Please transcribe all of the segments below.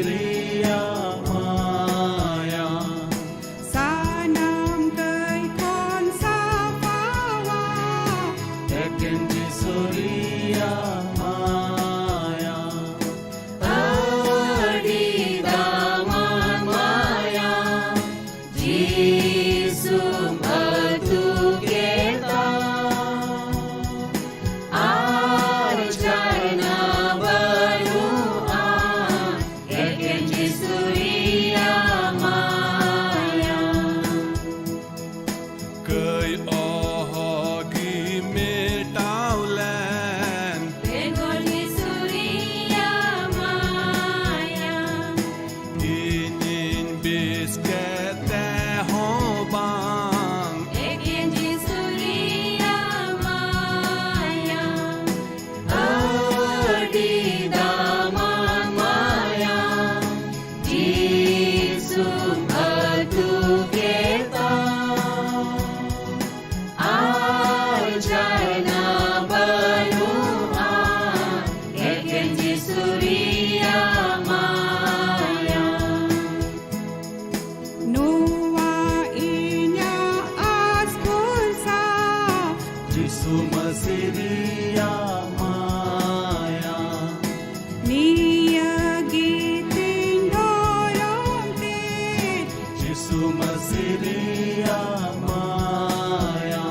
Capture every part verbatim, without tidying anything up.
ᱨᱮᱭᱟᱜ ᱢᱟᱭᱟ᱾ ᱥᱟᱱᱟᱢ ᱠᱟᱹᱭ ᱠᱷᱚᱱ ᱥᱟᱯᱷᱟᱣᱟ᱾ ᱮᱠᱮᱱ ᱡᱤᱥᱩ ᱨᱮᱭᱟᱜ ᱢᱟᱭᱟ᱾ ᱟᱹᱰᱤ ᱫᱟᱢᱟᱱ ᱢᱟᱭᱟ᱾ ᱡᱤᱥᱩᱢ ᱟᱹᱛᱩ ᱠᱮᱫᱟ᱾ ᱟᱨ ᱡᱷᱟᱨᱱᱟ ᱵᱟᱹᱱᱩᱜᱼᱟ᱾ ᱮᱠᱮᱱ ᱡᱤᱥᱩ ᱨᱮᱭᱟᱜ ᱢᱟᱭᱟ᱾ ᱠᱟᱹᱭ ᱚᱦᱚᱜᱮ ᱢᱮᱴᱟᱣ ᱞᱮᱱ᱾ ᱵᱮᱜᱚᱨ ᱡᱤᱥᱩ ᱨᱮᱭᱟᱜ ᱢᱟᱭᱟ᱾ ᱤᱧᱤᱧ ᱵᱮᱥ ᱠᱮᱫ ᱛᱮᱦᱚᱸ ᱵᱟᱝ᱾ ᱮᱠᱮᱱ ᱡᱤᱥᱩ ᱨᱮᱭᱟᱜ ᱢᱟᱭᱟ᱾ ᱟᱹᱰᱤ ᱫᱟᱢᱟᱱ ᱢᱟᱭᱟ᱾ ᱡᱤᱥᱩᱢ ᱟᱹᱛᱩ ᱠᱮᱫᱟ᱾ ᱟᱨ ᱡᱷᱟᱨᱱᱟ ᱵᱟᱹᱱᱩᱜᱼᱟ᱾ ᱮᱠᱮᱱ ᱡᱤᱥᱩ ᱨᱮᱭᱟᱜ ᱢᱟᱭᱟ᱾ ᱱᱚᱣᱟ ᱤᱧᱟᱜ ᱟᱥ ᱵᱷᱚᱨᱥᱟ᱾ ᱡᱤᱥᱩ ᱢᱟᱹᱥᱤ ᱨᱮᱭᱟᱜ ᱢᱟᱭᱟ᱾ ᱱᱤᱭᱟᱹ ᱜᱮ ᱛᱤᱧ ᱫᱷᱚᱨᱚᱢ ᱛᱮ᱾ ᱡᱤᱥᱩ ᱢᱟᱹᱥᱤ ᱨᱮᱭᱟᱜ ᱢᱟᱭᱟ᱾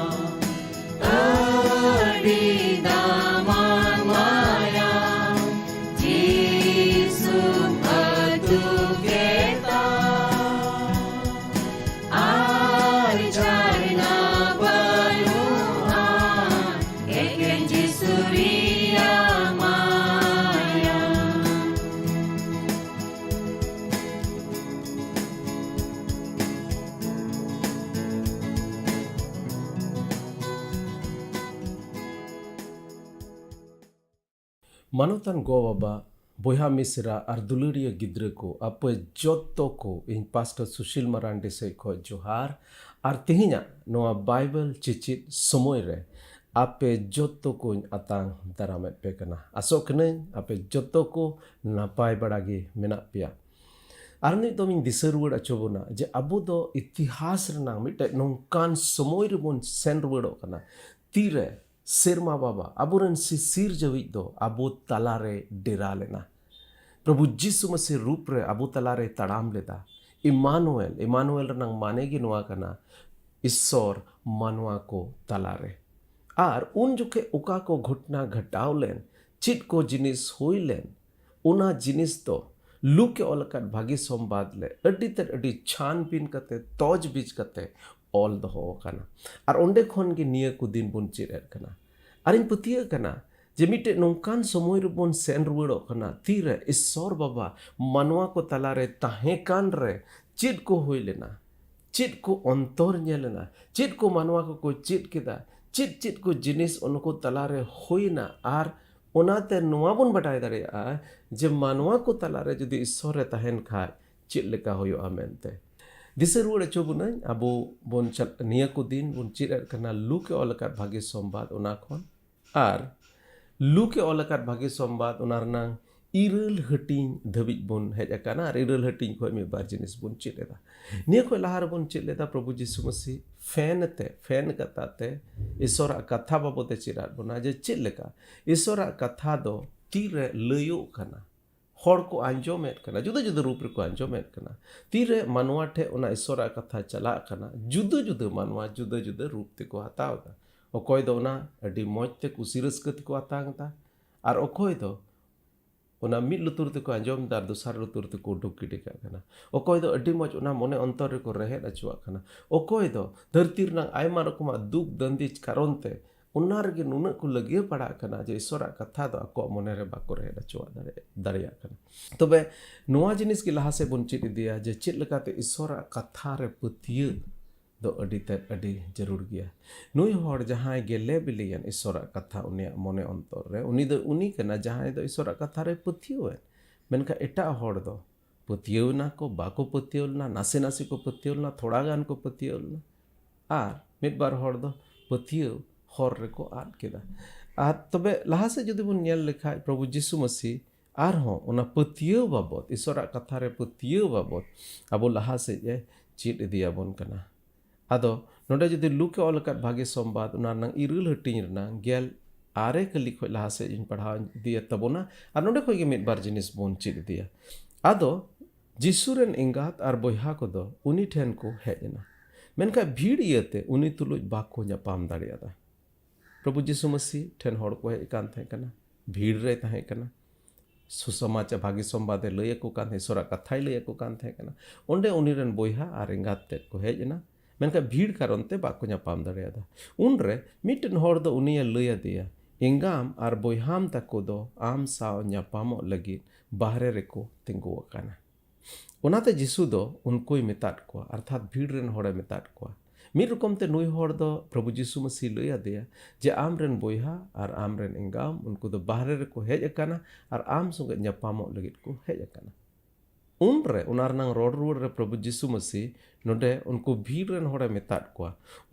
ᱟᱹᱰᱤ ᱫᱟᱢᱟᱱ ᱢᱟᱭᱟ᱾ ᱡᱤᱥᱩᱢ ᱟᱹᱛᱩ ᱠᱮᱫᱟ᱾ ᱟᱨ ᱡᱷᱟᱨᱱᱟ ᱵᱟᱹᱱᱩᱜᱼᱟ᱾ ᱮᱠᱮᱱ ᱡᱤᱥᱩ ᱨᱮᱭᱟᱜ ᱢᱟᱭᱟ᱾ ᱢᱟᱱᱚᱛᱟᱱ ᱜᱚ ᱵᱟᱵᱟ, ᱵᱚᱭᱦᱟ ᱢᱤᱥᱨᱟ ᱟᱨ ᱫᱩᱞᱟᱹᱲᱤᱭᱟᱹ ᱜᱤᱫᱽᱨᱟᱹ ᱠᱚ, ᱟᱯᱮ ᱡᱚᱛᱚ ᱠᱚ ᱤᱧ ᱯᱟᱥᱴᱚᱨ ᱥᱩᱥᱤᱞ ᱢᱟᱨᱟᱱᱰᱤ ᱥᱮᱫ ᱠᱷᱚᱱ ᱡᱚᱦᱟᱨ᱾ ᱟᱨ ᱛᱮᱦᱮᱧᱟᱜ ᱱᱚᱣᱟ ᱵᱟᱭᱵᱮᱞ ᱪᱮᱪᱮᱫ ᱥᱚᱢᱚᱭ ᱨᱮ ᱟᱯᱮ ᱡᱚᱛᱚ ᱠᱚᱧ ᱟᱛᱟᱝ ᱫᱟᱨᱟᱢᱮᱫ ᱯᱮ ᱠᱟᱱᱟ᱾ ᱟᱥᱚᱜ ᱠᱟᱹᱱᱟᱹᱧ ᱟᱯᱮ ᱡᱚᱛᱚ ᱠᱚ ᱱᱟᱯᱟᱭ ᱵᱟᱲᱟ ᱜᱮ ᱢᱮᱱᱟᱜ ᱯᱮᱭᱟ᱾ ᱟᱨ ᱢᱤᱫ ᱫᱚᱢ ᱤᱧ ᱫᱤᱥᱟᱹ ᱨᱩᱣᱟᱹᱲ ᱦᱚᱪᱚ ᱵᱚᱱᱟ ᱡᱮ ᱟᱵᱚ ᱫᱚ ᱤᱛᱤᱦᱟᱥ ᱨᱮᱱᱟᱝ ᱢᱤᱫᱴᱮᱡ ᱱᱚᱝᱠᱟᱱ ᱥᱚᱢᱚᱭ ᱨᱮᱵᱚᱱ ᱥᱮᱱ ᱨᱩᱣᱟᱹᱲᱚᱜ ᱠᱟᱱᱟ, ᱛᱤᱨᱮ ᱥᱮᱨᱢᱟ ᱵᱟᱵᱟ ᱟᱵᱚᱨᱮᱱ ᱥᱤᱥᱤᱨ ᱡᱟᱹᱣᱤᱡ ᱫᱚ ᱟᱵᱚ ᱛᱟᱞᱟᱨᱮ ᱰᱮᱨᱟ ᱞᱮᱱᱟ᱾ ᱯᱨᱚᱵᱷᱩ ᱡᱤᱥᱩ ᱢᱟᱹᱥᱤ ᱨᱩᱯ ᱨᱮ ᱟᱵᱚ ᱛᱟᱞᱟᱨᱮ ᱛᱟᱲᱟᱢ ᱞᱮᱫᱟ᱾ ᱤᱢᱟᱱᱩᱮᱞ, ᱤᱢᱟᱱᱩᱮᱞ ᱨᱮᱱᱟᱝ ᱢᱟᱱᱮ ᱜᱮ ᱱᱚᱣᱟ ᱠᱟᱱᱟ, ᱤᱥᱥᱚᱨ ᱢᱟᱱᱣᱟ ᱠᱚ ᱛᱟᱞᱟᱨᱮ᱾ ᱟᱨ ᱩᱱ ᱡᱚᱠᱷᱮᱡ ᱚᱠᱟ ᱠᱚ ᱜᱷᱚᱴᱱᱟ ᱜᱷᱟᱴᱟᱣ ᱞᱮᱱ, ᱪᱮᱫ ᱠᱚ ᱡᱤᱱᱤᱥ ᱦᱩᱭ ᱞᱮᱱ, ᱚᱱᱟ ᱡᱤᱱᱤᱥ ᱫᱚ ᱞᱩᱠᱮ ᱚᱞ ᱟᱠᱟᱫ ᱵᱷᱟᱹᱜᱤ ᱥᱚᱢᱵᱟᱫ ᱞᱮ ᱟᱹᱰᱤ ᱛᱮᱫ ᱟᱹᱰᱤ ᱪᱷᱟᱱᱵᱤᱱ ᱠᱟᱛᱮ, ᱛᱚᱡᱽᱵᱤᱡᱽ ᱠᱟᱛᱮ ᱚᱞ ᱫᱚᱦᱚ ᱟᱠᱟᱱᱟ᱾ ᱟᱨ ᱚᱸᱰᱮ ᱠᱷᱚᱱ ᱜᱮ ᱱᱤᱭᱟᱹ ᱠᱚ ᱫᱤᱱ ᱵᱚᱱ ᱪᱮᱫ ᱮᱫ ᱠᱟᱱᱟ᱾ ᱟᱨᱤᱧ ᱯᱟᱹᱛᱭᱟᱹᱜ ᱠᱟᱱᱟ ᱡᱮ ᱢᱤᱫᱴᱮᱡ ᱱᱚᱝᱠᱟᱱ ᱥᱚᱢᱚᱭ ᱨᱮᱵᱚᱱ ᱥᱮᱱ ᱨᱩᱣᱟᱹᱲᱚᱜ ᱠᱟᱱᱟ, ᱛᱤᱨᱮ ᱤᱥᱥᱚᱨ ᱵᱟᱵᱟ ᱢᱟᱱᱣᱟ ᱠᱚ ᱛᱟᱞᱟᱨᱮ ᱛᱟᱦᱮᱸ ᱠᱟᱱ ᱨᱮ ᱪᱮᱫ ᱠᱚ ᱦᱩᱭ ᱞᱮᱱᱟ, ᱪᱮᱫ ᱠᱚ ᱚᱱᱛᱚᱨ ᱧᱮᱞ ᱮᱱᱟ, ᱪᱮᱫ ᱠᱚ ᱢᱟᱱᱣᱟ ᱠᱚᱠᱚ ᱪᱮᱫ ᱠᱮᱫᱟ, ᱪᱮᱫ ᱪᱮᱫ ᱠᱚ ᱡᱤᱱᱤᱥ ᱩᱱᱠᱩ ᱛᱟᱞᱟᱨᱮ ᱦᱩᱭᱱᱟ, ᱟᱨ ᱚᱱᱟᱛᱮ ᱱᱚᱣᱟ ᱵᱚᱱ ᱵᱟᱰᱟᱭ ᱫᱟᱲᱮᱭᱟᱜᱼᱟ ᱡᱮ ᱢᱟᱱᱣᱟ ᱠᱚ ᱛᱟᱞᱟᱨᱮ ᱡᱩᱫᱤ ᱤᱥᱥᱚᱨ ᱮ ᱛᱟᱦᱮᱱ ᱠᱷᱟᱡ ᱪᱮᱫ ᱞᱮᱠᱟ ᱦᱩᱭᱩᱜᱼᱟ ᱢᱮᱱᱛᱮ᱾ ᱫᱤᱥᱟᱹ ᱨᱩᱣᱟᱹᱲ ᱦᱚᱪᱚ ᱵᱚᱱᱟᱹᱧ, ᱟᱵᱚ ᱵᱚᱱ ᱪᱟᱞ-, ᱱᱤᱭᱟᱹ ᱠᱚ ᱫᱤᱱ ᱵᱚᱱ ᱪᱮᱫ ᱮᱫ ᱠᱟᱱᱟ ᱞᱩᱠ ᱮ ᱚᱞ ᱟᱠᱟᱫ ᱵᱷᱟᱹᱜᱤ ᱥᱚᱢᱵᱟᱫ, ᱚᱱᱟ ᱠᱷᱚᱱ᱾ ᱟᱨ ᱞᱩᱠ ᱮ ᱚᱞ ᱟᱠᱟᱫ ᱵᱷᱟᱹᱜᱤ ᱥᱚᱢᱵᱟᱫ, ᱚᱱᱟ ᱨᱮᱱᱟᱝ ᱤᱨᱟᱹᱞ ᱦᱟᱹᱴᱤᱧ ᱫᱷᱟᱹᱵᱤᱡ ᱵᱚᱱ ᱦᱮᱡ ᱟᱠᱟᱱᱟ᱾ ᱟᱨ ᱤᱨᱟᱹᱞ ᱦᱟᱹᱴᱤᱧ ᱠᱷᱚᱱ ᱢᱤᱫ ᱵᱟᱨ ᱡᱤᱱᱤᱥ ᱵᱚᱱ ᱪᱮᱫ ᱮᱫᱟ᱾ ᱱᱤᱭᱟᱹ ᱠᱷᱚᱱ ᱞᱟᱦᱟ ᱨᱮᱵᱚᱱ ᱪᱮᱫ ᱞᱮᱫᱟ, ᱯᱨᱚᱵᱷᱩ ᱡᱤᱥᱩ ᱢᱟᱹᱥᱤ ᱯᱷᱮᱱ ᱛᱮ, ᱯᱷᱮᱱ ᱠᱟᱛᱷᱟ ᱛᱮ ᱤᱥᱚᱨᱟᱜ ᱠᱟᱛᱷᱟ ᱵᱟᱵᱚᱛ ᱮ ᱪᱮᱫ ᱟᱫ ᱵᱚᱱᱟ, ᱡᱮ ᱪᱮᱫ ᱞᱮᱠᱟ ᱤᱥᱚᱨᱟᱜ ᱠᱟᱛᱷᱟ ᱫᱚ ᱛᱤᱨᱮ ᱞᱟᱹᱭᱚᱜ ᱠᱟᱱᱟ, ᱦᱚᱲ ᱠᱚ ᱟᱸᱡᱚᱢᱮᱫ ᱠᱟᱱᱟ, ᱡᱩᱫᱟᱹ ᱡᱩᱫᱟᱹ ᱨᱩᱯ ᱨᱮᱠᱚ ᱟᱸᱡᱚᱢᱮᱫ ᱠᱟᱱᱟ᱾ ᱛᱤᱨᱮ ᱢᱟᱱᱣᱟ ᱴᱷᱮᱱ ᱚᱱᱟ ᱤᱥᱚᱨᱟᱜ ᱠᱟᱛᱷᱟ ᱪᱟᱞᱟᱜ ᱠᱟᱱᱟ, ᱡᱩᱫᱟᱹ ᱡᱩᱫᱟᱹ ᱢᱟᱱᱣᱟ ᱡᱩᱫᱟᱹ ᱡᱩᱫᱟᱹ ᱨᱩᱯ ᱛᱮᱠᱚ ᱦᱟᱛᱟᱣ ᱮᱫᱟ᱾ ᱚᱠᱚᱭ ᱫᱚ ᱚᱱᱟ ᱟᱹᱰᱤ ᱢᱚᱡᱽ ᱛᱮ ᱠᱩᱥᱤ ᱨᱟᱹᱥᱠᱟᱹ ᱛᱮᱠᱚ ᱟᱛᱟᱝ ᱮᱫᱟ, ᱟᱨ ᱚᱠᱚᱭ ᱫᱚ ᱚᱱᱟ ᱢᱤᱫ ᱞᱩᱛᱩᱨ ᱛᱮᱠᱚ ᱟᱸᱡᱚᱢ ᱮᱫᱟ ᱟᱨ ᱫᱚᱥᱟᱨ ᱞᱩᱛᱩᱨ ᱛᱮᱠᱚ ᱩᱰᱩᱠ ᱜᱤᱰᱤ ᱠᱟᱜ ᱠᱟᱱᱟ᱾ ᱚᱠᱚᱭ ᱫᱚ ᱟᱹᱰᱤ ᱢᱚᱡᱽ ᱚᱱᱟ ᱢᱚᱱᱮ ᱚᱱᱛᱚᱨ ᱨᱮᱠᱚ ᱨᱮᱦᱮᱫ ᱦᱚᱪᱚᱣᱟᱜ ᱠᱟᱱᱟ᱾ ᱚᱠᱚᱭ ᱫᱚ ᱫᱷᱟᱹᱨᱛᱤ ᱨᱮᱱᱟᱜ ᱟᱭᱢᱟ ᱨᱚᱠᱚᱢᱟᱜ ᱫᱩᱠ ᱫᱟᱹᱱᱫᱤᱡ ᱠᱟᱨᱚᱱ ᱛᱮ ᱚᱱᱟ ᱨᱮᱜᱮ ᱱᱩᱱᱟᱹᱜ ᱠᱚ ᱞᱟᱹᱜᱤᱭᱟᱹ ᱯᱟᱲᱟᱜ ᱠᱟᱱᱟ ᱡᱮ ᱤᱥᱚᱨᱟᱜ ᱠᱟᱛᱷᱟ ᱫᱚ ᱟᱠᱚᱣᱟᱜ ᱢᱚᱱᱮ ᱨᱮ ᱵᱟᱠᱚ ᱨᱮᱦᱮᱫ ᱦᱚᱪᱚᱣᱟᱜ ᱫᱟᱲᱮ-, ᱫᱟᱲᱮᱭᱟᱜ ᱠᱟᱱᱟ᱾ ᱛᱚᱵᱮ ᱱᱚᱣᱟ ᱡᱤᱱᱤᱥ ᱜᱮ ᱞᱟᱦᱟ ᱥᱮᱫ ᱵᱚᱱ ᱪᱮᱫ ᱤᱫᱤᱭᱟ ᱡᱮ ᱪᱮᱫ ᱞᱮᱠᱟᱛᱮ ᱤᱥᱚᱨᱟᱜ ᱠᱟᱛᱷᱟ ᱨᱮ ᱯᱟᱹᱛᱭᱟᱹᱣ ᱫᱚ ᱟᱹᱰᱤ ᱛᱮᱫ ᱟᱹᱰᱤ ᱡᱟᱹᱨᱩᱲ ᱜᱮᱭᱟ᱾ ᱱᱩᱭ ᱦᱚᱲ ᱡᱟᱦᱟᱸᱭ ᱜᱮᱞᱮ ᱵᱤᱞᱤᱭᱮᱱ ᱤᱥᱚᱨᱟᱜ ᱠᱟᱛᱷᱟ ᱩᱱᱤᱭᱟᱜ ᱢᱚᱱᱮ ᱚᱱᱛᱚᱨ ᱨᱮ, ᱩᱱᱤ ᱫᱚ ᱩᱱᱤ ᱠᱟᱱᱟ ᱡᱟᱦᱟᱸᱭ ᱫᱚ ᱤᱥᱚᱨᱟᱜ ᱠᱟᱛᱷᱟ ᱨᱮ ᱯᱟᱹᱛᱭᱟᱹᱣ ᱮᱱ᱾ ᱢᱮᱱᱠᱷᱟᱱ ᱮᱴᱟᱜ ᱦᱚᱲ ᱫᱚ ᱯᱟᱹᱛᱭᱟᱹᱣ ᱮᱱᱟ ᱠᱚ, ᱵᱟᱠᱚ ᱯᱟᱹᱛᱭᱟᱹᱣ ᱞᱮᱱᱟ, ᱱᱟᱥᱮ ᱱᱟᱥᱮ ᱠᱚ ᱯᱟᱹᱛᱭᱟᱹᱣ ᱞᱮᱱᱟ, ᱛᱷᱚᱲᱟ ᱜᱟᱱ ᱠᱚ ᱯᱟᱹᱛᱭᱟᱹᱣ ᱞᱮᱱᱟ᱾ ᱟᱨ ᱢᱤᱫ ᱵᱟᱨ ᱦᱚᱲ ᱫᱚ ᱯᱟᱹᱛᱭᱟᱹᱣ ᱦᱚᱨ ᱨᱮᱠᱚ ᱟᱫ ᱠᱮᱫᱟ᱾ ᱟᱨ ᱛᱚᱵᱮ ᱞᱟᱦᱟ ᱥᱮᱫ ᱡᱩᱫᱤ ᱵᱚᱱ ᱧᱮᱞ ᱞᱮᱠᱷᱟᱡ, ᱯᱨᱚᱵᱷᱩ ᱡᱤᱥᱩ ᱢᱟᱹᱥᱤ ᱟᱨᱦᱚᱸ ᱚᱱᱟ ᱯᱟᱹᱛᱭᱟᱹᱣ ᱵᱟᱵᱚᱛ, ᱤᱥᱚᱨᱟᱜ ᱠᱟᱛᱷᱟ ᱨᱮ ᱯᱟᱹᱛᱭᱟᱹᱣ ᱵᱟᱵᱚᱛ ᱟᱵᱚ ᱞᱟᱦᱟ ᱥᱮᱫ ᱮ ᱪᱮᱫ ᱤᱫᱤᱭᱟᱵᱚᱱ ᱠᱟᱱᱟ᱾ ᱟᱫᱚ ᱱᱚᱰᱮ ᱡᱩᱫᱤ ᱞᱩᱠ ᱮ ᱚᱞ ᱟᱠᱟᱫ ᱵᱷᱟᱜᱮ ᱥᱚᱢᱵᱟᱫ, ᱚᱱᱟ ᱨᱮᱱᱟᱝ ᱤᱨᱟᱹᱞ ᱦᱟᱹᱴᱤᱧ ᱨᱮᱱᱟᱝ ᱜᱮᱞ ᱟᱨᱮ ᱠᱟᱹᱞᱤ ᱠᱷᱚᱱ ᱞᱟᱦᱟ ᱥᱮᱫ ᱤᱧ ᱯᱟᱲᱦᱟᱣ ᱤᱫᱤᱭᱟ ᱛᱟᱵᱚᱱᱟ, ᱟᱨ ᱱᱚᱰᱮ ᱠᱷᱚᱱ ᱜᱮ ᱢᱤᱫ ᱵᱟᱨ ᱡᱤᱱᱤᱥ ᱵᱚᱱ ᱪᱮᱫ ᱤᱫᱤᱭᱟ᱾ ᱟᱫᱚ ᱡᱤᱥᱩ ᱨᱮᱱ ᱮᱸᱜᱟᱛ ᱟᱨ ᱵᱚᱭᱦᱟ ᱠᱚᱫᱚ ᱩᱱᱤ ᱴᱷᱮᱱ ᱠᱚ ᱦᱮᱡ ᱮᱱᱟ, ᱢᱮᱱᱠᱷᱟᱱ ᱵᱷᱤᱲ ᱤᱭᱟᱹᱛᱮ ᱩᱱᱤ ᱛᱩᱞᱩᱡ ᱵᱟᱠᱚ ᱧᱟᱯᱟᱢ ᱫᱟᱲᱮᱭᱟᱫᱟ᱾ ᱯᱨᱚᱵᱷᱩ ᱡᱤᱥᱩ ᱢᱟᱹᱥᱤ ᱴᱷᱮᱱ ᱦᱚᱲ ᱠᱚ ᱦᱮᱡ ᱠᱟᱱ ᱛᱟᱦᱮᱸ ᱠᱟᱱᱟ, ᱵᱷᱤᱲ ᱨᱮᱭ ᱛᱟᱦᱮᱸ ᱠᱟᱱᱟ, ᱥᱩᱥᱚᱢᱟᱪᱟᱨ ᱵᱷᱟᱹᱜᱤ ᱥᱚᱢᱵᱟᱫ ᱮ ᱞᱟᱹᱭ ᱟᱠᱚ ᱠᱟᱱ, ᱤᱥᱚᱨᱟᱜ ᱠᱟᱛᱷᱟᱭ ᱞᱟᱹᱭ ᱟᱠᱚ ᱠᱟᱱ ᱛᱟᱦᱮᱸ ᱠᱟᱱᱟ᱾ ᱚᱸᱰᱮ ᱩᱱᱤ ᱨᱮᱱ ᱵᱚᱭᱦᱟ ᱟᱨ ᱮᱸᱜᱟᱛ ᱛᱮᱫ ᱠᱚ ᱦᱮᱡ ᱮᱱᱟ, ᱢᱮᱱᱠᱷᱟᱱ ᱵᱷᱤᱲ ᱠᱟᱨᱚᱱ ᱛᱮ ᱵᱟᱠᱚ ᱧᱟᱯᱟᱢ ᱫᱟᱲᱮᱭᱟᱫᱟ᱾ ᱩᱱᱨᱮ ᱢᱤᱫᱴᱮᱱ ᱦᱚᱲ ᱫᱚ ᱩᱱᱤᱭᱮ ᱞᱟᱹᱭ ᱟᱫᱮᱭᱟ, "ᱮᱸᱜᱟᱢ ᱟᱨ ᱵᱚᱭᱦᱟᱢ ᱛᱟᱠᱚ ᱫᱚ ᱟᱢ ᱥᱟᱶ ᱧᱟᱯᱟᱢᱚᱜ ᱞᱟᱹᱜᱤᱫ ᱵᱟᱦᱨᱮ ᱨᱮᱠᱚ ᱛᱤᱸᱜᱩ ᱟᱠᱟᱱᱟ᱾" ᱚᱱᱟᱛᱮ ᱡᱤᱥᱩ ᱫᱚ ᱩᱱᱠᱩᱭ ᱢᱮᱛᱟᱫ ᱠᱚᱣᱟ, ᱚᱨᱛᱷᱟᱛ ᱵᱷᱤᱲ ᱨᱮᱱ ᱦᱚᱲᱮ ᱢᱮᱛᱟᱫ ᱠᱚᱣᱟ᱾ ᱢᱤᱫ ᱨᱚᱠᱚᱢ ᱛᱮ ᱱᱩᱭ ᱦᱚᱲ ᱫᱚ ᱯᱨᱚᱵᱷᱩ ᱡᱤᱥᱩ ᱢᱟᱹᱥᱤ ᱞᱟᱹᱭ ᱟᱫᱮᱭᱟ ᱡᱮ, "ᱟᱢ ᱨᱮᱱ ᱵᱚᱭᱦᱟ ᱟᱨ ᱟᱢ ᱨᱮᱱ ᱮᱸᱜᱟᱢ, ᱩᱱᱠᱩ ᱫᱚ ᱵᱟᱦᱨᱮ ᱨᱮᱠᱚ ᱦᱮᱡ ᱟᱠᱟᱱᱟ ᱟᱨ ᱟᱢ ᱥᱚᱸᱜᱮ ᱧᱟᱯᱟᱢᱚᱜ ᱞᱟᱹᱜᱤᱫ ᱠᱚ ᱦᱮᱡ ᱟᱠᱟᱱᱟ᱾" ᱩᱱᱨᱮ ᱚᱱᱟ ᱨᱮᱱᱟᱝ ᱨᱚᱲ ᱨᱩᱣᱟᱹᱲ ᱨᱮ ᱯᱨᱚᱵᱷᱩ ᱡᱤᱥᱩ ᱢᱟᱹᱥᱤ ᱱᱚᱰᱮ ᱩᱱᱠᱩ ᱵᱷᱤᱲ ᱨᱮᱱ ᱦᱚᱲᱮ ᱢᱮᱛᱟᱫ ᱠᱚᱣᱟ,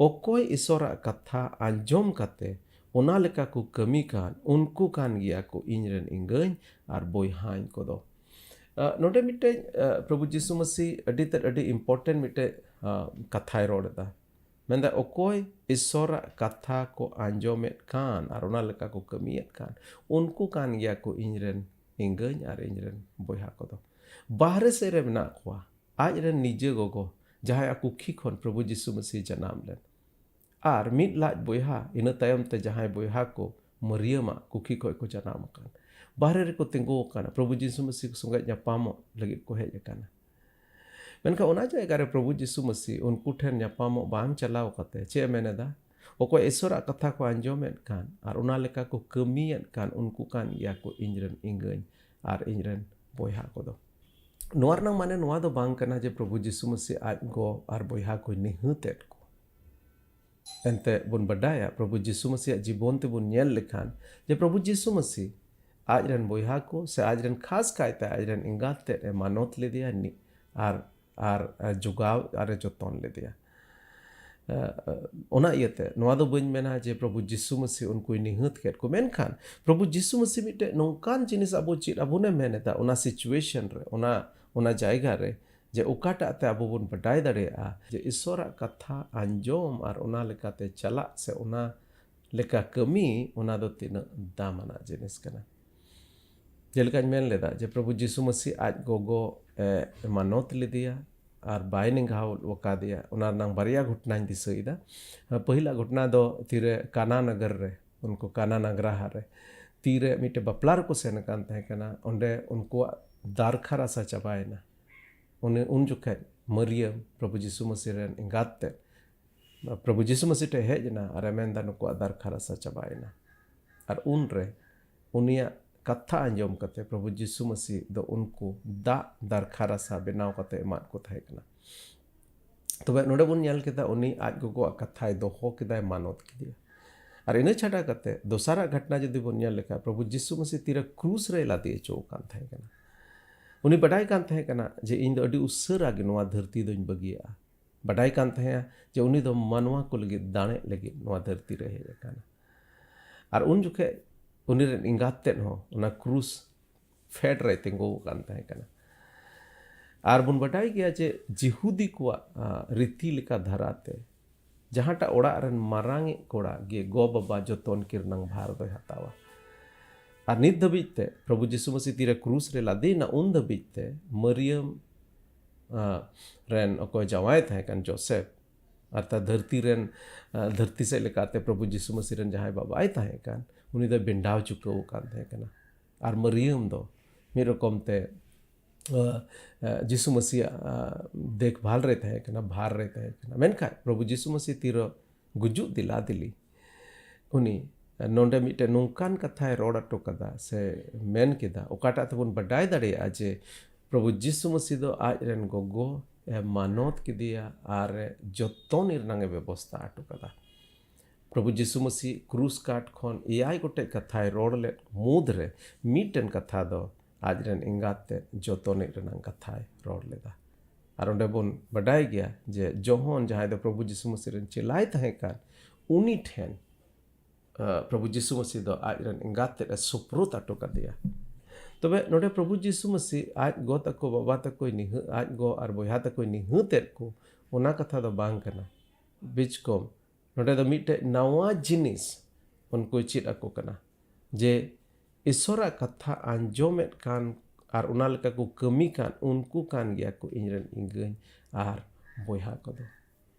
"ᱚᱠᱚᱭ ᱤᱥᱚᱨᱟᱜ ᱠᱟᱛᱷᱟ ᱟᱸᱡᱚᱢ ᱠᱟᱛᱮ ᱚᱱᱟ ᱞᱮᱠᱟ ᱠᱚ ᱠᱟᱹᱢᱤ ᱠᱟᱱ, ᱩᱱᱠᱩ ᱠᱟᱱ ᱜᱮᱭᱟ ᱠᱚ ᱤᱧ ᱨᱮᱱ ᱮᱸᱜᱟᱹᱧ ᱟᱨ ᱵᱚᱭᱦᱟᱧ ᱠᱚᱫᱚ᱾" ᱟᱸ, ᱱᱚᱰᱮ ᱢᱤᱫᱴᱮᱡ, ᱟᱸ, ᱯᱨᱚᱵᱷᱩ ᱡᱤᱥᱩ ᱢᱟᱹᱥᱤ ᱟᱹᱰᱤ ᱛᱮᱫ, ᱟᱹᱰᱤ important ᱢᱤᱫᱴᱮᱡ, ᱟᱸ, ᱠᱟᱛᱷᱟᱭ ᱨᱚᱲ ᱮᱫᱟ᱾ ᱢᱮᱱᱫᱟ, ᱚᱠᱚᱭ ᱤᱥᱚᱨᱟᱜ ᱠᱟᱛᱷᱟ ᱠᱚ ᱟᱸᱡᱚᱢᱮᱫ ᱠᱟᱱ ᱟᱨ ᱚᱱᱟ ᱞᱮᱠᱟ ᱠᱚ ᱠᱟᱹᱢᱤᱭᱮᱫ ᱠᱟᱱ, ᱩᱱᱠᱩ ᱠᱟᱱ ᱜᱮᱭᱟ ᱠᱚ ᱤᱧ ᱨᱮᱱ ᱮᱸᱜᱟᱹᱧ ᱟᱨ ᱤᱧ ᱨᱮᱱ ᱵᱚᱭᱦᱟ ᱠᱚᱫᱚ᱾ ᱵᱟᱦᱨᱮ ᱥᱮᱫ ᱨᱮ ᱢᱮᱱᱟᱜ ᱠᱚᱣᱟ, ᱟᱡ ᱨᱮᱱ ᱱᱤᱡᱮ ᱜᱚᱜᱚ, ᱡᱟᱦᱟᱸᱭ ᱟᱠᱚ ᱠᱩᱠᱷᱤ ᱠᱷᱚᱱ ᱯᱨᱚᱵᱷᱩ ᱡᱤᱥᱩ ᱢᱟᱹᱥᱤ ᱡᱟᱱᱟᱢ ᱞᱮᱱ, ᱟᱨ ᱢᱤᱫ ᱞᱟᱡ ᱵᱚᱭᱦᱟ, ᱤᱱᱟᱹ ᱛᱟᱭᱚᱢ ᱛᱮ ᱡᱟᱦᱟᱸᱭ ᱵᱚᱭᱦᱟ ᱠᱚ ᱢᱟᱹᱨᱤᱭᱟᱢᱟᱜ ᱠᱩᱠᱷᱤ ᱠᱷᱚᱱ ᱠᱚ ᱡᱟᱱᱟᱢ ᱟᱠᱟᱱ, ᱵᱟᱦᱨᱮ ᱨᱮᱠᱚ ᱛᱤᱸᱜᱩ ᱟᱠᱟᱱᱟ, ᱯᱨᱚᱵᱷᱩ ᱡᱤᱥᱩ ᱢᱟᱹᱥᱤ ᱥᱚᱸᱜᱮ ᱧᱟᱯᱟᱢᱚᱜ ᱞᱟᱹᱜᱤᱫ ᱠᱚ ᱦᱮᱡ ᱟᱠᱟᱱᱟ᱾ ᱢᱮᱱᱠᱷᱟᱱ ᱚᱱᱟ ᱡᱟᱭᱜᱟ ᱨᱮ ᱯᱨᱚᱵᱷᱩ ᱡᱤᱥᱩ ᱢᱟᱹᱥᱤ ᱩᱱᱠᱩ ᱴᱷᱮᱱ ᱧᱟᱯᱟᱢᱚᱜ ᱵᱟᱝ ᱪᱟᱞᱟᱣ ᱠᱟᱛᱮ ᱪᱮᱫ ᱮ ᱢᱮᱱ ᱮᱫᱟ? ᱚᱠᱚᱭ ᱤᱥᱚᱨᱟᱜ ᱠᱟᱛᱷᱟ ᱠᱚ ᱟᱸᱡᱚᱢᱮᱫ ᱠᱟᱱ ᱟᱨ ᱚᱱᱟ ᱞᱮᱠᱟ ᱠᱚ ᱠᱟᱹᱢᱤᱭᱮᱫ ᱠᱟᱱ, ᱩᱱᱠᱩ ᱠᱟᱱ ᱜᱮᱭᱟ ᱠᱚ ᱤᱧ ᱨᱮᱱ ᱮᱸᱜᱟᱹᱧ ᱟᱨ ᱤᱧ ᱨᱮᱱ ᱵᱚᱭᱦᱟ ᱠᱚᱫᱚ᱾ ᱱᱚᱣᱟ ᱨᱮᱱᱟᱜ ᱢᱟᱱᱮ ᱱᱚᱣᱟ ᱫᱚ ᱵᱟᱝ ᱠᱟᱱᱟ ᱡᱮ ᱯᱨᱚᱵᱷᱩ ᱡᱤᱥᱩ ᱢᱟᱹᱥᱤ ᱟᱡ ᱜᱚ ᱟᱨ ᱵᱚᱭᱦᱟ ᱠᱚᱭ ᱱᱤᱦᱟᱹᱛ ᱮᱫ ᱠᱚᱣᱟ᱾ ᱮᱱᱛᱮ ᱵᱚᱱ ᱵᱟᱰᱟᱭᱟ, ᱯᱨᱚᱵᱷᱩ ᱡᱤᱥᱩ ᱢᱟᱹᱥᱤᱭᱟᱜ ᱡᱤᱵᱚᱱ ᱛᱮᱵᱚᱱ ᱧᱮᱞ ᱞᱮᱠᱷᱟᱱ, ᱡᱮ ᱯᱨᱚᱵᱷᱩ ᱡᱤᱥᱩ ᱢᱟᱹᱥᱤ ᱟᱡ ᱨᱮᱱ ᱵᱚᱭᱦᱟ ᱠᱚ ᱥᱮ ᱟᱡ ᱨᱮᱱ, ᱠᱷᱟᱥ ᱠᱟᱭᱛᱮ ᱟᱡ ᱨᱮᱱ ᱮᱸᱜᱟᱛ ᱛᱮᱫ ᱮ ᱢᱟᱱᱚᱛ ᱞᱮᱫᱮᱭᱟ, ᱱᱤ-, ᱟᱨ, ᱟᱨ, ᱟᱨ ᱡᱚᱜᱟᱣ ᱟᱨ ᱮ ᱡᱚᱛᱚᱱ ᱞᱮᱫᱮᱭᱟ᱾ ᱚᱱᱟ ᱤᱭᱟᱹᱛᱮ ᱱᱚᱣᱟ ᱫᱚ ᱵᱟᱹᱧ ᱢᱮᱱᱟ ᱡᱮ ᱯᱨᱚᱵᱷᱩ ᱡᱤᱥᱩ ᱢᱟᱹᱥᱤ ᱩᱱᱠᱩᱭ ᱱᱤᱦᱟᱹᱛ ᱠᱮᱫ ᱠᱚ, ᱢᱮᱱᱠᱷᱟᱱ ᱯᱨᱚᱵᱷᱩ ᱡᱤᱥᱩ ᱢᱟᱹᱥᱤ ᱢᱤᱫᱴᱮᱡ ᱱᱚᱝᱠᱟᱱ ᱡᱤᱱᱤᱥ ᱟᱵᱚ ᱪᱮᱫ ᱟᱵᱚᱱᱮ ᱢᱮᱱ ᱮᱫᱟ, ᱚᱱᱟ ᱥᱤᱪᱩᱭᱮᱥᱚᱱ ᱨᱮ, ᱚᱱᱟ ᱚᱱᱟ ᱡᱟᱭᱜᱟ ᱨᱮ, ᱡᱮ ᱚᱠᱟᱴᱟᱜ ᱛᱮ ᱟᱵᱚ ᱵᱚᱱ ᱵᱟᱰᱟᱭ ᱫᱟᱲᱮᱭᱟᱜᱼᱟ ᱡᱮ ᱤᱥᱚᱨᱟᱜ ᱠᱟᱛᱷᱟ ᱟᱸᱡᱚᱢ ᱟᱨ ᱚᱱᱟ ᱞᱮᱠᱟᱛᱮ ᱪᱟᱞᱟᱜ ᱥᱮ ᱚᱱᱟ ᱞᱮᱠᱟ ᱠᱟᱹᱢᱤ, ᱚᱱᱟ ᱫᱚ ᱛᱤᱱᱟᱹᱜ ᱫᱟᱢ ᱟᱱᱟᱜ ᱡᱤᱱᱤᱥ ᱠᱟᱱᱟ᱾ ᱡᱮᱞᱮᱠᱟᱧ ᱢᱮᱱ ᱞᱮᱫᱟ ᱡᱮ ᱯᱨᱚᱵᱷᱩ ᱡᱤᱥᱩ ᱢᱟᱹᱥᱤ ᱟᱡ ᱜᱚᱜᱚ ᱮ ᱢᱟᱱᱚᱛ ᱞᱮᱫᱮᱭᱟ ᱟᱨ ᱵᱟᱭ ᱱᱮᱜᱟᱣ ᱟᱠᱟᱫᱮᱭᱟ᱾ ᱚᱱᱟ ᱨᱮᱱᱟᱝ ᱵᱟᱨᱭᱟ ᱜᱷᱚᱴᱱᱟᱧ ᱫᱤᱥᱟᱹᱭᱮᱫᱟ᱾ ᱯᱟᱹᱦᱤᱞᱟᱜ ᱜᱷᱚᱴᱱᱟ ᱫᱚ ᱛᱤᱨᱮ ᱠᱟᱱᱟ ᱱᱟᱜᱟᱨ ᱨᱮ, ᱩᱱᱠᱩ ᱠᱟᱱᱟ ᱱᱟᱜᱽᱨᱟᱦᱟ ᱨᱮ ᱛᱤᱨᱮ ᱢᱤᱫᱴᱮᱡ ᱵᱟᱯᱞᱟ ᱨᱮᱠᱚ ᱥᱮᱱ ᱟᱠᱟᱱ ᱛᱟᱦᱮᱸ ᱠᱟᱱᱟ, ᱚᱸᱰᱮ ᱩᱱᱠᱩᱣᱟᱜ ᱫᱟᱨᱠᱷᱟ ᱨᱟᱥᱟ ᱪᱟᱵᱟᱭᱮᱱᱟ᱾ ᱩᱱᱤ ᱩᱱ ᱡᱚᱠᱷᱮᱡ ᱢᱟᱹᱨᱤᱭᱟᱹᱢ ᱯᱨᱚᱵᱷᱩ ᱡᱤᱥᱩ ᱢᱟᱹᱥᱤ ᱨᱮᱱ ᱮᱸᱜᱟᱛ ᱛᱮᱫ ᱯᱨᱚᱵᱷᱩ ᱡᱤᱥᱩ ᱢᱟᱹᱥᱤ ᱴᱷᱮᱡ ᱦᱮᱡ ᱮᱱᱟ ᱟᱨᱮ ᱢᱮᱱᱫᱟ, "ᱱᱩᱠᱩᱣᱟᱜ ᱫᱟᱨᱠᱷᱟ ᱨᱟᱥᱟ ᱪᱟᱵᱟᱭᱮᱱᱟ᱾" ᱟᱨ ᱩᱱᱨᱮ ᱩᱱᱤᱭᱟᱜ ᱠᱟᱛᱷᱟ ᱟᱸᱡᱚᱢ ᱠᱟᱛᱮ ᱯᱨᱚᱵᱷᱩ ᱡᱤᱥᱩ ᱢᱟᱹᱥᱤ ᱫᱚ ᱩᱱᱠᱩ ᱫᱟᱜ ᱫᱟᱨᱠᱷᱟ ᱨᱟᱥᱟ ᱵᱮᱱᱟᱣ ᱠᱟᱛᱮ ᱮᱢᱟᱫ ᱠᱚ ᱛᱟᱦᱮᱸ ᱠᱟᱱᱟ᱾ ᱛᱚᱵᱮ ᱱᱚᱰᱮ ᱵᱚᱱ ᱧᱮᱞ ᱠᱮᱫᱟ ᱩᱱᱤ ᱟᱡ ᱜᱚᱜᱚᱣᱟᱜ ᱠᱟᱛᱷᱟᱭ ᱫᱚᱦᱚ ᱠᱮᱫᱟᱭ, ᱢᱟᱱᱚᱛ ᱠᱮᱫᱮᱭᱟ᱾ ᱟᱨ ᱤᱱᱟᱹ ᱪᱷᱟᱰᱟ ᱠᱟᱛᱮ ᱫᱚᱥᱟᱨᱟᱜ ᱜᱷᱚᱴᱱᱟ ᱡᱩᱫᱤ ᱵᱚᱱ ᱧᱮᱞ ᱞᱮᱠᱷᱟᱱ ᱯᱨᱚᱵᱷᱩ ᱡᱤᱥᱩ ᱢᱟᱹᱥᱤ ᱛᱤᱨᱮ ᱠᱨᱩᱥ ᱨᱮᱭ ᱞᱟᱫᱮ ᱦᱚᱪᱚ ᱟᱠᱟᱱ ᱛᱟᱦᱮᱸ ᱠᱟᱱᱟ᱾ ᱩᱱᱤ ᱵᱟᱰᱟᱭ ᱠᱟᱱ ᱛᱟᱦᱮᱸ ᱠᱟᱱᱟ ᱡᱮ ᱤᱧ ᱫᱚ ᱟᱹᱰᱤ ᱩᱥᱟᱹᱨᱟ ᱜᱮ ᱱᱚᱣᱟ ᱫᱷᱟᱹᱨᱛᱤ ᱫᱚᱧ ᱵᱟᱹᱜᱤᱭᱟᱜᱼᱟ᱾ ᱵᱟᱰᱟᱭ ᱠᱟᱱ ᱛᱟᱦᱮᱸᱜᱼᱟ ᱡᱮ ᱩᱱᱤ ᱫᱚ ᱢᱟᱱᱣᱟ ᱠᱚ ᱞᱟᱹᱜᱤᱫ ᱫᱟᱲᱮᱜ ᱞᱟᱹᱜᱤᱫ ᱱᱚᱣᱟ ᱫᱷᱟᱹᱨᱛᱤ ᱨᱮ ᱦᱮᱡ ᱟᱠᱟᱱᱟ᱾ ᱟᱨ ᱩᱱ ᱡᱚᱠᱷᱮᱡ ᱩᱱᱤ ᱨᱮᱱ ᱮᱸᱜᱟᱛ ᱛᱮᱫ ᱦᱚᱸ ᱚᱱᱟ ᱠᱨᱩᱥ ᱯᱷᱮᱰ ᱨᱮᱭ ᱛᱤᱸᱜᱩ ᱟᱠᱟᱱ ᱛᱟᱦᱮᱸ ᱠᱟᱱᱟ᱾ ᱟᱨ ᱵᱚᱱ ᱵᱟᱰᱟᱭ ᱜᱮᱭᱟ ᱡᱮ ᱡᱤᱦᱩᱫᱤ ᱠᱚᱣᱟᱜ, ᱟ, ᱨᱤᱛᱤ ᱞᱮᱠᱟ ᱫᱷᱟᱨᱟᱛᱮ ᱡᱟᱦᱟᱸᱴᱟᱜ ᱚᱲᱟᱜ ᱨᱮᱱ ᱢᱟᱨᱟᱝᱤᱡ ᱠᱚᱲᱟ ᱜᱮ ᱜᱚ ᱵᱟᱵᱟ ᱡᱚᱛᱚᱱ ᱠᱤᱨᱱᱟᱝ ᱵᱷᱟᱨ ᱫᱚᱭ ᱦᱟᱛᱟᱣᱟ᱾ ᱟᱨ ᱱᱤᱛ ᱫᱷᱟᱹᱵᱤᱡ ᱛᱮ ᱯᱨᱚᱵᱷᱩ ᱡᱤᱥᱩ ᱢᱟᱹᱥᱤ ᱛᱤᱨᱮ ᱠᱨᱩᱥ ᱨᱮ ᱞᱟᱫᱮᱭᱮᱱᱟ, ᱩᱱ ᱫᱷᱟᱹᱵᱤᱡ ᱛᱮ ᱢᱟᱹᱨᱤᱭᱟᱹᱢ, ᱟ, ᱨᱮᱱ ᱚᱠᱚᱭ ᱡᱟᱶᱟᱭ ᱛᱟᱦᱮᱸ ᱠᱟᱱ ᱡᱳᱥᱮᱯ, ᱚᱨᱛᱷᱟᱛ ᱫᱷᱟᱹᱨᱛᱤ ᱨᱮᱱ, ᱟ, ᱫᱷᱟᱹᱨᱛᱤ ᱥᱮᱫ ᱞᱮᱠᱟᱛᱮ ᱯᱨᱚᱵᱷᱩ ᱡᱤᱥᱩ ᱢᱟᱹᱥᱤ ᱨᱮᱱ ᱡᱟᱦᱟᱸᱭ ᱵᱟᱵᱟᱭ ᱛᱟᱦᱮᱸ ᱠᱟᱱ, ᱩᱱᱤ ᱫᱚᱭ ᱵᱮᱸᱰᱟᱣ ᱪᱩᱠᱟᱹᱣ ᱟᱠᱟᱱ ᱛᱟᱦᱮᱸ ᱠᱟᱱᱟ᱾ ᱟᱨ ᱢᱟᱹᱨᱤᱭᱟᱹᱢ ᱫᱚ ᱢᱤᱫ ᱨᱚᱠᱚᱢ ᱛᱮ, ᱟ, ᱟ, ᱡᱤᱥᱩ ᱢᱟᱹᱥᱤᱭᱟᱜ, ᱟ, ᱫᱮᱠᱷᱵᱷᱟᱞ ᱨᱮ ᱛᱟᱦᱮᱸ ᱠᱟᱱᱟ, ᱵᱷᱟᱨ ᱨᱮ ᱛᱟᱦᱮᱸ ᱠᱟᱱᱟ᱾ ᱢᱮᱱᱠᱷᱟᱱ ᱯᱨᱚᱵᱷᱩ ᱡᱤᱥᱩ ᱢᱟᱹᱥᱤ ᱛᱤᱨᱮ ᱜᱩᱡᱩᱜ ᱫᱮᱞᱟ ᱫᱮᱞᱤ ᱩᱱᱤ ᱱᱚᱰᱮ ᱢᱤᱫᱴᱮᱱ ᱱᱚᱝᱠᱟᱱ ᱠᱟᱛᱷᱟᱭ ᱨᱚᱲ ᱦᱚᱴᱚ ᱠᱟᱫᱟ ᱥᱮ ᱢᱮᱱ ᱠᱮᱫᱟ, ᱚᱠᱟᱴᱟᱜ ᱛᱮᱵᱚᱱ ᱵᱟᱰᱟᱭ ᱫᱟᱲᱮᱭᱟᱜᱼᱟ ᱡᱮ ᱯᱨᱚᱵᱷᱩ ᱡᱤᱥᱩ ᱢᱟᱹᱥᱤ ᱫᱚ ᱟᱡ ᱨᱮᱱ ᱜᱚᱜᱚ ᱮ ᱢᱟᱱᱚᱛ ᱠᱮᱫᱮᱭᱟ ᱟᱨ ᱮ ᱡᱚᱛᱚᱱ ᱨᱮᱱᱟᱜ ᱮ ᱵᱮᱵᱚᱥᱛᱷᱟ ᱦᱚᱴᱚ ᱠᱟᱫᱟ᱾ ᱯᱨᱚᱵᱷᱩ ᱡᱤᱥᱩ ᱢᱟᱹᱥᱤ ᱠᱨᱩᱥ ᱠᱟᱴ ᱠᱷᱚᱱ ᱮᱭᱟᱭ ᱜᱚᱴᱮᱡ ᱠᱟᱛᱷᱟᱭ ᱨᱚᱲ ᱞᱮᱫ ᱢᱩᱫᱽᱨᱮ ᱢᱤᱫᱴᱮᱱ ᱠᱟᱛᱷᱟ ᱫᱚ ᱟᱡ ᱨᱮᱱ ᱮᱸᱜᱟᱛ ᱛᱮ ᱡᱚᱛᱚᱱᱤᱡ ᱨᱮᱱᱟᱜ ᱠᱟᱛᱷᱟᱭ ᱨᱚᱲ ᱞᱮᱫᱟ᱾ ᱟᱨ ᱚᱸᱰᱮ ᱵᱚᱱ ᱵᱟᱰᱟᱭ ᱜᱮᱭᱟ ᱡᱮ ᱡᱚᱦᱚᱱ, ᱡᱟᱦᱟᱸᱭ ᱫᱚ ᱯᱨᱚᱵᱷᱩ ᱡᱤᱥᱩ ᱢᱟᱹᱥᱤ ᱨᱮᱱ ᱪᱮᱞᱟᱭ ᱛᱟᱦᱮᱸ ᱠᱟᱱ, ᱩᱱᱤ ᱴᱷᱮᱱ ᱯᱨᱚᱵᱷᱩ ᱡᱤᱥᱩ ᱢᱟᱹᱥᱤ ᱫᱚ ᱟᱡ ᱨᱮᱱ ᱮᱸᱜᱟᱛ ᱛᱮᱫ ᱮ ᱥᱩᱯᱨᱩᱫ ᱦᱚᱴᱚ ᱠᱟᱫᱮᱭᱟ᱾ ᱛᱚᱵᱮ ᱱᱚᱰᱮ ᱯᱨᱚᱵᱷᱩ ᱡᱤᱥᱩ ᱢᱟᱹᱥᱤ ᱟᱡ ᱜᱚ ᱛᱟᱠᱚ, ᱵᱟᱵᱟ ᱛᱟᱠᱚᱭ ᱱᱤᱦᱟᱹ, ᱟᱡ ᱜᱚ ᱟᱨ ᱵᱚᱭᱦᱟ ᱛᱟᱠᱚᱭ ᱱᱤᱦᱟᱹᱛ ᱮᱫ ᱠᱚ, ᱚᱱᱟ ᱠᱟᱛᱷᱟ ᱫᱚ ᱵᱟᱝ ᱠᱟᱱᱟ᱾ ᱵᱤᱪᱠᱚᱢ, ᱱᱚᱰᱮ ᱫᱚ ᱢᱤᱫᱴᱮᱡ ᱱᱟᱣᱟ ᱡᱤᱱᱤᱥ ᱩᱱᱠᱩᱭ ᱪᱮᱫ ᱟᱠᱚ ᱠᱟᱱᱟ, ᱡᱮ ᱤᱥᱚᱨᱟᱜ ᱠᱟᱛᱷᱟ ᱟᱸᱡᱚᱢᱮᱫ ᱠᱟᱱ ᱟᱨ ᱚᱱᱟ ᱞᱮᱠᱟ ᱠᱚ ᱠᱟᱹᱢᱤ ᱠᱟᱱ, ᱩᱱᱠᱩ ᱠᱟᱱ ᱜᱮᱭᱟ ᱠᱚ ᱤᱧ ᱨᱮᱱ ᱮᱸᱜᱟᱹᱧ ᱟᱨ ᱵᱚᱭᱦᱟ ᱠᱚᱫᱚ᱾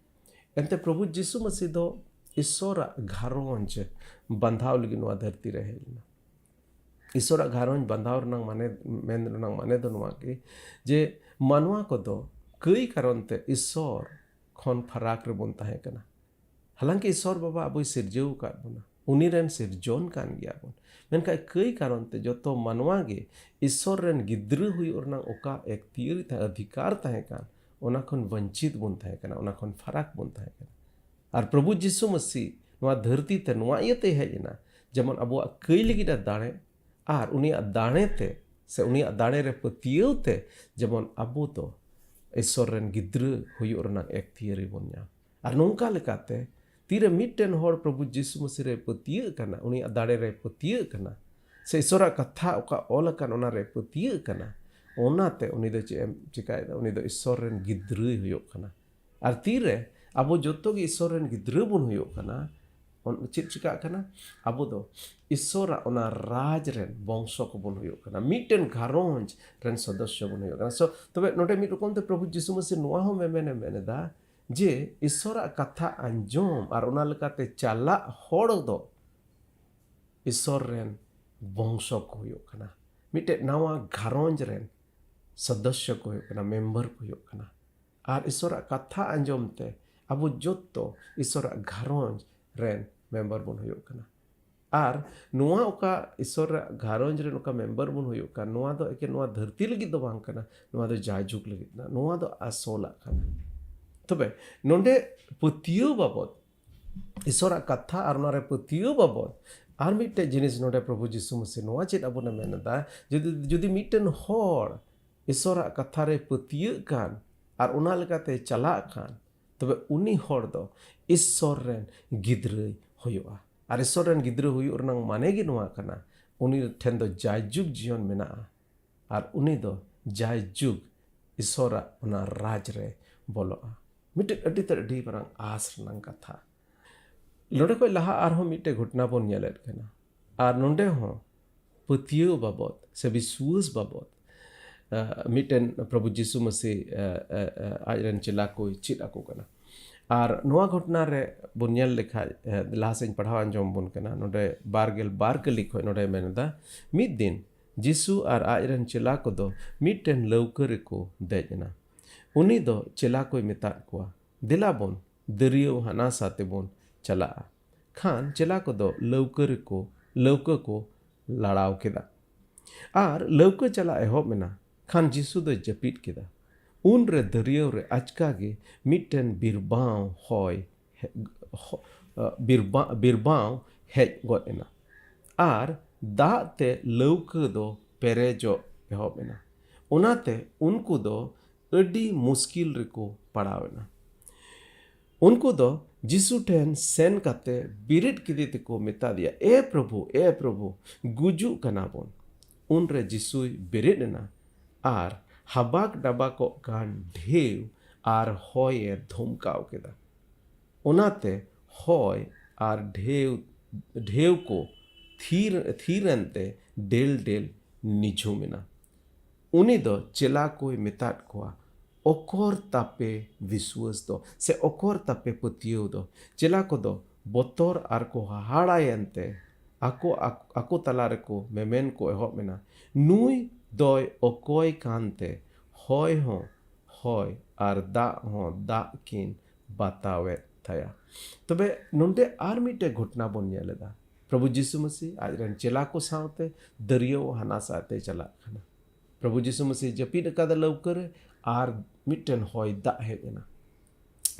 ᱮᱱᱛᱮ ᱯᱨᱚᱵᱷᱩ ᱡᱤᱥᱩ ᱢᱟᱹᱥᱤ ᱫᱚ ᱤᱥᱚᱨᱟᱜ ᱜᱷᱟᱨᱚᱸᱡᱽ ᱵᱟᱸᱫᱷᱟᱣ ᱞᱟᱹᱜᱤᱫ ᱱᱚᱣᱟ ᱫᱷᱟᱹᱨᱛᱤ ᱨᱮ ᱦᱮᱡ ᱞᱮᱱᱟ᱾ ᱤᱥᱚᱨᱟᱜ ᱜᱷᱟᱨᱚᱸᱡᱽ ᱵᱟᱸᱫᱷᱟᱣ ᱨᱮᱱᱟᱜ ᱢᱟᱱᱮ, ᱢᱮᱱ ᱨᱮᱱᱟᱜ ᱢᱟᱱᱮ ᱫᱚ ᱱᱚᱣᱟ ᱜᱮ, ᱡᱮ ᱢᱟᱱᱣᱟ ᱠᱚᱫᱚ ᱠᱟᱹᱭ ᱠᱟᱨᱚᱱ ᱛᱮ ᱤᱥᱚᱨ ᱠᱷᱚᱱ ᱯᱷᱟᱨᱟᱠ ᱨᱮᱵᱚᱱ ᱛᱟᱦᱮᱸ ᱠᱟᱱᱟ᱾ ᱦᱟᱞᱟᱝᱠᱤ ᱤᱥᱚᱨ ᱵᱟᱵᱟ ᱟᱵᱚᱭ ᱥᱤᱨᱡᱟᱹᱣ ᱟᱠᱟᱫ ᱵᱚᱱᱟ, ᱩᱱᱤ ᱨᱮᱱ ᱥᱤᱨᱡᱚᱱ ᱠᱟᱱ ᱜᱮᱭᱟ ᱵᱚᱱ, ᱢᱮᱱᱠᱷᱟᱱ ᱠᱟᱹᱭ ᱠᱟᱨᱚᱱ ᱛᱮ ᱡᱚᱛᱚ ᱢᱟᱱᱣᱟ ᱜᱮ ᱤᱥᱚᱨ ᱨᱮᱱ ᱜᱤᱫᱽᱨᱟᱹ ᱦᱩᱭᱩᱜ ᱨᱮᱱᱟᱜ ᱚᱠᱟ ᱮᱠᱛᱤᱭᱟᱹᱨᱤ ᱛᱟᱦᱮᱸ, ᱚᱫᱷᱤᱠᱟᱨ ᱛᱟᱦᱮᱸ ᱠᱟᱱ, ᱚᱱᱟ ᱠᱷᱚᱱ ᱵᱚᱧᱪᱤᱛ ᱵᱚᱱ ᱛᱟᱦᱮᱸ ᱠᱟᱱᱟ, ᱚᱱᱟ ᱠᱷᱚᱱ ᱯᱷᱟᱨᱟᱠ ᱵᱚᱱ ᱛᱟᱦᱮᱸ ᱠᱟᱱᱟ᱾ ᱟᱨ ᱯᱨᱚᱵᱷᱩ ᱡᱤᱥᱩ ᱢᱟᱹᱥᱤ ᱱᱚᱣᱟ ᱫᱷᱟᱹᱨᱛᱤ ᱛᱮ ᱱᱚᱣᱟ ᱤᱭᱟᱹᱛᱮᱭ ᱦᱮᱡ ᱮᱱᱟ, ᱡᱮᱢᱚᱱ ᱟᱵᱚᱣᱟᱜ ᱠᱟᱹᱭ ᱞᱟᱹᱜᱤᱫ ᱮ ᱫᱟᱲᱮ, ᱟᱨ ᱩᱱᱤᱭᱟᱜ ᱫᱟᱲᱮ ᱛᱮ ᱥᱮ ᱩᱱᱤᱭᱟᱜ ᱫᱟᱲᱮ ᱨᱮ ᱯᱟᱹᱛᱭᱟᱹᱣ ᱛᱮ ᱡᱮᱢᱚᱱ ᱟᱵᱚ ᱫᱚ ᱤᱥᱚᱨ ᱨᱮᱱ ᱜᱤᱫᱽᱨᱟᱹ ᱦᱩᱭᱩᱜ ᱨᱮᱱᱟᱜ ᱮᱠᱛᱤᱭᱟᱹᱨᱤ ᱵᱚᱱ ᱧᱟᱢ᱾ ᱟᱨ ᱱᱚᱝᱠᱟ ᱞᱮᱠᱟᱛᱮ ᱛᱤᱨᱮ ᱢᱤᱫᱴᱮᱱ ᱦᱚᱲ ᱯᱨᱚᱵᱷᱩ ᱡᱤᱥᱩ ᱢᱟᱹᱥᱤ ᱨᱮ ᱯᱟᱹᱛᱭᱟᱹᱜ ᱠᱟᱱᱟ, ᱩᱱᱤᱭᱟᱜ ᱫᱟᱲᱮ ᱨᱮ ᱯᱟᱹᱛᱭᱟᱹᱜ ᱠᱟᱱᱟ, ᱥᱮ ᱤᱥᱚᱨᱟᱜ ᱠᱟᱛᱷᱟ ᱚᱠᱟ ᱚᱞ ᱟᱠᱟᱱ ᱚᱱᱟ ᱨᱮ ᱯᱟᱹᱛᱭᱟᱹᱜ ᱠᱟᱱᱟ, ᱚᱱᱟᱛᱮ ᱩᱱᱤ ᱫᱚ ᱪᱮᱫ ᱮ ᱪᱤᱠᱟᱭᱮᱫᱟ? ᱩᱱᱤ ᱫᱚ ᱤᱥᱚᱨ ᱨᱮᱱ ᱜᱤᱫᱽᱨᱟᱹᱭ ᱦᱩᱭᱩᱜ ᱠᱟᱱᱟ᱾ ᱟᱨ ᱛᱤᱨᱮ ᱟᱵᱚ ᱡᱚᱛᱚ ᱜᱮ ᱤᱥᱚᱨ ᱨᱮᱱ ᱜᱤᱫᱽᱨᱟᱹ ᱵᱚᱱ ᱦᱩᱭᱩᱜ ᱠᱟᱱᱟ, ᱚᱱ-, ᱪᱮᱫ ᱪᱤᱠᱟᱜ ᱠᱟᱱᱟ? ᱟᱵᱚ ᱫᱚ ᱤᱥᱚᱨᱟᱜ ᱚᱱᱟ ᱨᱟᱡᱽ ᱨᱮᱱ ᱵᱚᱝᱥᱚ ᱠᱚᱵᱚᱱ ᱦᱩᱭᱩᱜ ᱠᱟᱱᱟ, ᱢᱤᱫᱴᱮᱱ ᱜᱷᱟᱨᱚᱸᱡᱽ ᱨᱮᱱ ᱥᱚᱫᱚᱥᱥᱚ ᱵᱚᱱ ᱦᱩᱭᱩᱜ ᱠᱟᱱᱟ᱾ So, ᱛᱚᱵᱮ ᱱᱚᱰᱮ ᱢᱤᱫ ᱨᱚᱠᱚᱢ ᱛᱮ ᱯᱨᱚᱵᱷᱩ ᱡᱤᱥᱩ ᱢᱟᱹᱥᱤ ᱱᱚᱣᱟ ᱦᱚᱸ ᱢᱮᱢᱮᱱᱮ ᱢᱮᱱ ᱮᱫᱟ ᱡᱮ ᱤᱥᱚᱨᱟᱜ ᱠᱟᱛᱷᱟ ᱟᱸᱡᱚᱢ ᱟᱨ ᱚᱱᱟ ᱞᱮᱠᱟᱛᱮ ᱪᱟᱞᱟᱜ ᱦᱚᱲ ᱫᱚ ᱤᱥᱚᱨ ᱨᱮᱱ ᱵᱚᱝᱥᱚ ᱠᱚ ᱦᱩᱭᱩᱜ ᱠᱟᱱᱟ, ᱢᱤᱫᱴᱮᱡ ᱱᱟᱣᱟ ᱜᱷᱟᱨᱚᱸᱡᱽ ᱨᱮᱱ ᱥᱚᱫᱚᱥᱥᱚ ᱠᱚ ᱦᱩᱭᱩᱜ ᱠᱟᱱᱟ, ᱢᱮᱢᱵᱟᱨ ᱠᱚ ᱦᱩᱭᱩᱜ ᱠᱟᱱᱟ᱾ ᱟᱨ ᱤᱥᱚᱨᱟᱜ ᱠᱟᱛᱷᱟ ᱟᱸᱡᱚᱢ ᱛᱮ ᱟᱵᱚ ᱡᱚᱛᱚ ᱤᱥᱚᱨᱟᱜ ᱜᱷᱟᱨᱚᱸᱡᱽ ᱨᱮᱱ ᱢᱮᱢᱵᱟᱨ ᱵᱚᱱ ᱦᱩᱭᱩᱜ ᱠᱟᱱᱟ᱾ ᱟᱨ ᱱᱚᱣᱟ ᱚᱠᱟ ᱤᱥᱚᱨᱟᱜ ᱜᱷᱟᱨᱚᱸᱡᱽ ᱨᱮᱱ ᱚᱠᱟ ᱢᱮᱢᱵᱟᱨ ᱵᱚᱱ ᱦᱩᱭᱩᱜ ᱠᱟᱱ, ᱱᱚᱣᱟ ᱫᱚ ᱮᱠᱮᱱ ᱱᱚᱣᱟ ᱫᱷᱟᱹᱨᱛᱤ ᱞᱟᱹᱜᱤᱫ ᱫᱚ ᱵᱟᱝ ᱠᱟᱱᱟ, ᱱᱚᱣᱟ ᱫᱚ ᱡᱟᱭᱡᱩᱜᱽ ᱞᱟᱹᱜᱤᱫ ᱠᱟᱱᱟ, ᱱᱚᱣᱟ ᱫᱚ ᱟᱥᱚᱞᱟᱜ ᱠᱟᱱᱟ᱾ ᱛᱚᱵᱮ ᱱᱚᱰᱮ ᱯᱟᱹᱛᱭᱟᱹᱣ ᱵᱟᱵᱚᱫ, ᱤᱥᱚᱨᱟᱜ ᱠᱟᱛᱷᱟ ᱟᱨ ᱚᱱᱟᱨᱮ ᱯᱟᱹᱛᱭᱟᱹᱣ ᱵᱟᱵᱚᱫ ᱟᱨ ᱢᱤᱫᱴᱮᱡ ᱡᱤᱱᱤᱥ ᱱᱚᱰᱮ ᱯᱨᱚᱵᱷᱩ ᱡᱤᱥᱩ ᱢᱟᱹᱥᱤ ᱱᱚᱣᱟ ᱪᱮᱫ ᱟᱵᱚᱱᱮ ᱢᱮᱱ ᱮᱫᱟ, ᱡᱩᱫᱤ, ᱡᱩᱫᱤ ᱢᱤᱫᱴᱮᱱ ᱦᱚᱲ ᱤᱥᱚᱨᱟᱜ ᱠᱟᱛᱷᱟ ᱨᱮ ᱯᱟᱹᱛᱭᱟᱹᱜ ᱠᱟᱱ ᱟᱨ ᱚᱱᱟ ᱞᱮᱠᱟᱛᱮ ᱪᱟᱞᱟᱜ ᱠᱷᱟᱱ, ᱛᱚᱵᱮ ᱩᱱᱤ ᱦᱚᱲ ᱫᱚ ᱤᱥᱥᱚᱨ ᱨᱮᱱ ᱜᱤᱫᱽᱨᱟᱹᱭ ᱦᱩᱭᱩᱜᱼᱟ᱾ ᱟᱨ ᱤᱥᱥᱚᱨ ᱨᱮᱱ ᱜᱤᱫᱽᱨᱟᱹ ᱦᱩᱭᱩᱜ ᱨᱮᱱᱟᱜ ᱢᱟᱱᱮ ᱜᱮ ᱱᱚᱣᱟ ᱠᱟᱱᱟ, ᱩᱱᱤ ᱴᱷᱮᱱ ᱫᱚ ᱡᱟᱭᱡᱩᱜᱽ ᱡᱤᱭᱚᱱ ᱢᱮᱱᱟᱜᱼᱟ᱾ ᱟᱨ ᱩᱱᱤ ᱫᱚ ᱡᱟᱭᱡᱩᱜᱽ ᱤᱥᱥᱚᱨᱟᱜ ᱚᱱᱟ ᱨᱟᱡᱽ ᱨᱮ ᱵᱚᱞᱚᱜᱼᱟ᱾ ᱢᱤᱫᱴᱮᱱ ᱟᱹᱰᱤ ᱛᱮᱫ ᱟᱹᱰᱤ ᱢᱟᱨᱟᱝ ᱟᱸᱥ ᱨᱮᱱᱟᱜ ᱠᱟᱛᱷᱟ᱾ ᱱᱚᱰᱮ ᱠᱷᱚᱱ ᱞᱟᱦᱟ ᱟᱨᱦᱚᱸ ᱢᱤᱫᱴᱮᱱ ᱜᱷᱚᱴᱚᱱᱟ ᱵᱚᱱ ᱧᱮᱞᱮᱫ ᱠᱟᱱᱟ᱾ ᱟᱨ ᱱᱚᱰᱮ ᱦᱚᱸ ᱯᱟᱹᱛᱭᱟᱹᱣ ᱵᱟᱵᱚᱫ ᱥᱮ ᱵᱤᱥᱣᱟᱹᱥ ᱵᱟᱵᱚᱫ, ᱟ, ᱢᱤᱫᱴᱮᱱ ᱯᱨᱚᱵᱷᱩ ᱡᱤᱥᱩ ᱢᱟᱹᱥᱤ, ᱟ, ᱟ, ᱟ, ᱟᱡ ᱨᱮᱱ ᱪᱮᱞᱟ ᱠᱚᱭ ᱪᱮᱫ ᱟᱠᱚ ᱠᱟᱱᱟ᱾ ᱟᱨ ᱱᱚᱣᱟ ᱜᱷᱚᱴᱚᱱᱟ ᱨᱮ ᱵᱚᱱ ᱧᱮᱞ ᱞᱮᱠᱷᱟᱡ, ᱟ, ᱞᱟᱦᱟ ᱥᱮᱫ ᱤᱧ ᱯᱟᱲᱦᱟᱣ ᱟᱸᱡᱚᱢ ᱵᱚᱱ ᱠᱟᱱᱟ᱾ ᱱᱚᱰᱮ ᱵᱟᱨ ᱜᱮᱞ ᱵᱟᱨ ᱠᱟᱹᱞᱤ ᱠᱷᱚᱱ ᱱᱚᱰᱮ ᱢᱮᱱ ᱮᱫᱟ, ᱢᱤᱫ ᱫᱤᱱ ᱡᱤᱥᱩ ᱟᱨ ᱟᱡ ᱨᱮᱱ ᱪᱮᱞᱟ ᱠᱚᱫᱚ ᱢᱤᱫᱴᱮᱱ ᱞᱟᱹᱣᱠᱟᱹ ᱨᱮᱠᱚ ᱫᱮᱡ ᱮᱱᱟ᱾ ᱩᱱᱤ ᱫᱚ ᱪᱮᱞᱟ ᱠᱚᱭ ᱢᱮᱛᱟᱫ ᱠᱚᱣᱟ, "ᱫᱮᱞᱟ ᱵᱚᱱ ᱫᱟᱹᱨᱭᱟᱹᱣ ᱦᱟᱱᱟ ᱥᱟ ᱛᱮᱵᱚᱱ ᱪᱟᱞᱟᱜᱼᱟ᱾" ᱠᱷᱟᱱ ᱪᱮᱞᱟ ᱠᱚᱫᱚ ᱞᱟᱹᱣᱠᱟᱹ ᱨᱮᱠᱚ, ᱞᱟᱹᱣᱠᱟᱹ ᱠᱚ ᱞᱟᱲᱟᱣ ᱠᱮᱫᱟ᱾ ᱟᱨ ᱞᱟᱹᱣᱠᱟᱹ ᱪᱟᱞᱟᱜ ᱮᱦᱚᱵ ᱮᱱᱟ᱾ ᱠᱷᱟᱱ ᱡᱤᱥᱩ ᱫᱚᱭ ᱡᱟᱹᱯᱤᱫ ᱠᱮᱫᱟ᱾ ᱩᱱᱨᱮ ᱫᱟᱹᱨᱭᱟᱹᱣ ᱨᱮ ᱟᱪᱠᱟ ᱜᱮ ᱢᱤᱫᱴᱮᱱ ᱵᱤᱨᱵᱟᱶ ᱦᱚᱭ ᱦᱮ-, ᱦᱚ-, ᱵᱤᱨᱵᱟ-, ᱵᱤᱨᱵᱟᱶ ᱦᱮᱡ ᱜᱚᱫ ᱮᱱᱟ᱾ ᱟᱨ ᱫᱟᱜ ᱛᱮ ᱞᱟᱹᱣᱠᱟᱹ ᱫᱚ ᱯᱮᱨᱮᱡᱚᱜ ᱮᱦᱚᱵ ᱮᱱᱟ᱾ ᱚᱱᱟᱛᱮ ᱩᱱᱠᱩ ᱫᱚ ᱟᱹᱰᱤ ᱢᱩᱥᱠᱤᱞ ᱨᱮᱠᱚ ᱯᱟᱲᱟᱣ ᱮᱱᱟ᱾ ᱩᱱᱠᱩ ᱫᱚ ᱡᱤᱥᱩ ᱴᱷᱮᱱ ᱥᱮᱱ ᱠᱟᱛᱮ ᱵᱮᱨᱮᱫ ᱠᱮᱫᱮ ᱛᱮᱠᱚ ᱢᱮᱛᱟ ᱫᱮᱭᱟ, "ᱮ ᱯᱨᱚᱵᱷᱩ, ᱮ ᱯᱨᱚᱵᱷᱩ, ᱜᱩᱡᱩᱜ ᱠᱟᱱᱟ ᱵᱚᱱ᱾" ᱩᱱᱨᱮ ᱡᱤᱥᱩᱭ ᱵᱮᱨᱮᱫ ᱮᱱᱟ ᱟᱨ ᱦᱟᱵᱟᱠ ᱰᱟᱵᱟᱠᱚᱜ ᱠᱟᱱ ᱰᱷᱮᱣ ᱟᱨ ᱦᱚᱭ ᱮ ᱫᱷᱚᱢᱠᱟᱣ ᱠᱮᱫᱟ᱾ ᱚᱱᱟᱛᱮ ᱦᱚᱭ ᱟᱨ ᱰᱷᱮᱣ, ᱰᱷᱮᱣ ᱠᱚ ᱛᱷᱤᱨ, ᱛᱷᱤᱨ ᱮᱱᱛᱮ ᱰᱮᱞ ᱰᱮᱞ ᱱᱤᱡᱷᱩᱢ ᱮᱱᱟ᱾ ᱩᱱᱤ ᱫᱚ ᱪᱮᱞᱟ ᱠᱚᱭ ᱢᱮᱛᱟᱫ ᱠᱚᱣᱟ, "ᱚᱠᱚᱨ ᱛᱟᱯᱮ ᱵᱤᱥᱣᱟᱹᱥ ᱫᱚ, ᱥᱮ ᱚᱠᱚᱨ ᱛᱟᱯᱮ ᱯᱟᱹᱛᱭᱟᱹᱣ ᱫᱚ?" ᱪᱮᱞᱟ ᱠᱚᱫᱚ ᱵᱚᱛᱚᱨ ᱟᱨ ᱠᱚ ᱦᱟᱦᱟᱲᱟᱭᱮᱱ ᱛᱮ ᱟᱠᱚ, ᱟᱠᱚ, ᱟᱠᱚ ᱛᱟᱞᱟ ᱨᱮᱠᱚ ᱢᱮᱢᱮᱱ ᱠᱚ ᱮᱦᱚᱵ ᱮᱱᱟ, "ᱱᱩᱭ ᱫᱚᱭ ᱚᱠᱚᱭ ᱠᱟᱱᱛᱮ ᱦᱚᱭ ᱦᱚᱸ, ᱦᱚᱭ ᱟᱨ ᱫᱟᱜ ᱦᱚᱸ ᱫᱟᱜ ᱠᱤᱱ ᱵᱟᱛᱟᱣᱮᱫ ᱛᱟᱭᱟ?" ᱛᱚᱵᱮ ᱱᱚᱰᱮ ᱟᱨ ᱢᱤᱫᱴᱮᱡ ᱜᱷᱚᱴᱚᱱᱟ ᱵᱚᱱ ᱧᱮᱞ ᱮᱫᱟ᱾ ᱯᱨᱚᱵᱷᱩ ᱡᱤᱥᱩ ᱢᱟᱹᱥᱤ ᱟᱡ ᱨᱮᱱ ᱪᱮᱞᱟ ᱠᱚ ᱥᱟᱶᱛᱮ ᱫᱟᱹᱨᱭᱟᱹᱣ ᱦᱟᱱᱟ ᱥᱟᱛᱮ ᱪᱟᱞᱟᱜ ᱠᱟᱱᱟ᱾ ᱯᱨᱚᱵᱷᱩ ᱡᱤᱥᱩ ᱢᱟᱹᱥᱤ ᱡᱟᱹᱯᱤᱫ ᱟᱠᱟᱫᱟ ᱞᱟᱹᱣᱠᱟᱹ ᱨᱮ, ᱟᱨ ᱢᱤᱫᱴᱮᱱ ᱦᱚᱭ ᱫᱟᱜ ᱦᱮᱡ ᱮᱱᱟ᱾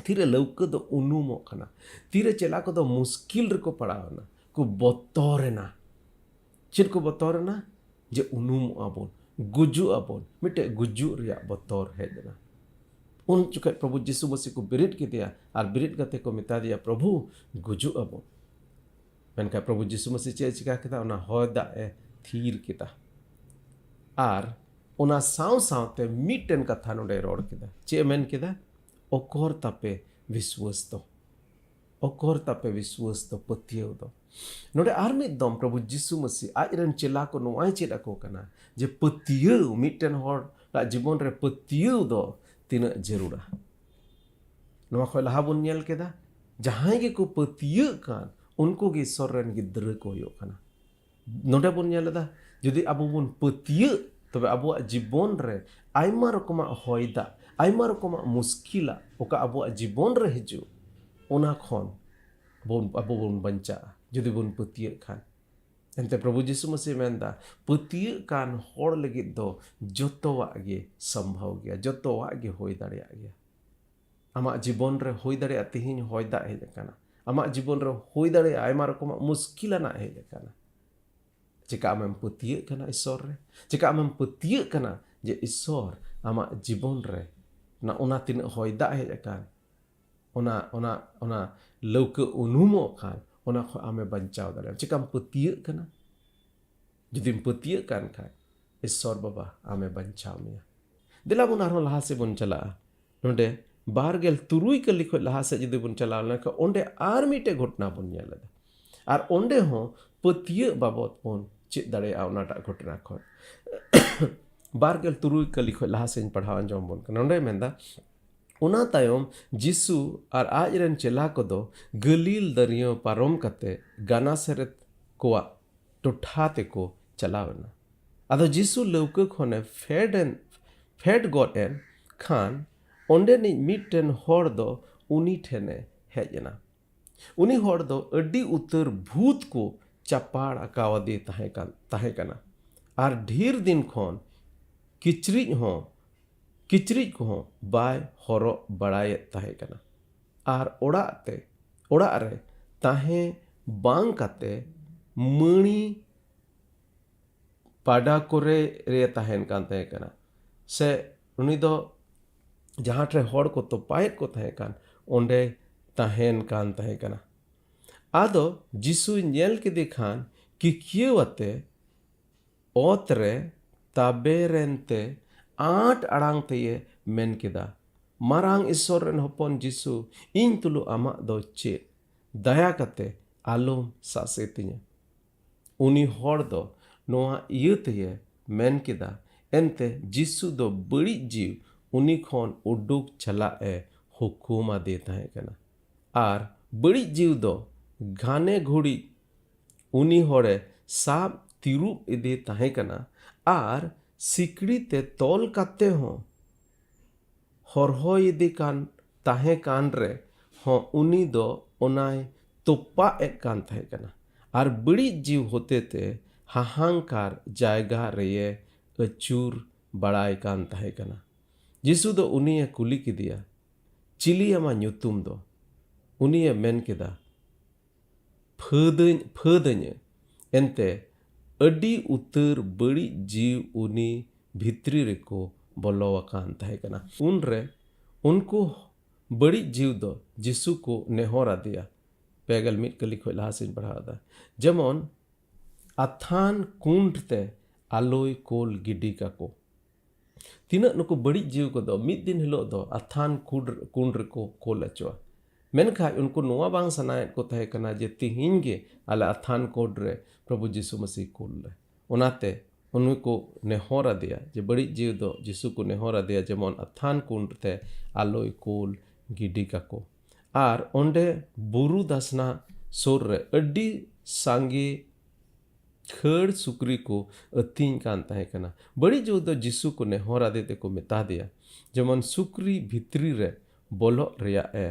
ᱛᱤᱨᱮ ᱞᱟᱹᱣᱠᱟᱹ ᱫᱚ ᱩᱱᱩᱢᱚᱜ ᱠᱟᱱᱟ, ᱛᱤᱨᱮ ᱪᱮᱞᱟ ᱠᱚᱫᱚ ᱢᱩᱥᱠᱤᱞ ᱨᱮᱠᱚ ᱯᱟᱲᱟᱣ ᱮᱱᱟ, ᱠᱚ ᱵᱚᱛᱚᱨ ᱮᱱᱟ᱾ ᱪᱮᱫ ᱠᱚ ᱵᱚᱛᱚᱨ ᱮᱱᱟ? ᱡᱮ ᱩᱱᱩᱢᱚᱜ ᱟᱵᱚᱱ, ᱜᱩᱡᱩᱜ ᱟᱵᱚᱱ, ᱢᱤᱫᱴᱮᱡ ᱜᱩᱡᱩᱜ ᱨᱮᱭᱟᱜ ᱵᱚᱛᱚᱨ ᱦᱮᱡ ᱮᱱᱟ᱾ ᱩᱱ ᱡᱚᱠᱷᱮᱡ ᱯᱨᱚᱵᱷᱩ ᱡᱤᱥᱩ ᱢᱟᱹᱥᱤ ᱠᱚ ᱵᱮᱨᱮᱫ ᱠᱮᱫᱮᱭᱟ ᱟᱨ ᱵᱮᱨᱮᱫ ᱠᱟᱛᱮ ᱠᱚ ᱢᱮᱛᱟ ᱫᱮᱭᱟ, "ᱯᱨᱚᱵᱷᱩ, ᱜᱩᱡᱩᱜ ᱟᱵᱚ᱾" ᱢᱮᱱᱠᱷᱟᱱ ᱯᱨᱚᱵᱷᱩ ᱡᱤᱥᱩ ᱢᱟᱹᱥᱤ ᱪᱮᱫ ᱮ ᱪᱤᱠᱟ ᱠᱮᱫᱟ? ᱚᱱᱟ ᱦᱚᱭ ᱫᱟᱜ ᱮ ᱛᱷᱤᱨ ᱠᱮᱫᱟ᱾ ᱟᱨ ᱚᱱᱟ ᱥᱟᱶ ᱥᱟᱶᱛᱮ ᱢᱤᱫᱴᱮᱱ ᱠᱟᱛᱷᱟ ᱱᱚᱰᱮ ᱨᱚᱲ ᱠᱮᱫᱟ᱾ ᱪᱮᱫ ᱮ ᱢᱮᱱ ᱠᱮᱫᱟ? "ᱚᱠᱚᱨ ᱛᱟᱯᱮ ᱵᱤᱥᱣᱟᱹᱥ ᱫᱚ? ᱚᱠᱚᱨ ᱛᱟᱯᱮ ᱵᱤᱥᱣᱟᱹᱥ ᱫᱚ, ᱯᱟᱹᱛᱭᱟᱹᱣ ᱫᱚ?" ᱱᱚᱰᱮ ᱟᱨ ᱢᱤᱫ ᱫᱚᱢ ᱯᱨᱚᱵᱷᱩ ᱡᱤᱥᱩ ᱢᱟᱹᱥᱤ ᱟᱡ ᱨᱮᱱ ᱪᱮᱞᱟ ᱠᱚ ᱱᱚᱣᱟᱭ ᱪᱮᱫ ᱟᱠᱚ ᱠᱟᱱᱟ ᱡᱮ ᱯᱟᱹᱛᱭᱟᱹᱣ, ᱢᱤᱫᱴᱮᱱ ᱦᱚᱲᱟᱜ ᱡᱤᱵᱚᱱ ᱨᱮ ᱯᱟᱹᱛᱭᱟᱹᱣ ᱫᱚ ᱛᱤᱱᱟᱹᱜ ᱡᱟᱹᱨᱩᱲᱟ᱾ ᱱᱚᱣᱟ ᱠᱷᱚᱱ ᱞᱟᱦᱟ ᱵᱚᱱ ᱧᱮᱞ ᱠᱮᱫᱟ, ᱡᱟᱦᱟᱸᱭ ᱜᱮᱠᱚ ᱯᱟᱹᱛᱭᱟᱹᱜ ᱠᱟᱱ, ᱩᱱᱠᱩ ᱜᱮ ᱤᱥᱚᱨ ᱨᱮᱱ ᱜᱤᱫᱽᱨᱟᱹ ᱠᱚ ᱦᱩᱭᱩᱜ ᱠᱟᱱᱟ᱾ ᱱᱚᱰᱮ ᱵᱚᱱ ᱧᱮᱞ ᱮᱫᱟ, ᱡᱩᱫᱤ ᱟᱵᱚ ᱵᱚᱱ ᱯᱟᱹᱛᱭᱟᱹᱜ, ᱛᱚᱵᱮ ᱟᱵᱚᱣᱟᱜ ᱡᱤᱵᱚᱱ ᱨᱮ ᱟᱭᱢᱟ ᱨᱚᱠᱚᱢᱟᱜ ᱦᱚᱭ ᱫᱟᱜ, ᱟᱭᱢᱟ ᱨᱚᱠᱚᱢᱟᱜ ᱢᱩᱥᱠᱤᱞᱟᱜ ᱚᱠᱟ ᱟᱵᱚᱣᱟᱜ ᱡᱤᱵᱚᱱ ᱨᱮ ᱦᱤᱡᱩᱜ, ᱚᱱᱟ ᱠᱷᱚᱱ ᱵᱚᱱ, ᱟᱵᱚ ᱵᱚᱱ ᱵᱟᱧᱪᱟᱜᱼᱟ, ᱡᱩᱫᱤ ᱵᱚᱱ ᱯᱟᱹᱛᱭᱟᱹᱜ ᱠᱷᱟᱱ᱾ ᱮᱱᱛᱮ ᱯᱨᱚᱵᱷᱩ ᱡᱤᱥᱩ ᱢᱟᱹᱥᱤ ᱢᱮᱱᱫᱟ, ᱯᱟᱹᱛᱭᱟᱹᱜ ᱠᱟᱱ ᱦᱚᱲ ᱞᱟᱹᱜᱤᱫ ᱫᱚ ᱡᱚᱛᱚᱣᱟᱜ ᱜᱮ ᱥᱚᱢᱵᱷᱚᱵ ᱜᱮᱭᱟ, ᱡᱚᱛᱚᱣᱟᱜ ᱜᱮ ᱦᱩᱭ ᱫᱟᱲᱮᱭᱟᱜ ᱜᱮᱭᱟ᱾ ᱟᱢᱟᱜ ᱡᱤᱵᱚᱱ ᱨᱮ ᱦᱩᱭ ᱫᱟᱲᱮᱭᱟᱜᱼᱟ, ᱛᱮᱦᱮᱧ ᱦᱚᱭ ᱫᱟᱜ ᱦᱮᱡ ᱟᱠᱟᱱᱟ᱾ ᱟᱢᱟᱜ ᱡᱤᱵᱚᱱ ᱨᱮ ᱦᱩᱭ ᱫᱟᱲᱮᱭᱟᱜᱼᱟ, ᱟᱭᱢᱟ ᱨᱚᱠᱚᱢᱟᱜ ᱢᱩᱥᱠᱤᱞ ᱟᱱᱟᱜ ᱦᱮᱡ ᱟᱠᱟᱱᱟ᱾ ᱪᱮᱠᱟ ᱟᱢᱮᱢ ᱯᱟᱹᱛᱭᱟᱹᱜ ᱠᱟᱱᱟ ᱤᱥᱚᱨ ᱨᱮ? ᱪᱮᱠᱟ ᱟᱢᱮᱢ ᱯᱟᱹᱛᱭᱟᱹᱜ ᱠᱟᱱᱟ ᱡᱮ ᱤᱥᱚᱨ ᱟᱢᱟᱜ ᱡᱤᱵᱚᱱ ᱨᱮ ᱱᱟ-, ᱚᱱᱟ ᱛᱤᱱᱟᱹᱜ ᱦᱚᱭ ᱫᱟᱜ ᱦᱮᱡ ᱟᱠᱟᱱ, ᱚᱱᱟ, ᱚᱱᱟ, ᱚᱱᱟ ᱞᱟᱹᱣᱠᱟᱹ ᱩᱱᱩᱢᱚᱜ ᱠᱷᱟᱱ, ᱚᱱᱟ ᱠᱷᱚᱱ ᱟᱢᱮ ᱵᱟᱧᱪᱟᱣ ᱫᱟᱲᱮᱭᱟᱢᱟ? ᱪᱮᱠᱟᱢ ᱯᱟᱹᱛᱭᱟᱹᱜ ᱠᱟᱱᱟ? ᱡᱩᱫᱤᱢ ᱯᱟᱹᱛᱭᱟᱹᱜ ᱠᱟᱱ ᱠᱷᱟᱱ, ᱤᱥᱚᱨ ᱵᱟᱵᱟ ᱟᱢᱮ ᱵᱟᱧᱪᱟᱣ ᱢᱮᱭᱟ᱾ ᱫᱮᱞᱟ ᱵᱚᱱ ᱟᱨᱦᱚᱸ ᱞᱟᱦᱟ ᱥᱮᱫ ᱵᱚᱱ ᱪᱟᱞᱟᱜᱼᱟ᱾ ᱱᱚᱰᱮ ᱵᱟᱨ ᱜᱮᱞ ᱛᱩᱨᱩᱭ ᱠᱟᱹᱞᱤ ᱠᱷᱚᱱ ᱞᱟᱦᱟ ᱥᱮᱫ ᱡᱩᱫᱤ ᱵᱚᱱ ᱪᱟᱞᱟᱣ ᱞᱮᱱᱠᱷᱟᱱ, ᱚᱸᱰᱮ ᱟᱨ ᱢᱤᱫᱴᱮᱡ ᱜᱷᱚᱴᱚᱱᱟ ᱵᱚᱱ ᱧᱮᱞ ᱮᱫᱟ᱾ ᱟᱨ ᱚᱸᱰᱮ ᱦᱚᱸ ᱯᱟᱹᱛᱭᱟᱹᱜ ᱵᱟᱵᱚᱛ ᱵᱚᱱ ᱪᱮᱫ ᱫᱟᱲᱮᱭᱟᱜᱼᱟ ᱚᱱᱟᱴᱟᱜ ᱜᱷᱚᱴᱚᱱᱟ ᱠᱷᱚᱱ᱾ ᱵᱟᱨ ᱜᱮᱞ ᱛᱩᱨᱩᱭ ᱠᱟᱹᱞᱤ ᱠᱷᱚᱱ ᱞᱟᱦᱟ ᱥᱮᱫ ᱤᱧ ᱯᱟᱲᱦᱟᱣ ᱟᱸᱡᱚᱢ ᱵᱚᱱ ᱠᱟᱱᱟ᱾ ᱱᱚᱰᱮ ᱢᱮᱱᱫᱟ, ᱚᱱᱟ ᱛᱟᱭᱚᱢ ᱡᱤᱥᱩ ᱟᱨ ᱟᱡ ᱨᱮᱱ ᱪᱮᱞᱟ ᱠᱚᱫᱚ ᱜᱟᱹᱞᱤᱞ ᱫᱟᱹᱨᱭᱟᱹ ᱯᱟᱨᱚᱢ ᱠᱟᱛᱮ ᱜᱟᱱᱟᱥᱮᱨᱮᱛ ᱠᱚᱣᱟᱜ ᱴᱚᱴᱷᱟ ᱛᱮᱠᱚ ᱪᱟᱞᱟᱣ ᱮᱱᱟ᱾ ᱟᱫᱚ ᱡᱤᱥᱩ ᱞᱟᱹᱣᱠᱟᱹ ᱠᱷᱚᱱᱮ ᱯᱷᱮᱰ ᱮᱱ, ᱯᱷᱮᱰ ᱜᱚᱫ ᱮᱱ ᱠᱷᱟᱱ, ᱚᱸᱰᱮᱱᱤᱡ ᱢᱤᱫᱴᱮᱱ ᱦᱚᱲ ᱫᱚ ᱩᱱᱤ ᱴᱷᱮᱱᱮ ᱦᱮᱡ ᱮᱱᱟ᱾ ᱩᱱᱤ ᱦᱚᱲ ᱫᱚ ᱟᱹᱰᱤ ᱩᱛᱟᱹᱨ ᱵᱷᱩᱛ ᱠᱚ ᱪᱟᱯᱟᱲ ᱟᱠᱟᱣᱟᱫᱮ ᱛᱟᱦᱮᱸ ᱠᱟᱱ, ᱛᱟᱦᱮᱸ ᱠᱟᱱᱟ᱾ ᱟᱨ ᱰᱷᱮᱨ ᱫᱤᱱ ᱠᱷᱚᱱ ᱠᱤᱪᱨᱤᱡ ᱦᱚᱸ, ᱠᱤᱪᱨᱤᱡ ᱠᱚᱦᱚᱸ ᱵᱟᱭ ᱦᱚᱨᱚᱜ ᱵᱟᱲᱟᱭᱮᱫ ᱛᱟᱦᱮᱸ ᱠᱟᱱᱟ᱾ ᱟᱨ ᱚᱲᱟᱜ ᱛᱮ, ᱚᱲᱟᱜ ᱨᱮ ᱛᱟᱦᱮᱸ ᱵᱟᱝ ᱠᱟᱛᱮ ᱢᱟᱹᱲᱤ ᱯᱟᱰᱟ ᱠᱚᱨᱮ ᱨᱮ ᱛᱟᱦᱮᱱ ᱠᱟᱱ ᱛᱟᱦᱮᱸ ᱠᱟᱱᱟ᱾ ᱥᱮ ᱩᱱᱤ ᱫᱚ ᱡᱟᱦᱟᱸ ᱴᱷᱮᱱ ᱦᱚᱲ ᱠᱚ ᱛᱚᱯᱟᱭᱮᱫ ᱠᱚ ᱛᱟᱦᱮᱸ ᱠᱟᱱ, ᱚᱸᱰᱮ ᱛᱟᱦᱮᱱ ᱠᱟᱱ ᱛᱟᱦᱮᱸ ᱠᱟᱱᱟ᱾ ᱟᱫᱚ ᱡᱤᱥᱩᱭ ᱧᱮᱞ ᱠᱮᱫᱮ ᱠᱷᱟᱱ ᱠᱤᱠᱤᱭᱟᱹᱣ ᱟᱛᱮ ᱚᱛ ᱨᱮ ᱛᱟᱵᱮᱨᱮᱱ ᱛᱮ ᱟᱸᱴ ᱟᱲᱟᱝ ᱛᱮᱭᱮ ᱢᱮᱱ ᱠᱮᱫᱟ, "ᱢᱟᱨᱟᱝ ᱤᱥᱥᱚᱨ ᱨᱮᱱ ᱦᱚᱯᱚᱱ ᱡᱤᱥᱩ, ᱤᱧ ᱛᱩᱞᱩᱡ ᱟᱢᱟᱜ ᱫᱚ ᱪᱮᱫ? ᱫᱟᱭᱟ ᱠᱟᱛᱮ ᱟᱞᱚᱢ ᱥᱟᱥᱮᱛᱤᱧᱟ᱾" ᱩᱱᱤ ᱦᱚᱲ ᱫᱚ ᱱᱚᱣᱟ ᱤᱭᱟᱹ ᱛᱮᱭᱮ ᱢᱮᱱ ᱠᱮᱫᱟ, ᱮᱱᱛᱮ ᱡᱤᱥᱩ ᱫᱚ ᱵᱟᱹᱲᱤᱡ ᱡᱤᱣ ᱩᱱᱤ ᱠᱷᱚᱱ ᱩᱰᱩᱠ ᱪᱟᱞᱟᱜ ᱮ ᱦᱩᱠᱩᱢ ᱟᱫᱮ ᱛᱟᱦᱮᱸ ᱠᱟᱱᱟ᱾ ᱟᱨ ᱵᱟᱹᱲᱤᱡ ᱡᱤᱣ ᱫᱚ ᱜᱷᱟᱱᱮ ᱜᱷᱩᱲᱤ ᱩᱱᱤ ᱦᱚᱲᱮ ᱥᱟᱵ ᱛᱤᱨᱩᱵ ᱤᱫᱤ ᱛᱟᱦᱮᱸ ᱠᱟᱱᱟ ᱟᱨ ᱥᱤᱠᱲᱤ ᱛᱮ ᱛᱚᱞ ᱠᱟᱛᱮ ᱦᱚᱸ ᱦᱚᱨᱦᱚᱭ ᱤᱫᱤ ᱠᱟᱱ ᱛᱟᱦᱮᱸ ᱠᱟᱱ ᱨᱮ ᱦᱚᱸ ᱩᱱᱤ ᱫᱚ ᱚᱱᱟᱭ ᱛᱚᱯᱟᱜ ᱮᱫ ᱠᱟᱱ ᱛᱟᱦᱮᱸ ᱠᱟᱱᱟ᱾ ᱟᱨ ᱵᱟᱹᱲᱤᱡ ᱡᱤᱣ ᱦᱚᱛᱮᱛᱮ ᱦᱟᱦᱟᱝᱠᱟᱨ ᱡᱟᱭᱜᱟ ᱨᱮᱭᱮ ᱟᱹᱪᱩᱨ ᱵᱟᱲᱟᱭ ᱠᱟᱱ ᱛᱟᱦᱮᱸ ᱠᱟᱱᱟ᱾ ᱡᱤᱥᱩ ᱫᱚ ᱩᱱᱤᱭᱮ ᱠᱩᱞᱤ ᱠᱮᱫᱮᱭᱟ, "ᱪᱤᱞᱤ ᱟᱢᱟᱜ ᱧᱩᱛᱩᱢ ᱫᱚ?" ᱩᱱᱤᱭᱮ ᱢᱮᱱ ᱠᱮᱫᱟ, "ᱯᱷᱟᱹᱫᱟᱹᱧ, ᱯᱷᱟᱹᱫᱟᱹᱧᱟᱹ᱾" ᱮᱱᱛᱮ ᱟᱹᱰᱤ ᱩᱛᱟᱹᱨ ᱵᱟᱹᱲᱤᱡ ᱡᱤᱣ ᱩᱱᱤ ᱵᱷᱤᱛᱨᱤ ᱨᱮᱠᱚ ᱵᱚᱞᱚ ᱟᱠᱟᱱ ᱛᱟᱦᱮᱸ ᱠᱟᱱᱟ᱾ ᱩᱱᱨᱮ ᱩᱱᱠᱩ ᱵᱟᱹᱲᱤᱡ ᱡᱤᱣ ᱫᱚ ᱡᱤᱥᱩ ᱠᱚ ᱱᱮᱦᱚᱨ ᱟᱫᱮᱭᱟ᱾ ᱯᱮ ᱜᱮᱞ ᱢᱤᱫ ᱠᱟᱹᱞᱤ ᱠᱷᱚᱱ ᱞᱟᱦᱟ ᱥᱮᱫ ᱤᱧ ᱯᱟᱲᱦᱟᱣ ᱮᱫᱟ᱾ ᱡᱮᱢᱚᱱ ᱟᱛᱷᱟᱱ ᱠᱩᱸᱰ ᱛᱮ ᱟᱞᱚᱭ ᱠᱳᱞ ᱜᱤᱰᱤ ᱠᱟᱠᱚ᱾ ᱛᱤᱱᱟᱹᱜ ᱱᱩᱠᱩ ᱵᱟᱹᱲᱤᱡ ᱡᱤᱣᱤ ᱠᱚᱫᱚ ᱢᱤᱫ ᱫᱤᱱ ᱦᱤᱞᱳᱜ ᱫᱚ ᱟᱛᱷᱟᱱ ᱠᱩᱸᱰ, ᱠᱩᱸᱰ ᱨᱮᱠᱚ ᱠᱳᱞ ᱚᱪᱚᱜᱼᱟ᱾ ᱢᱮᱱᱠᱷᱟᱱ ᱩᱱᱠᱩ ᱱᱚᱣᱟ ᱵᱟᱝ ᱥᱟᱱᱟᱭᱮᱫ ᱠᱚ ᱛᱟᱦᱮᱸ ᱠᱟᱱᱟ ᱡᱮ ᱛᱤᱦᱤᱧ ᱜᱮ ᱟᱞᱮ ᱟᱛᱷᱟᱱ ᱠᱩᱸᱰ ᱨᱮ ᱯᱨᱚᱵᱷᱩ ᱡᱤᱥᱩ ᱢᱟᱹᱥᱤ ᱠᱩᱞ ᱞᱮ᱾ ᱚᱱᱟᱛᱮ ᱩᱱᱤ ᱠᱚ ᱱᱮᱦᱚᱨ ᱟᱫᱮᱭᱟ ᱡᱮ ᱵᱟᱹᱲᱤᱡ ᱡᱤᱣᱤ ᱫᱚ ᱡᱤᱥᱩ ᱠᱚ ᱱᱮᱦᱚᱨ ᱟᱫᱮᱭᱟ ᱡᱮᱢᱚᱱ ᱟᱛᱷᱟᱱ ᱠᱩᱸᱰ ᱛᱮ ᱟᱞᱚᱭ ᱠᱩᱞ ᱜᱤᱰᱤ ᱠᱟᱠᱚ᱾ ᱟᱨ ᱚᱸᱰᱮ ᱵᱩᱨᱩ ᱫᱷᱟᱥᱱᱟ ᱥᱩᱨ ᱨᱮ ᱟᱹᱰᱤ ᱥᱟᱸᱜᱮ ᱠᱷᱟᱹᱲ ᱥᱩᱠᱨᱤ ᱠᱚ ᱟᱹᱛᱤᱧ ᱠᱟᱱ ᱛᱟᱦᱮᱸ ᱠᱟᱱᱟ᱾ ᱵᱟᱹᱲᱤᱡ ᱡᱤᱣᱤ ᱫᱚ ᱡᱤᱥᱩ ᱠᱚ ᱱᱮᱦᱚᱨ ᱟᱫᱮ ᱛᱮᱠᱚ ᱢᱮᱛᱟ ᱫᱮᱭᱟ, ᱡᱮᱢᱚᱱ ᱥᱩᱠᱨᱤ ᱵᱷᱤᱛᱨᱤ ᱨᱮ ᱵᱚᱞᱚᱜ ᱨᱮᱭᱟᱜ ᱮ,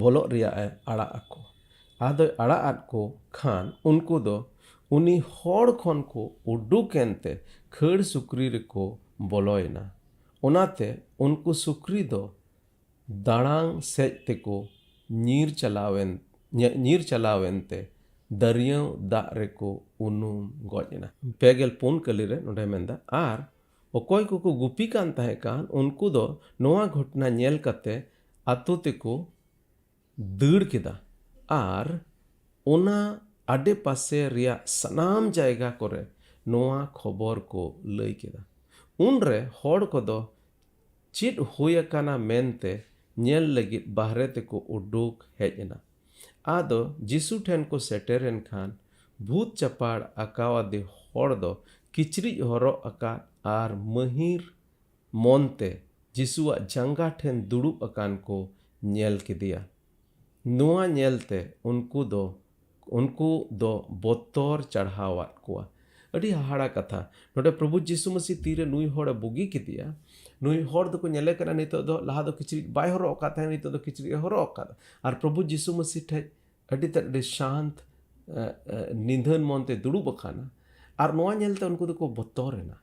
ᱵᱚᱞᱚᱜ ᱨᱮᱭᱟᱜ ᱮ ᱟᱲᱟᱜ ᱟᱠᱚ᱾ ᱟᱫᱚᱭ ᱟᱲᱟᱜ ᱟᱫ ᱠᱚ ᱠᱷᱟᱱ ᱩᱱᱠᱩ ᱫᱚ ᱩᱱᱤ ᱦᱚᱲ ᱠᱷᱚᱱ ᱠᱚ ᱩᱰᱩᱠ ᱮᱱᱛᱮ ᱠᱷᱟᱹᱲ ᱥᱩᱠᱨᱤ ᱨᱮᱠᱚ ᱵᱚᱞᱚᱭᱮᱱᱟ᱾ ᱚᱱᱟᱛᱮ ᱩᱱᱠᱩ ᱥᱩᱠᱨᱤ ᱫᱚ ᱫᱟᱲᱟᱝ ᱥᱮᱡ ᱛᱮᱠᱚ ᱧᱤᱨ ᱪᱟᱞᱟᱣᱮᱱ, ᱧᱤ-, ᱧᱤᱨ ᱪᱟᱞᱟᱣᱮᱱ ᱛᱮ ᱫᱟᱹᱨᱭᱟᱹᱣ ᱫᱟᱜ ᱨᱮᱠᱚ ᱩᱱᱩᱢ ᱜᱚᱡ ᱮᱱᱟ᱾ ᱯᱮ ᱜᱮᱞ ᱯᱩᱱ ᱠᱟᱹᱞᱤ ᱨᱮ ᱱᱚᱰᱮ ᱢᱮᱱᱫᱟ, ᱟᱨ ᱚᱠᱚᱭ ᱠᱚᱠᱚ ᱜᱩᱯᱤ ᱠᱟᱱ ᱛᱟᱦᱮᱸ ᱠᱟᱱ, ᱩᱱᱠᱩ ᱫᱚ ᱱᱚᱣᱟ ᱜᱷᱚᱴᱚᱱᱟ ᱧᱮᱞ ᱠᱟᱛᱮ ᱟᱛᱳ ᱛᱮᱠᱚ ᱫᱟᱹᱲ ᱠᱮᱫᱟ ᱟᱨ ᱚᱱᱟ ᱟᱰᱮᱯᱟᱥᱮ ᱨᱮᱭᱟᱜ ᱥᱟᱱᱟᱢ ᱡᱟᱭᱜᱟ ᱠᱚᱨᱮ ᱱᱚᱣᱟ ᱠᱷᱚᱵᱚᱨ ᱠᱚ ᱞᱟᱹᱭ ᱠᱮᱫᱟ᱾ ᱩᱱᱨᱮ ᱦᱚᱲ ᱠᱚᱫᱚ ᱪᱮᱫ ᱦᱩᱭ ᱟᱠᱟᱱᱟ ᱢᱮᱱᱛᱮ ᱧᱮᱞ ᱞᱟᱹᱜᱤᱫ ᱵᱟᱦᱨᱮ ᱛᱮᱠᱚ ᱩᱰᱩᱠ ᱦᱮᱡ ᱮᱱᱟ᱾ ᱟᱫᱚ ᱡᱤᱥᱩ ᱴᱷᱮᱱ ᱠᱚ ᱥᱮᱴᱮᱨᱮᱱ ᱠᱷᱟᱱ, ᱵᱷᱩᱛ ᱪᱟᱯᱟᱲ ᱟᱠᱟᱣᱟᱫᱮ ᱦᱚᱲ ᱫᱚ ᱠᱤᱪᱨᱤᱡ ᱦᱚᱨᱚᱜ ᱟᱠᱟᱫ ᱟᱨ ᱢᱟᱹᱦᱤᱨ ᱢᱚᱱᱛᱮ ᱡᱤᱥᱩᱣᱟᱜ ᱡᱟᱸᱜᱟ ᱴᱷᱮᱱ ᱫᱩᱲᱩᱵ ᱟᱠᱟᱱ ᱠᱚ ᱧᱮᱞ ᱠᱮᱫᱮᱭᱟ᱾ ᱱᱚᱣᱟ ᱧᱮᱞᱛᱮ ᱩᱱᱠᱩ ᱫᱚ, ᱩᱱᱠᱩ ᱫᱚ ᱵᱚᱛᱚᱨ ᱪᱟᱲᱦᱟᱣᱟᱫ ᱠᱚᱣᱟ᱾ ᱟᱹᱰᱤ ᱦᱟᱦᱟᱲᱟ ᱠᱟᱛᱷᱟ᱾ ᱱᱚᱰᱮ ᱯᱨᱚᱵᱷᱩ ᱡᱤᱥᱩ ᱢᱟᱹᱥᱤ ᱛᱤᱨᱮ ᱱᱩᱭ ᱦᱚᱲᱮ ᱵᱩᱜᱤ ᱠᱮᱫᱮᱭᱟ, ᱱᱩᱭ ᱦᱚᱲ ᱫᱚᱠᱚ ᱧᱮᱞᱮ ᱠᱟᱱᱟ ᱱᱤᱛᱚᱜ ᱫᱚ, ᱞᱟᱦᱟ ᱫᱚ ᱠᱤᱪᱨᱤᱡ ᱵᱟᱭ ᱦᱚᱨᱚᱜ ᱟᱠᱟᱫ ᱛᱟᱦᱮᱸᱱ, ᱱᱤᱛᱚᱜ ᱫᱚ ᱠᱤᱪᱨᱤᱡ ᱮ ᱦᱚᱨᱚᱜ ᱟᱠᱟᱫᱟ᱾ ᱟᱨ ᱯᱨᱚᱵᱷᱩ ᱡᱤᱥᱩ ᱢᱟᱹᱥᱤ ᱴᱷᱮᱡ ᱟᱹᱰᱤ ᱛᱮᱫ, ᱟᱹᱰᱤ ᱥᱟᱱᱛ, ᱮ, ᱮ, ᱱᱤᱫᱷᱟᱹᱱ ᱢᱚᱱᱛᱮ ᱫᱩᱲᱩᱵ ᱟᱠᱟᱱᱟ᱾ ᱟᱨ ᱱᱚᱣᱟ ᱧᱮᱞᱛᱮ ᱩᱱᱠᱩ ᱫᱚᱠᱚ ᱵᱚᱛᱚᱨ ᱮᱱᱟ᱾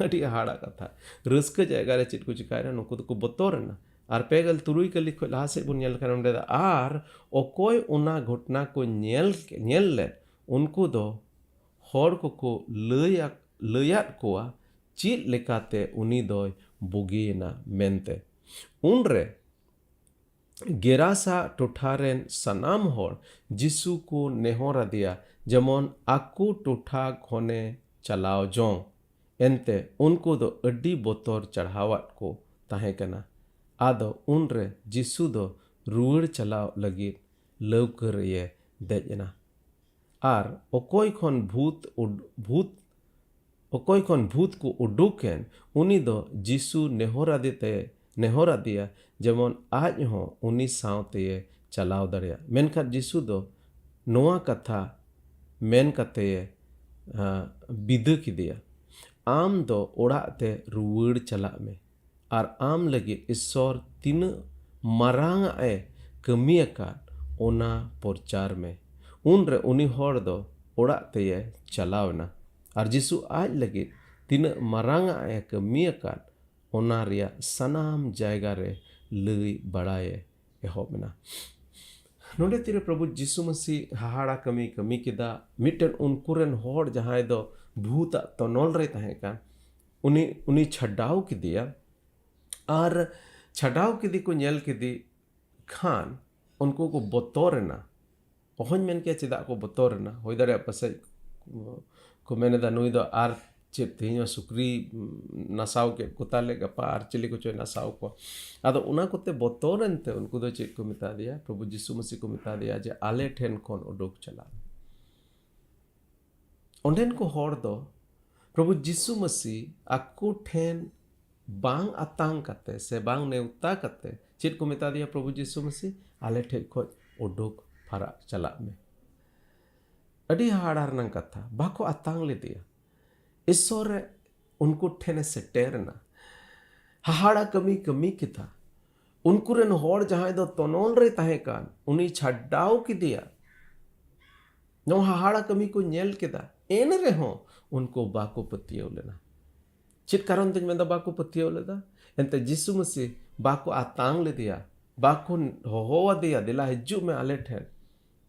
ᱟᱹᱰᱤ ᱦᱟᱦᱟᱲᱟ ᱠᱟᱛᱷᱟ᱾ ᱨᱟᱹᱥᱠᱟᱹ ᱡᱟᱭᱜᱟ ᱨᱮ ᱪᱮᱫ ᱠᱚ ᱪᱤᱠᱟᱭᱮᱱᱟ, ᱱᱩᱠᱩ ᱫᱚᱠᱚ ᱵᱚᱛᱚᱨ ᱮᱱᱟ᱾ ᱟᱨ ᱯᱮ ᱜᱮᱞ ᱛᱩᱨᱩᱭ ᱠᱟᱹᱞᱤ ᱠᱷᱚᱱ ᱞᱟᱦᱟ ᱥᱮᱫ ᱵᱚᱱ ᱧᱮᱞ ᱞᱮᱠᱷᱟᱱ ᱚᱸᱰᱮ ᱫᱚ, ᱟᱨ ᱚᱠᱚᱭ ᱚᱱᱟ ᱜᱷᱚᱴᱚᱱᱟ ᱠᱚ ᱧᱮᱞ, ᱧᱮᱞ ᱞᱮᱫ, ᱩᱱᱠᱩ ᱫᱚ ᱦᱚᱲ ᱠᱚᱠᱚ ᱞᱟᱹᱭᱟ-, ᱞᱟᱹᱭᱟᱫ ᱠᱚᱣᱟ ᱪᱮᱫ ᱞᱮᱠᱟᱛᱮ ᱩᱱᱤ ᱫᱚᱭ ᱵᱩᱜᱤᱭᱮᱱᱟ ᱢᱮᱱᱛᱮ᱾ ᱩᱱᱨᱮ ᱜᱮᱨᱟᱥᱟ ᱴᱚᱴᱷᱟ ᱨᱮᱱ ᱥᱟᱱᱟᱢ ᱦᱚᱲ ᱡᱤᱥᱩ ᱠᱚ ᱱᱮᱦᱚᱨ ᱟᱫᱮᱭᱟ, ᱡᱮᱢᱚᱱ ᱟᱠᱚ ᱴᱚᱴᱷᱟ ᱠᱷᱚᱱᱮ ᱪᱟᱞᱟᱣ ᱡᱚᱝ᱾ ᱮᱱᱛᱮ ᱩᱱᱠᱩ ᱫᱚ ᱟᱹᱰᱤ ᱵᱚᱛᱚᱨ ᱪᱟᱲᱦᱟᱣᱟᱫ ᱠᱚ ᱛᱟᱦᱮᱸ ᱠᱟᱱᱟ᱾ ᱟᱫᱚ ᱩᱱᱨᱮ ᱡᱤᱥᱩ ᱫᱚ ᱨᱩᱣᱟᱹᱲ ᱪᱟᱞᱟᱣ ᱞᱟᱹᱜᱤᱫ ᱞᱟᱹᱣᱠᱟᱹ ᱨᱮᱭᱮ ᱫᱮᱡ ᱮᱱᱟ᱾ ᱟᱨ ᱚᱠᱚᱭ ᱠᱷᱚᱱ ᱵᱷᱩᱛ ᱩᱰ-, ᱵᱷᱩᱛ, ᱚᱠᱚᱭ ᱠᱷᱚᱱ ᱵᱷᱩᱛ ᱠᱚ ᱩᱰᱩᱠ ᱮᱱ, ᱩᱱᱤ ᱫᱚ ᱡᱤᱥᱩ ᱱᱮᱦᱚᱨ ᱟᱫᱮ ᱛᱮ, ᱱᱮᱦᱚᱨ ᱟᱫᱮᱭᱟ, ᱡᱮᱢᱚᱱ ᱟᱡ ᱦᱚᱸ ᱩᱱᱤ ᱥᱟᱶᱛᱮᱭᱮ ᱪᱟᱞᱟᱣ ᱫᱟᱲᱮᱭᱟᱜ᱾ ᱢᱮᱱᱠᱷᱟᱱ ᱡᱤᱥᱩ ᱫᱚ ᱱᱚᱣᱟ ᱠᱟᱛᱷᱟ ᱢᱮᱱ ᱠᱟᱛᱮᱭᱮ, ᱟ, ᱵᱤᱫᱟᱹ ᱠᱮᱫᱮᱭᱟ, "ᱟᱢ ᱫᱚ ᱚᱲᱟᱜ ᱛᱮ ᱨᱩᱣᱟᱹᱲ ᱪᱟᱞᱟᱜ ᱢᱮ ᱟᱨ ᱟᱢ ᱞᱟᱹᱜᱤᱫ ᱤᱥᱥᱚᱨ ᱛᱤᱱᱟᱹᱜ ᱢᱟᱨᱟᱝ ᱟᱜ ᱮ ᱠᱟᱹᱢᱤ ᱟᱠᱟᱫ, ᱚᱱᱟ ᱯᱨᱚᱪᱟᱨ ᱢᱮ᱾" ᱩᱱᱨᱮ ᱩᱱᱤ ᱦᱚᱲ ᱫᱚ ᱚᱲᱟᱜ ᱛᱮᱭᱮ ᱪᱟᱞᱟᱣ ᱮᱱᱟ ᱟᱨ ᱡᱤᱥᱩ ᱟᱡ ᱞᱟᱹᱜᱤᱫ ᱛᱤᱱᱟᱹᱜ ᱢᱟᱨᱟᱝ ᱟᱜ ᱮ ᱠᱟᱹᱢᱤ ᱟᱠᱟᱫ, ᱚᱱᱟ ᱨᱮᱭᱟᱜ ᱥᱟᱱᱟᱢ ᱡᱟᱭᱜᱟ ᱨᱮ ᱞᱟᱹᱭ ᱵᱟᱲᱟᱭᱮ ᱮᱦᱚᱵ ᱮᱱᱟ᱾ ᱱᱚᱰᱮ ᱛᱤᱨᱮ ᱯᱨᱚᱵᱷᱩ ᱡᱤᱥᱩ ᱢᱟᱹᱥᱤ ᱦᱟᱦᱟᱲᱟ ᱠᱟᱹᱢᱤ ᱠᱟᱹᱢᱤ ᱠᱮᱫᱟ, ᱢᱤᱫᱴᱮᱱ ᱩᱱᱠᱩ ᱨᱮᱱ ᱦᱚᱲ ᱡᱟᱦᱟᱸᱭ ᱫᱚ ᱵᱷᱩᱛᱟᱜ ᱛᱚᱱᱚᱞ ᱨᱮ ᱛᱟᱦᱮᱸ ᱠᱟᱱ, ᱩᱱᱤ ᱩᱱᱤ ᱪᱷᱟᱰᱟᱣ ᱠᱮᱫᱮᱭᱟ᱾ ᱟᱨ ᱪᱷᱟᱰᱟᱣ ᱠᱮᱫᱮ ᱠᱚ ᱧᱮᱞ ᱠᱮᱫᱮ ᱠᱷᱟᱱ ᱩᱱᱠᱩ ᱠᱚ ᱵᱚᱛᱚᱨ ᱮᱱᱟ᱾ ᱚᱦᱚᱧ ᱢᱮᱱ ᱠᱮᱭᱟ ᱪᱮᱫᱟᱜ ᱠᱚ ᱵᱚᱛᱚᱨ ᱮᱱᱟ᱾ ᱦᱩᱭ ᱫᱟᱲᱮᱭᱟᱜᱼᱟ ᱯᱟᱥᱮᱡ ᱠᱚ ᱢᱮᱱ ᱮᱫᱟ, ᱱᱩᱭ ᱫᱚ ᱟᱨ ᱪᱮᱫ, ᱛᱮᱦᱮᱧ ᱦᱚᱸ ᱥᱩᱠᱨᱤ ᱱᱟᱥᱟᱣ ᱠᱮᱫ ᱠᱚ ᱛᱟᱞᱮ, ᱜᱟᱯᱟ ᱟᱨ ᱪᱤᱞᱤ ᱠᱚᱪᱚᱭ ᱱᱟᱥᱟᱣ ᱠᱚᱣᱟ᱾ ᱟᱫᱚ ᱚᱱᱟ ᱠᱚᱛᱮ ᱵᱚᱛᱚᱨ ᱮᱱᱛᱮ ᱩᱱᱠᱩ ᱫᱚ ᱪᱮᱫ ᱠᱚ ᱢᱮᱛᱟ ᱫᱮᱭᱟ? ᱯᱨᱚᱵᱷᱩ ᱡᱤᱥᱩ ᱢᱟᱹᱥᱤ ᱠᱚ ᱢᱮᱛᱟ ᱫᱮᱭᱟ ᱡᱮ, ᱟᱞᱮ ᱴᱷᱮᱱ ᱠᱷᱚᱱ ᱩᱰᱩᱠ ᱪᱟᱞᱟᱜ ᱢᱮ᱾ ᱚᱸᱰᱮᱱ ᱠᱚ ᱦᱚᱲ ᱫᱚ ᱯᱨᱚᱵᱷᱩ ᱡᱤᱥᱩ ᱢᱟᱹᱥᱤ ᱟᱠᱚ ᱴᱷᱮᱱ ᱵᱟᱝ ᱟᱛᱟᱝ ᱠᱟᱛᱮ ᱥᱮ ᱵᱟᱝ ᱱᱮᱣᱛᱟ ᱠᱟᱛᱮ ᱪᱮᱫ ᱠᱚ ᱢᱮᱛᱟ ᱫᱮᱭᱟ ᱯᱨᱚᱵᱷᱩ ᱡᱤᱥᱩ ᱢᱟᱹᱥᱤ? ᱟᱞᱮ ᱴᱷᱮᱡ ᱠᱷᱚᱡ ᱩᱰᱩᱠ ᱯᱷᱟᱨᱟᱜ ᱪᱟᱞᱟᱜ ᱢᱮ᱾ ᱟᱹᱰᱤ ᱦᱟᱦᱟᱲᱟ ᱨᱮᱱᱟᱜ ᱠᱟᱛᱷᱟ, ᱵᱟᱠᱚ ᱟᱛᱟᱝ ᱞᱮᱫᱮᱭᱟ᱾ ᱤᱥᱥᱚᱨ ᱨᱮ ᱩᱱᱠᱩ ᱴᱷᱮᱱᱮ ᱥᱮᱴᱮᱨ ᱮᱱᱟ, ᱦᱟᱦᱟᱲᱟ ᱠᱟᱹᱢᱤ ᱠᱟᱹᱢᱤ ᱠᱮᱫᱟ᱾ ᱩᱱᱠᱩ ᱨᱮᱱ ᱦᱚᱲ ᱡᱟᱦᱟᱸᱭ ᱫᱚ ᱛᱚᱱᱚᱞ ᱨᱮ ᱛᱟᱦᱮᱸ ᱠᱟᱱ, ᱩᱱᱤ ᱪᱷᱟᱰᱟᱣ ᱠᱮᱫᱮᱭᱟ᱾ ᱱᱚᱣᱟ ᱦᱟᱦᱟᱲᱟ ᱠᱟᱹᱢᱤ ᱠᱚ ᱧᱮᱞ ᱠᱮᱫᱟ, ᱮᱱ ᱨᱮᱦᱚᱸ ᱩᱱᱠᱩ ᱵᱟᱠᱚ ᱯᱟᱹᱛᱭᱟᱹᱣ ᱞᱮᱱᱟ᱾ ᱪᱮᱫ ᱠᱟᱨᱚᱱ ᱛᱮᱧ ᱢᱮᱱᱫᱟ ᱵᱟᱠᱚ ᱯᱟᱹᱛᱭᱟᱹᱣ ᱞᱮᱫᱟ? ᱮᱱᱛᱮ ᱡᱤᱥᱩ ᱢᱟᱹᱥᱤ ᱵᱟᱠᱚ ᱟᱛᱟᱝ ᱞᱮᱫᱮᱭᱟ, ᱵᱟᱠᱚ ᱦᱚᱦᱚ ᱟᱫᱮᱭᱟ, ᱫᱮᱞᱟ ᱦᱤᱡᱩᱜ ᱢᱮ ᱟᱞᱮ ᱴᱷᱮᱱ᱾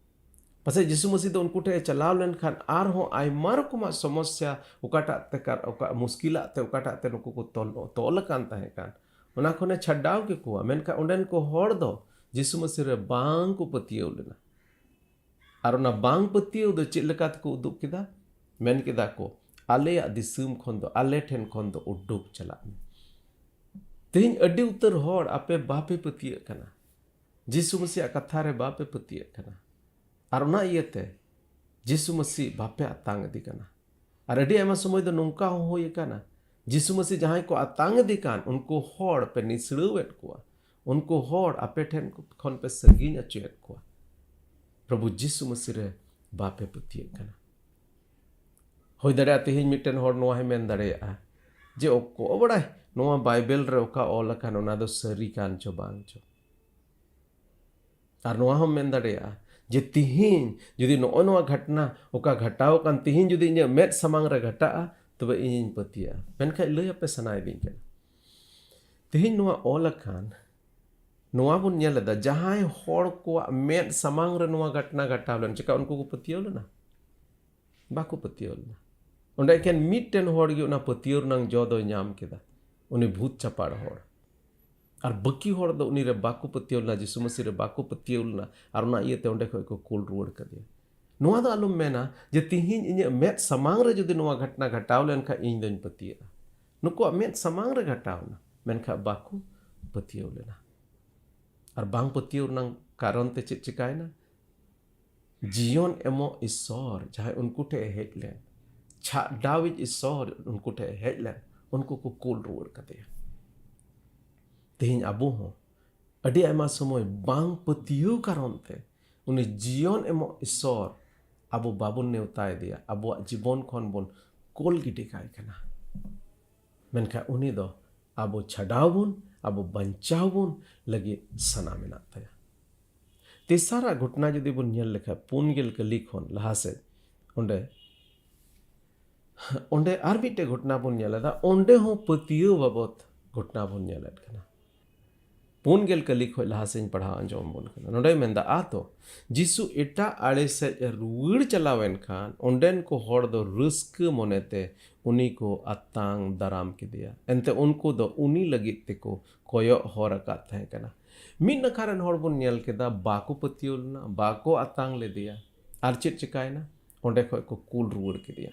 ᱯᱟᱥᱮᱡ ᱡᱤᱥᱩ ᱢᱟᱹᱥᱤ ᱫᱚ ᱩᱱᱠᱩ ᱴᱷᱮᱱ ᱮ ᱪᱟᱞᱟᱣ ᱞᱮᱱᱠᱷᱟᱱ ᱟᱨᱦᱚᱸ ᱟᱭᱢᱟ ᱨᱚᱠᱚᱢᱟᱜ ᱥᱚᱢᱚᱥᱥᱟ, ᱚᱠᱟᱴᱟᱜ ᱛᱮ ᱠᱟᱨ-, ᱚᱠᱟ ᱢᱩᱥᱠᱤᱞᱟᱜ ᱛᱮ ᱚᱠᱟᱴᱟᱜ ᱛᱮ ᱱᱩᱠᱩ ᱠᱚ ᱛᱚᱞ, ᱛᱚᱞ ᱟᱠᱟᱱ ᱛᱟᱦᱮᱸ ᱠᱟᱱ, ᱚᱱᱟ ᱠᱷᱚᱱᱮ ᱪᱷᱟᱰᱟᱣ ᱠᱮᱠᱚᱣᱟ᱾ ᱢᱮᱱᱠᱷᱟᱱ ᱚᱸᱰᱮᱱ ᱠᱚ ᱦᱚᱲ ᱫᱚ ᱡᱤᱥᱩ ᱢᱟᱹᱥᱤ ᱨᱮ ᱵᱟᱝ ᱠᱚ ᱯᱟᱹᱛᱭᱟᱹᱣ ᱞᱮᱱᱟ᱾ ᱟᱨ ᱚᱱᱟ ᱵᱟᱝ ᱯᱟᱹᱛᱭᱟᱹᱣ ᱫᱚ ᱪᱮᱫ ᱞᱮᱠᱟ ᱛᱮᱠᱚ ᱩᱫᱩᱜ ᱠᱮᱫᱟ? ᱢᱮᱱ ᱠᱮᱫᱟ ᱠᱚ, ᱟᱞᱮᱭᱟᱜ ᱫᱤᱥᱚᱢ ᱠᱷᱚᱱ ᱫᱚ, ᱟᱞᱮ ᱴᱷᱮᱱ ᱠᱷᱚᱱ ᱫᱚ ᱩᱰᱩᱠ ᱪᱟᱞᱟᱜ ᱢᱮ᱾ ᱛᱮᱦᱮᱧ ᱟᱹᱰᱤ ᱩᱛᱟᱹᱨ ᱦᱚᱲ ᱟᱯᱮ ᱵᱟᱯᱮ ᱯᱟᱹᱛᱭᱟᱹᱜ ᱠᱟᱱᱟ, ᱡᱤᱥᱩ ᱢᱟᱹᱥᱤᱭᱟᱜ ᱠᱟᱛᱷᱟ ᱨᱮ ᱵᱟᱯᱮ ᱯᱟᱹᱛᱭᱟᱹᱜ ᱠᱟᱱᱟ᱾ ᱟᱨ ᱚᱱᱟ ᱤᱭᱟᱹᱛᱮ ᱡᱤᱥᱩ ᱢᱟᱹᱥᱤ ᱵᱟᱯᱮ ᱟᱛᱟᱝ ᱤᱫᱤ ᱠᱟᱱᱟ᱾ ᱟᱨ ᱟᱹᱰᱤ ᱟᱭᱢᱟ ᱥᱚᱢᱚᱭ ᱫᱚ ᱱᱚᱝᱠᱟ ᱦᱚᱸ ᱦᱩᱭ ᱟᱠᱟᱱᱟ, ᱡᱤᱥᱩ ᱢᱟᱹᱥᱤ ᱡᱟᱦᱟᱸᱭ ᱠᱚ ᱟᱛᱟᱝ ᱤᱫᱤ ᱠᱟᱱ, ᱩᱱᱠᱩ ᱦᱚᱲ ᱯᱮ ᱱᱤᱥᱲᱟᱹᱣᱮᱫ ᱠᱚᱣᱟ, ᱩᱱᱠᱩ ᱦᱚᱲ ᱟᱯᱮ ᱴᱷᱮᱱ ᱠᱷᱚᱱ ᱯᱮ ᱥᱟᱺᱜᱤᱧ ᱦᱚᱪᱚᱭᱮᱫ ᱠᱚᱣᱟ᱾ ᱯᱨᱚᱵᱷᱩ ᱡᱤᱥᱩ ᱢᱟᱹᱥᱤ ᱨᱮ ᱵᱟᱯᱮ ᱯᱟᱹᱛᱭᱟᱹᱜ ᱠᱟᱱᱟ᱾ ᱦᱩᱭ ᱫᱟᱲᱮᱭᱟᱜᱼᱟ ᱛᱮᱦᱮᱧ ᱢᱤᱫᱴᱮᱱ ᱦᱚᱲ ᱱᱚᱣᱟ ᱦᱚᱸᱭ ᱢᱮᱱ ᱫᱟᱲᱮᱭᱟᱜᱼᱟ ᱡᱮ, ᱚᱠᱚᱭ ᱵᱟᱲᱟᱭ ᱱᱚᱣᱟ ᱵᱟᱭᱵᱮᱞ ᱨᱮ ᱚᱠᱟ ᱚᱞ ᱟᱠᱟᱱ ᱚᱱᱟ ᱫᱚ ᱥᱟᱹᱨᱤ ᱠᱟᱱ ᱪᱚ ᱵᱟᱝ ᱪᱚ᱾ ᱟᱨ ᱱᱚᱣᱟ ᱦᱚᱸᱢ ᱢᱮᱱ ᱫᱟᱲᱮᱭᱟᱜᱼᱟ ᱡᱮ ᱛᱤᱦᱤᱧ ᱡᱩᱫᱤ ᱱᱚᱜᱼᱚ ᱱᱚᱣᱟ ᱜᱷᱚᱴᱱᱟ ᱚᱠᱟ ᱜᱷᱟᱴᱟᱣ ᱟᱠᱟᱱ ᱛᱤᱦᱤᱧ ᱡᱩᱫᱤ ᱤᱧᱟᱹᱜ ᱢᱮᱫ ᱥᱟᱢᱟᱝ ᱨᱮ ᱜᱷᱟᱴᱟᱜᱼᱟ, ᱛᱚᱵᱮ ᱤᱧᱤᱧ ᱯᱟᱹᱛᱭᱟᱹᱜᱼᱟ᱾ ᱢᱮᱱᱠᱷᱟᱱ ᱞᱟᱹᱭ ᱟᱯᱮ ᱥᱟᱱᱟᱭᱮᱫᱤᱧ ᱠᱟᱱᱟ, ᱛᱤᱦᱤᱧ ᱱᱚᱣᱟ ᱚᱞ ᱟᱠᱟᱱ, ᱱᱚᱣᱟ ᱵᱚᱱ ᱧᱮᱞ ᱮᱫᱟ, ᱡᱟᱦᱟᱸᱭ ᱦᱚᱲ ᱠᱚᱣᱟᱜ ᱢᱮᱫ ᱥᱟᱢᱟᱝ ᱨᱮ ᱱᱚᱣᱟ ᱜᱷᱚᱴᱱᱟ ᱜᱷᱟᱴᱟᱣ ᱞᱮᱱ, ᱪᱮᱠᱟ ᱩᱱᱠᱩ ᱠᱚ ᱯᱟᱹᱛᱭᱟᱹᱣ ᱞᱮᱱᱟ? ᱵᱟᱠᱚ ᱯᱟᱹᱛᱭᱟᱹᱣ ᱞᱮᱱᱟ᱾ ᱚᱸᱰᱮ ᱮᱠᱮᱱ ᱢᱤᱫᱴᱮᱱ ᱦᱚᱲ ᱜᱮ ᱚᱱᱟ ᱯᱟᱹᱛᱭᱟᱹᱣ ᱨᱮᱱᱟᱝ ᱡᱚ ᱫᱚᱭ ᱧᱟᱢ ᱠᱮᱫᱟ, ᱩᱱᱤ ᱵᱷᱩᱛ ᱪᱟᱯᱟᱲ ᱦᱚᱲ᱾ ᱟᱨ ᱵᱟᱹᱠᱤ ᱦᱚᱲ ᱫᱚ ᱩᱱᱤ ᱨᱮ ᱵᱟᱠᱚ ᱯᱟᱹᱛᱭᱟᱹᱣ ᱞᱮᱱᱟ, ᱡᱤᱥᱩ ᱢᱟᱹᱥᱤ ᱨᱮ ᱵᱟᱠᱚ ᱯᱟᱹᱛᱭᱟᱹᱣ ᱞᱮᱱᱟ, ᱟᱨ ᱚᱱᱟ ᱤᱭᱟᱹᱛᱮ ᱚᱸᱰᱮ ᱠᱷᱚᱡ ᱠᱚ ᱠᱩᱞ ᱨᱩᱣᱟᱹᱲ ᱠᱟᱫᱮᱭᱟ᱾ ᱱᱚᱣᱟ ᱫᱚ ᱟᱞᱚᱢ ᱢᱮᱱᱟ ᱡᱮ ᱛᱤᱦᱤᱧ ᱤᱧᱟᱹᱜ ᱢᱮᱫ ᱥᱟᱢᱟᱝ ᱨᱮ ᱡᱩᱫᱤ ᱱᱚᱣᱟ ᱜᱷᱚᱴᱱᱟ ᱜᱷᱚᱴᱟᱣ ᱞᱮᱱᱠᱷᱟᱱ ᱤᱧ ᱫᱚᱧ ᱯᱟᱹᱛᱭᱟᱹᱜᱼᱟ᱾ ᱱᱩᱠᱩᱣᱟᱜ ᱢᱮᱫ ᱥᱟᱢᱟᱝ ᱨᱮ ᱜᱷᱚᱴᱟᱣ ᱮᱱᱟ, ᱢᱮᱱᱠᱷᱟᱱ ᱵᱟᱠᱚ ᱯᱟᱹᱛᱭᱟᱹᱣ ᱞᱮᱱᱟ᱾ ᱟᱨ ᱵᱟᱝ ᱯᱟᱹᱛᱭᱟᱹᱣ ᱨᱮᱱᱟᱜ ᱠᱟᱨᱚᱱ ᱛᱮ ᱪᱮᱫ ᱪᱤᱠᱟᱭᱮᱱᱟ? ᱡᱤᱭᱚᱱ ᱮᱢᱚᱜ ᱤᱥᱥᱚᱨ ᱡᱟᱦᱟᱸᱭ ᱩᱱᱠᱩ ᱴᱷᱮᱡ ᱮ ᱦᱮᱡ ᱞᱮᱱ, ᱪᱷᱟᱰᱟᱣᱤᱡ ᱤᱥᱥᱚᱨ ᱩᱱᱠᱩ ᱴᱷᱮᱡ ᱮ ᱦᱮᱡ ᱞᱮᱱ, ᱩᱱᱠᱩ ᱠᱚ ᱠᱩᱞ ᱨᱩᱣᱟᱹᱲ ᱠᱟᱫᱮᱭᱟ᱾ ᱛᱮᱦᱮᱧ ᱟᱵᱚ ᱦᱚᱸ ᱟᱹᱰᱤ ᱟᱭᱢᱟ ᱥᱚᱢᱚᱭ ᱵᱟᱝ ᱯᱟᱹᱛᱭᱟᱹᱣ ᱠᱟᱨᱚᱱ ᱛᱮ ᱩᱱᱤ ᱡᱤᱭᱚᱱ ᱮᱢᱚᱜ ᱤᱥᱥᱚᱨ ᱟᱵᱚ ᱵᱟᱵᱚᱱ ᱱᱮᱣᱛᱟᱭᱮᱫᱮᱭᱟ, ᱟᱵᱚᱣᱟᱜ ᱡᱤᱵᱚᱱ ᱠᱷᱚᱱ ᱵᱚᱱ ᱠᱳᱞ ᱜᱤᱰᱤ ᱠᱟᱭ ᱠᱟᱱᱟ᱾ ᱢᱮᱱᱠᱷᱟᱱ ᱩᱱᱤ ᱫᱚ ᱟᱵᱚ ᱪᱷᱟᱰᱟᱣ ᱵᱚᱱ, ᱟᱵᱚ ᱵᱟᱧᱪᱟᱣ ᱵᱚᱱ ᱞᱟᱹᱜᱤᱫ ᱥᱟᱱᱟ ᱢᱮᱱᱟᱜ ᱛᱟᱭᱟ᱾ ᱛᱮᱥᱟᱨᱟᱜ ᱜᱷᱚᱴᱱᱟ ᱡᱩᱫᱤ ᱵᱚᱱ ᱧᱮᱞ ᱞᱮᱠᱷᱟᱱ, ᱯᱩᱱ ᱜᱮᱞ ᱠᱟᱹᱞᱤ ᱠᱷᱚᱱ ᱞᱟᱦᱟ ᱥᱮᱫ, ᱚᱸᱰᱮ, ᱚᱸᱰᱮ ᱟᱨ ᱢᱤᱫᱴᱮᱡ ᱜᱷᱚᱴᱱᱟ ᱵᱚᱱ ᱧᱮᱞ ᱮᱫᱟ᱾ ᱚᱸᱰᱮ ᱦᱚᱸ ᱯᱟᱹᱛᱭᱟᱹᱣ ᱵᱟᱵᱚᱛ ᱜᱷᱚᱴᱱᱟ ᱵᱚᱱ ᱧᱮᱞᱮᱫ ᱠᱟᱱᱟ᱾ ᱯᱩᱱ ᱜᱮᱞ ᱠᱟᱹᱞᱤ ᱠᱷᱚᱱ ᱞᱟᱦᱟ ᱥᱮᱫ ᱤᱧ ᱯᱟᱲᱦᱟᱣ ᱟᱸᱡᱚᱢ ᱟᱵᱚᱱ ᱠᱟᱱᱟ᱾ ᱱᱚᱸᱰᱮ ᱢᱮᱱᱫᱟ, ᱟᱫᱚ ᱡᱤᱥᱩ ᱮᱴᱟᱜ ᱟᱲᱮ ᱥᱮᱫ ᱮ ᱨᱩᱣᱟᱹᱲ ᱪᱟᱞᱟᱣ ᱮᱱ ᱠᱷᱟᱱ, ᱚᱸᱰᱮᱱ ᱠᱚ ᱦᱚᱲ ᱫᱚ ᱨᱟᱹᱥᱠᱟᱹ ᱢᱚᱱᱮᱛᱮ ᱩᱱᱤ ᱠᱚ ᱟᱛᱟᱝ ᱫᱟᱨᱟᱢ ᱠᱮᱫᱮᱭᱟ᱾ ᱮᱱᱛᱮ ᱩᱱᱠᱩ ᱫᱚ ᱩᱱᱤ ᱞᱟᱹᱜᱤᱫ ᱛᱮᱠᱚ ᱠᱚᱭᱚᱜ ᱦᱚᱨ ᱟᱠᱟᱫ ᱛᱟᱦᱮᱸ ᱠᱟᱱᱟ᱾ ᱢᱤᱫ ᱱᱟᱠᱷᱟ ᱨᱮᱱ ᱦᱚᱲ ᱵᱚᱱ ᱧᱮᱞ ᱠᱮᱫᱟ, ᱵᱟᱠᱚ ᱯᱟᱹᱛᱭᱟᱹᱣ ᱞᱮᱱᱟ, ᱵᱟᱠᱚ ᱟᱛᱟᱝ ᱞᱮᱫᱮᱭᱟ᱾ ᱟᱨ ᱪᱮᱫ ᱪᱤᱠᱟᱭᱮᱱᱟ? ᱚᱸᱰᱮ ᱠᱷᱚᱡ ᱠᱚ ᱠᱩᱞ ᱨᱩᱣᱟᱹᱲ ᱠᱮᱫᱮᱭᱟ᱾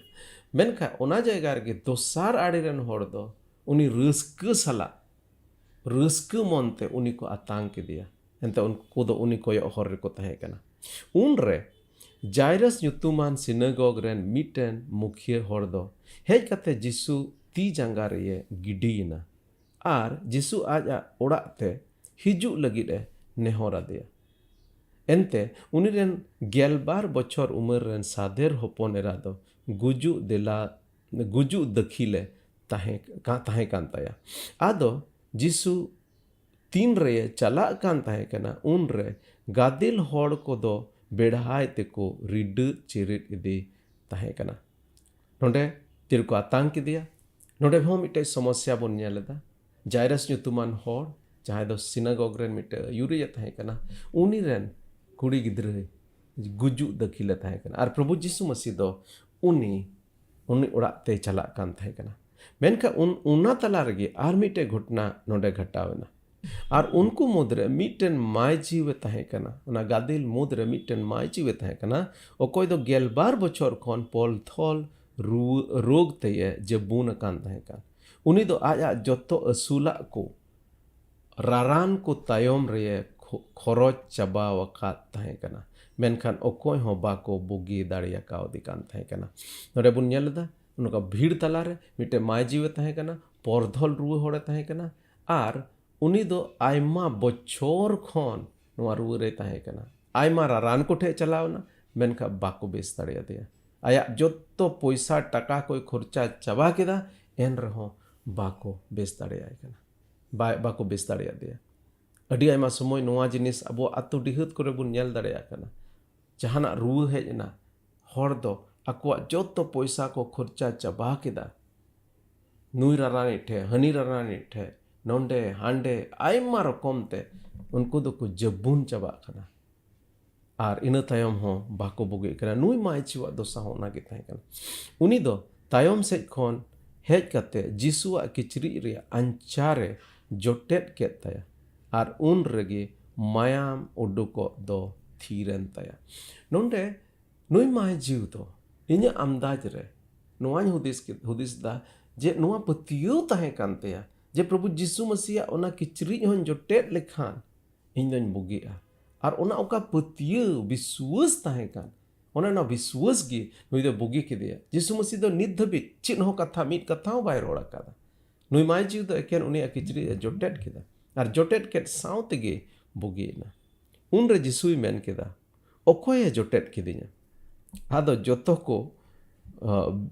ᱢᱮᱱᱠᱷᱟᱱ ᱚᱱᱟ ᱡᱟᱭᱜᱟ ᱨᱮᱜᱮ ᱫᱚᱥᱟᱨ ᱟᱲᱮ ᱨᱮᱱ ᱦᱚᱲ ᱫᱚ ᱩᱱᱤ ᱨᱟᱹᱥᱠᱟᱹ ᱥᱟᱞᱟᱜ, ᱨᱟᱹᱥᱠᱟᱹ ᱢᱚᱱᱛᱮ ᱩᱱᱤ ᱠᱚ ᱟᱛᱟᱝ ᱠᱮᱫᱮᱭᱟ᱾ ᱮᱱᱛᱮ ᱩᱱᱠᱩ ᱫᱚ ᱩᱱᱤ ᱠᱚᱭᱚᱜ ᱦᱚᱨ ᱨᱮᱠᱚ ᱛᱟᱦᱮᱸ ᱠᱟᱱᱟ᱾ ᱩᱱᱨᱮ ᱡᱟᱭᱨᱟᱥ ᱧᱩᱛᱩᱢᱟᱱ ᱥᱤᱱᱟᱜᱚᱜᱽ ᱨᱮᱱ ᱢᱤᱫᱴᱮᱱ ᱢᱩᱠᱷᱤᱭᱟᱹ ᱦᱚᱲ ᱫᱚ ᱦᱮᱡ ᱠᱟᱛᱮ ᱡᱤᱥᱩ ᱛᱤ ᱡᱟᱸᱜᱟ ᱨᱮᱭᱮ ᱜᱤᱰᱤᱭᱮᱱᱟ᱾ ᱟᱨ ᱡᱤᱥᱩ ᱟᱡᱟᱜ ᱚᱲᱟᱜ ᱛᱮ ᱦᱤᱡᱩᱜ ᱞᱟᱹᱜᱤᱫ ᱮ ᱱᱮᱦᱚᱨ ᱟᱫᱮᱭᱟ᱾ ᱮᱱᱛᱮ ᱩᱱᱤ ᱨᱮᱱ ᱜᱮᱞᱵᱟᱨ ᱵᱚᱪᱷᱚᱨ ᱩᱢᱮᱨ ᱨᱮᱱ ᱥᱟᱫᱷᱮᱨ ᱦᱚᱯᱚᱱ ᱮᱨᱟ ᱫᱚ ᱜᱩᱡᱩᱜ ᱫᱮᱞᱟ, ᱜᱩᱡᱩᱜ ᱫᱟᱹᱠᱷᱤᱞᱮ ᱛᱟᱦᱮᱸ, ᱠᱟ-, ᱛᱟᱦᱮᱸ ᱠᱟᱱ ᱛᱟᱭᱟ᱾ ᱟᱫᱚ ᱡᱤᱥᱩ ᱛᱤᱱ ᱨᱮᱭ ᱪᱟᱞᱟᱜ ᱠᱟᱱ ᱛᱟᱦᱮᱸ ᱠᱟᱱᱟ, ᱩᱱᱨᱮ ᱜᱟᱫᱮᱞ ᱦᱚᱲ ᱠᱚᱫᱚ ᱵᱮᱲᱦᱟᱭ ᱛᱮᱠᱚ ᱨᱤᱰᱟᱹᱜ ᱪᱤᱨᱤᱫ ᱤᱫᱤ ᱛᱟᱦᱮᱸ ᱠᱟᱱᱟ᱾ ᱱᱚᱰᱮ ᱛᱤᱨᱮᱠᱚ ᱟᱛᱟᱝ ᱠᱮᱫᱮᱭᱟ, ᱱᱚᱰᱮ ᱦᱚᱸ ᱢᱤᱫᱴᱮᱡ ᱥᱚᱢᱚᱥᱥᱟ ᱵᱚᱱ ᱧᱮᱞ ᱮᱫᱟ᱾ ᱡᱟᱭᱨᱟᱥ ᱧᱩᱛᱩᱢᱟᱱ ᱦᱚᱲ, ᱡᱟᱦᱟᱸᱭ ᱫᱚ ᱥᱤᱱᱟᱜᱚᱜᱽ ᱨᱮᱱ ᱢᱤᱫᱴᱮᱡ ᱟᱹᱭᱩᱨᱤᱡ ᱮ ᱛᱟᱦᱮᱸ ᱠᱟᱱᱟ, ᱩᱱᱤ ᱨᱮᱱ ᱠᱩᱲᱤ ᱜᱤᱫᱽᱨᱟᱹ ᱜᱩᱡᱩᱜ ᱫᱟᱹᱠᱷᱤᱞᱮ ᱛᱟᱦᱮᱸ ᱠᱟᱱᱟ᱾ ᱟᱨ ᱯᱨᱚᱵᱷᱩ ᱡᱤᱥᱩ ᱢᱟᱹᱥᱤ ᱫᱚ ᱩᱱᱤ ᱩᱱᱤ ᱚᱲᱟᱜ ᱛᱮᱭ ᱪᱟᱞᱟᱜ ᱠᱟᱱ ᱛᱟᱦᱮᱸ ᱠᱟᱱᱟ᱾ ᱢᱮᱱᱠᱷᱟᱱ ᱩᱱ, ᱚᱱᱟ ᱛᱟᱞᱟ ᱨᱮᱜᱮ ᱟᱨ ᱢᱤᱫᱴᱮᱡ ᱜᱷᱚᱴᱚᱱᱟ ᱱᱚᱰᱮ ᱜᱷᱟᱴᱟᱣ ᱮᱱᱟ᱾ ᱟᱨ ᱩᱱᱠᱩ ᱢᱩᱫᱽᱨᱮ ᱢᱤᱫᱴᱮᱱ ᱢᱟᱭᱡᱤᱣᱮ ᱛᱟᱦᱮᱸ ᱠᱟᱱᱟ, ᱚᱱᱟ ᱜᱟᱫᱮᱞ ᱢᱩᱫᱽᱨᱮ ᱢᱤᱫᱴᱮᱱ ᱢᱟᱭᱡᱤᱣᱮ ᱛᱟᱦᱮᱸ ᱠᱟᱱᱟ, ᱚᱠᱚᱭ ᱫᱚ ᱜᱮᱞᱵᱟᱨ ᱵᱚᱪᱷᱚᱨ ᱠᱷᱚᱱ ᱯᱚᱞᱛᱷᱚᱞ ᱨᱩᱣᱟᱹ, ᱨᱳᱜᱽ ᱛᱮᱭᱮ ᱡᱟᱹᱵᱩᱱ ᱟᱠᱟᱱ ᱛᱟᱦᱮᱸ ᱠᱟᱱ᱾ ᱩᱱᱤ ᱫᱚ ᱟᱡ ᱟᱡ ᱡᱚᱛᱚ ᱟᱹᱥᱩᱞᱟᱜ ᱠᱚ ᱨᱟᱨᱟᱱ ᱠᱚ ᱛᱟᱭᱚᱢ ᱨᱮ ᱠᱷᱚ-, ᱠᱷᱚᱨᱚᱪ ᱪᱟᱵᱟ ᱟᱠᱟᱫ ᱛᱟᱦᱮᱸ ᱠᱟᱱᱟ, ᱢᱮᱱᱠᱷᱟᱱ ᱚᱠᱚᱭ ᱦᱚᱸ ᱵᱟᱠᱚ ᱵᱩᱜᱤ ᱫᱟᱲᱮ ᱟᱠᱟᱣᱫᱮ ᱠᱟᱱ ᱛᱟᱦᱮᱸ ᱠᱟᱱᱟ᱾ ᱱᱚᱰᱮ ᱵᱚᱱ ᱧᱮᱞ ᱮᱫᱟ, ᱱᱚᱝᱠᱟ ᱵᱷᱤᱲ ᱛᱟᱞᱟᱨᱮ ᱢᱤᱫᱴᱮᱱ ᱢᱟᱹᱭᱡᱤᱣᱮ ᱛᱟᱦᱮᱸ ᱠᱟᱱᱟ, ᱯᱚᱨᱫᱷᱚᱞ ᱨᱩᱣᱟᱹ ᱦᱚᱲᱮ ᱛᱟᱦᱮᱸ ᱠᱟᱱᱟ, ᱟᱨ ᱩᱱᱤ ᱫᱚ ᱟᱭᱢᱟ ᱵᱚᱪᱷᱚᱨ ᱠᱷᱚᱱ ᱱᱚᱣᱟ ᱨᱩᱣᱟᱹ ᱨᱮᱭ ᱛᱟᱦᱮᱸ ᱠᱟᱱᱟ᱾ ᱟᱭᱢᱟ ᱨᱟᱨᱟᱱ ᱠᱚ ᱴᱷᱮᱱ ᱪᱟᱞᱟᱣ ᱮᱱᱟ, ᱢᱮᱱᱠᱷᱟᱱ ᱵᱟᱠᱚ ᱵᱮᱥ ᱫᱟᱲᱮᱭᱟᱫᱮᱭᱟ᱾ ᱟᱭᱟᱜ ᱡᱚᱛᱚ ᱯᱚᱭᱥᱟ ᱴᱟᱠᱟ ᱠᱚᱭ ᱠᱷᱚᱨᱪᱟ ᱪᱟᱵᱟ ᱠᱮᱫᱟ, ᱮᱱ ᱨᱮᱦᱚᱸ ᱵᱟᱠᱚ ᱵᱮᱥ ᱫᱟᱲᱮᱭᱟᱭ ᱠᱟᱱᱟ, ᱵᱟᱭ, ᱵᱟᱠᱚ ᱵᱮᱥ ᱫᱟᱲᱮᱭᱟᱫᱮᱭᱟ᱾ ᱟᱹᱰᱤ ᱟᱭᱢᱟ ᱥᱚᱢᱚᱭ ᱱᱚᱣᱟ ᱡᱤᱱᱤᱥ ᱟᱵᱚ ᱟᱹᱛᱩ ᱰᱤᱦᱟᱹᱛ ᱠᱚᱨᱮ ᱵᱚᱱ ᱧᱮᱞ ᱫᱟᱲᱮᱭᱟᱜ ᱠᱟᱱᱟ᱾ ᱡᱟᱦᱟᱱᱟᱜ ᱨᱩᱣᱟᱹ ᱦᱮᱡ ᱮᱱᱟ, ᱦᱚᱲ ᱫᱚ ᱟᱠᱚᱣᱟᱜ ᱡᱚᱛᱚ ᱯᱚᱭᱥᱟ ᱠᱚ ᱠᱷᱚᱨᱪᱟ ᱪᱟᱵᱟ ᱠᱮᱫᱟ, ᱱᱩᱭ ᱨᱟᱨᱟᱱᱤᱡ ᱴᱷᱮᱡ, ᱦᱟᱹᱱᱤ ᱨᱟᱨᱟᱱᱤᱡ ᱴᱷᱮᱡ, ᱱᱚᱸᱰᱮ ᱦᱟᱸᱰᱮ ᱟᱭᱢᱟ ᱨᱚᱠᱚᱢ ᱛᱮ ᱩᱱᱠᱩ ᱫᱚᱠᱚ ᱡᱟᱹᱵᱩᱱ ᱪᱟᱵᱟᱜ ᱠᱟᱱᱟ᱾ ᱟᱨ ᱤᱱᱟᱹ ᱛᱟᱭᱚᱢ ᱦᱚᱸ ᱵᱟᱠᱚ ᱵᱩᱜᱤᱜ ᱠᱟᱱᱟ᱾ ᱱᱩᱭ ᱢᱟᱹᱭᱡᱤᱣᱟᱜ ᱫᱚᱥᱟ ᱦᱚᱸ ᱚᱱᱟᱜᱮ ᱛᱟᱦᱮᱸ ᱠᱟᱱᱟ᱾ ᱩᱱᱤ ᱫᱚ ᱛᱟᱭᱚᱢ ᱥᱮᱫ ᱠᱷᱚᱱ ᱦᱮᱡ ᱠᱟᱛᱮ ᱡᱤᱥᱩᱣᱟᱜ ᱠᱤᱪᱨᱤᱡ ᱨᱮᱭᱟᱜ ᱟᱧᱪᱟᱨᱮ ᱡᱚᱴᱮᱫ ᱠᱮᱫ ᱛᱟᱭᱟ, ᱟᱨ ᱩᱱ ᱨᱮᱜᱮ ᱢᱟᱭᱟᱢ ᱩᱰᱩᱠᱚᱜ ᱫᱚ ᱛᱷᱤᱨᱮᱱ ᱛᱟᱭᱟ᱾ ᱱᱚᱰᱮ ᱱᱩᱭ ᱢᱟᱹᱭᱡᱤᱣ ᱫᱚ ᱤᱧᱟᱹᱜ ᱟᱢᱫᱟᱡᱽ ᱨᱮ ᱱᱚᱣᱟᱧ ᱦᱩᱫᱤᱥ ᱠᱮᱫ, ᱦᱩᱫᱤᱥ ᱫᱟ ᱡᱮ ᱱᱚᱣᱟ ᱯᱟᱹᱛᱭᱟᱹᱣ ᱛᱟᱦᱮᱸ ᱠᱟᱱ ᱛᱟᱭᱟ ᱡᱮ ᱯᱨᱚᱵᱷᱩ ᱡᱤᱥᱩ ᱢᱟᱹᱥᱤᱭᱟᱜ ᱚᱱᱟ ᱠᱤᱪᱨᱤᱡ ᱦᱚᱸᱧ ᱡᱚᱴᱮᱫ ᱞᱮᱠᱷᱟᱱ ᱤᱧ ᱫᱚᱧ ᱵᱩᱜᱤᱜᱼᱟ᱾ ᱟᱨ ᱚᱱᱟ ᱚᱠᱟ ᱯᱟᱹᱛᱭᱟᱹᱣ, ᱵᱤᱥᱣᱟᱹᱥ ᱛᱟᱦᱮᱸ ᱠᱟᱱ, ᱚᱱᱮ ᱚᱱᱟ ᱵᱤᱥᱣᱟᱹᱥ ᱜᱮ ᱱᱩᱭ ᱫᱚ ᱵᱩᱜᱤ ᱠᱮᱫᱮᱭᱟ᱾ ᱡᱤᱥᱩ ᱢᱟᱹᱥᱤ ᱫᱚ ᱱᱤᱛ ᱫᱷᱟᱹᱵᱤᱡ ᱪᱮᱫ ᱦᱚᱸ ᱠᱟᱛᱷᱟ, ᱢᱤᱫ ᱠᱟᱛᱷᱟ ᱦᱚᱸ ᱵᱟᱭ ᱨᱚᱲ ᱟᱠᱟᱫᱟ᱾ ᱱᱩᱭ ᱢᱟᱹᱭᱡᱤᱣ ᱫᱚ ᱮᱠᱮᱱ ᱩᱱᱤᱭᱟᱜ ᱠᱤᱪᱨᱤᱡ ᱮ ᱡᱚᱴᱮᱫ ᱠᱮᱫᱟ, ᱟᱨ ᱡᱚᱴᱮᱫ ᱠᱮᱫ ᱥᱟᱶ ᱛᱮᱜᱮ ᱵᱩᱜᱤᱭᱮᱱᱟ᱾ ᱩᱱᱨᱮ ᱡᱤᱥᱩᱭ ᱢᱮᱱ ᱠᱮᱫᱟ, "ᱚᱠᱚᱭᱮ ᱡᱚᱴᱮᱫ ᱠᱤᱫᱤᱧᱟ?" ᱟᱫᱚ ᱡᱚᱛᱚ ᱠᱚ, ᱟ,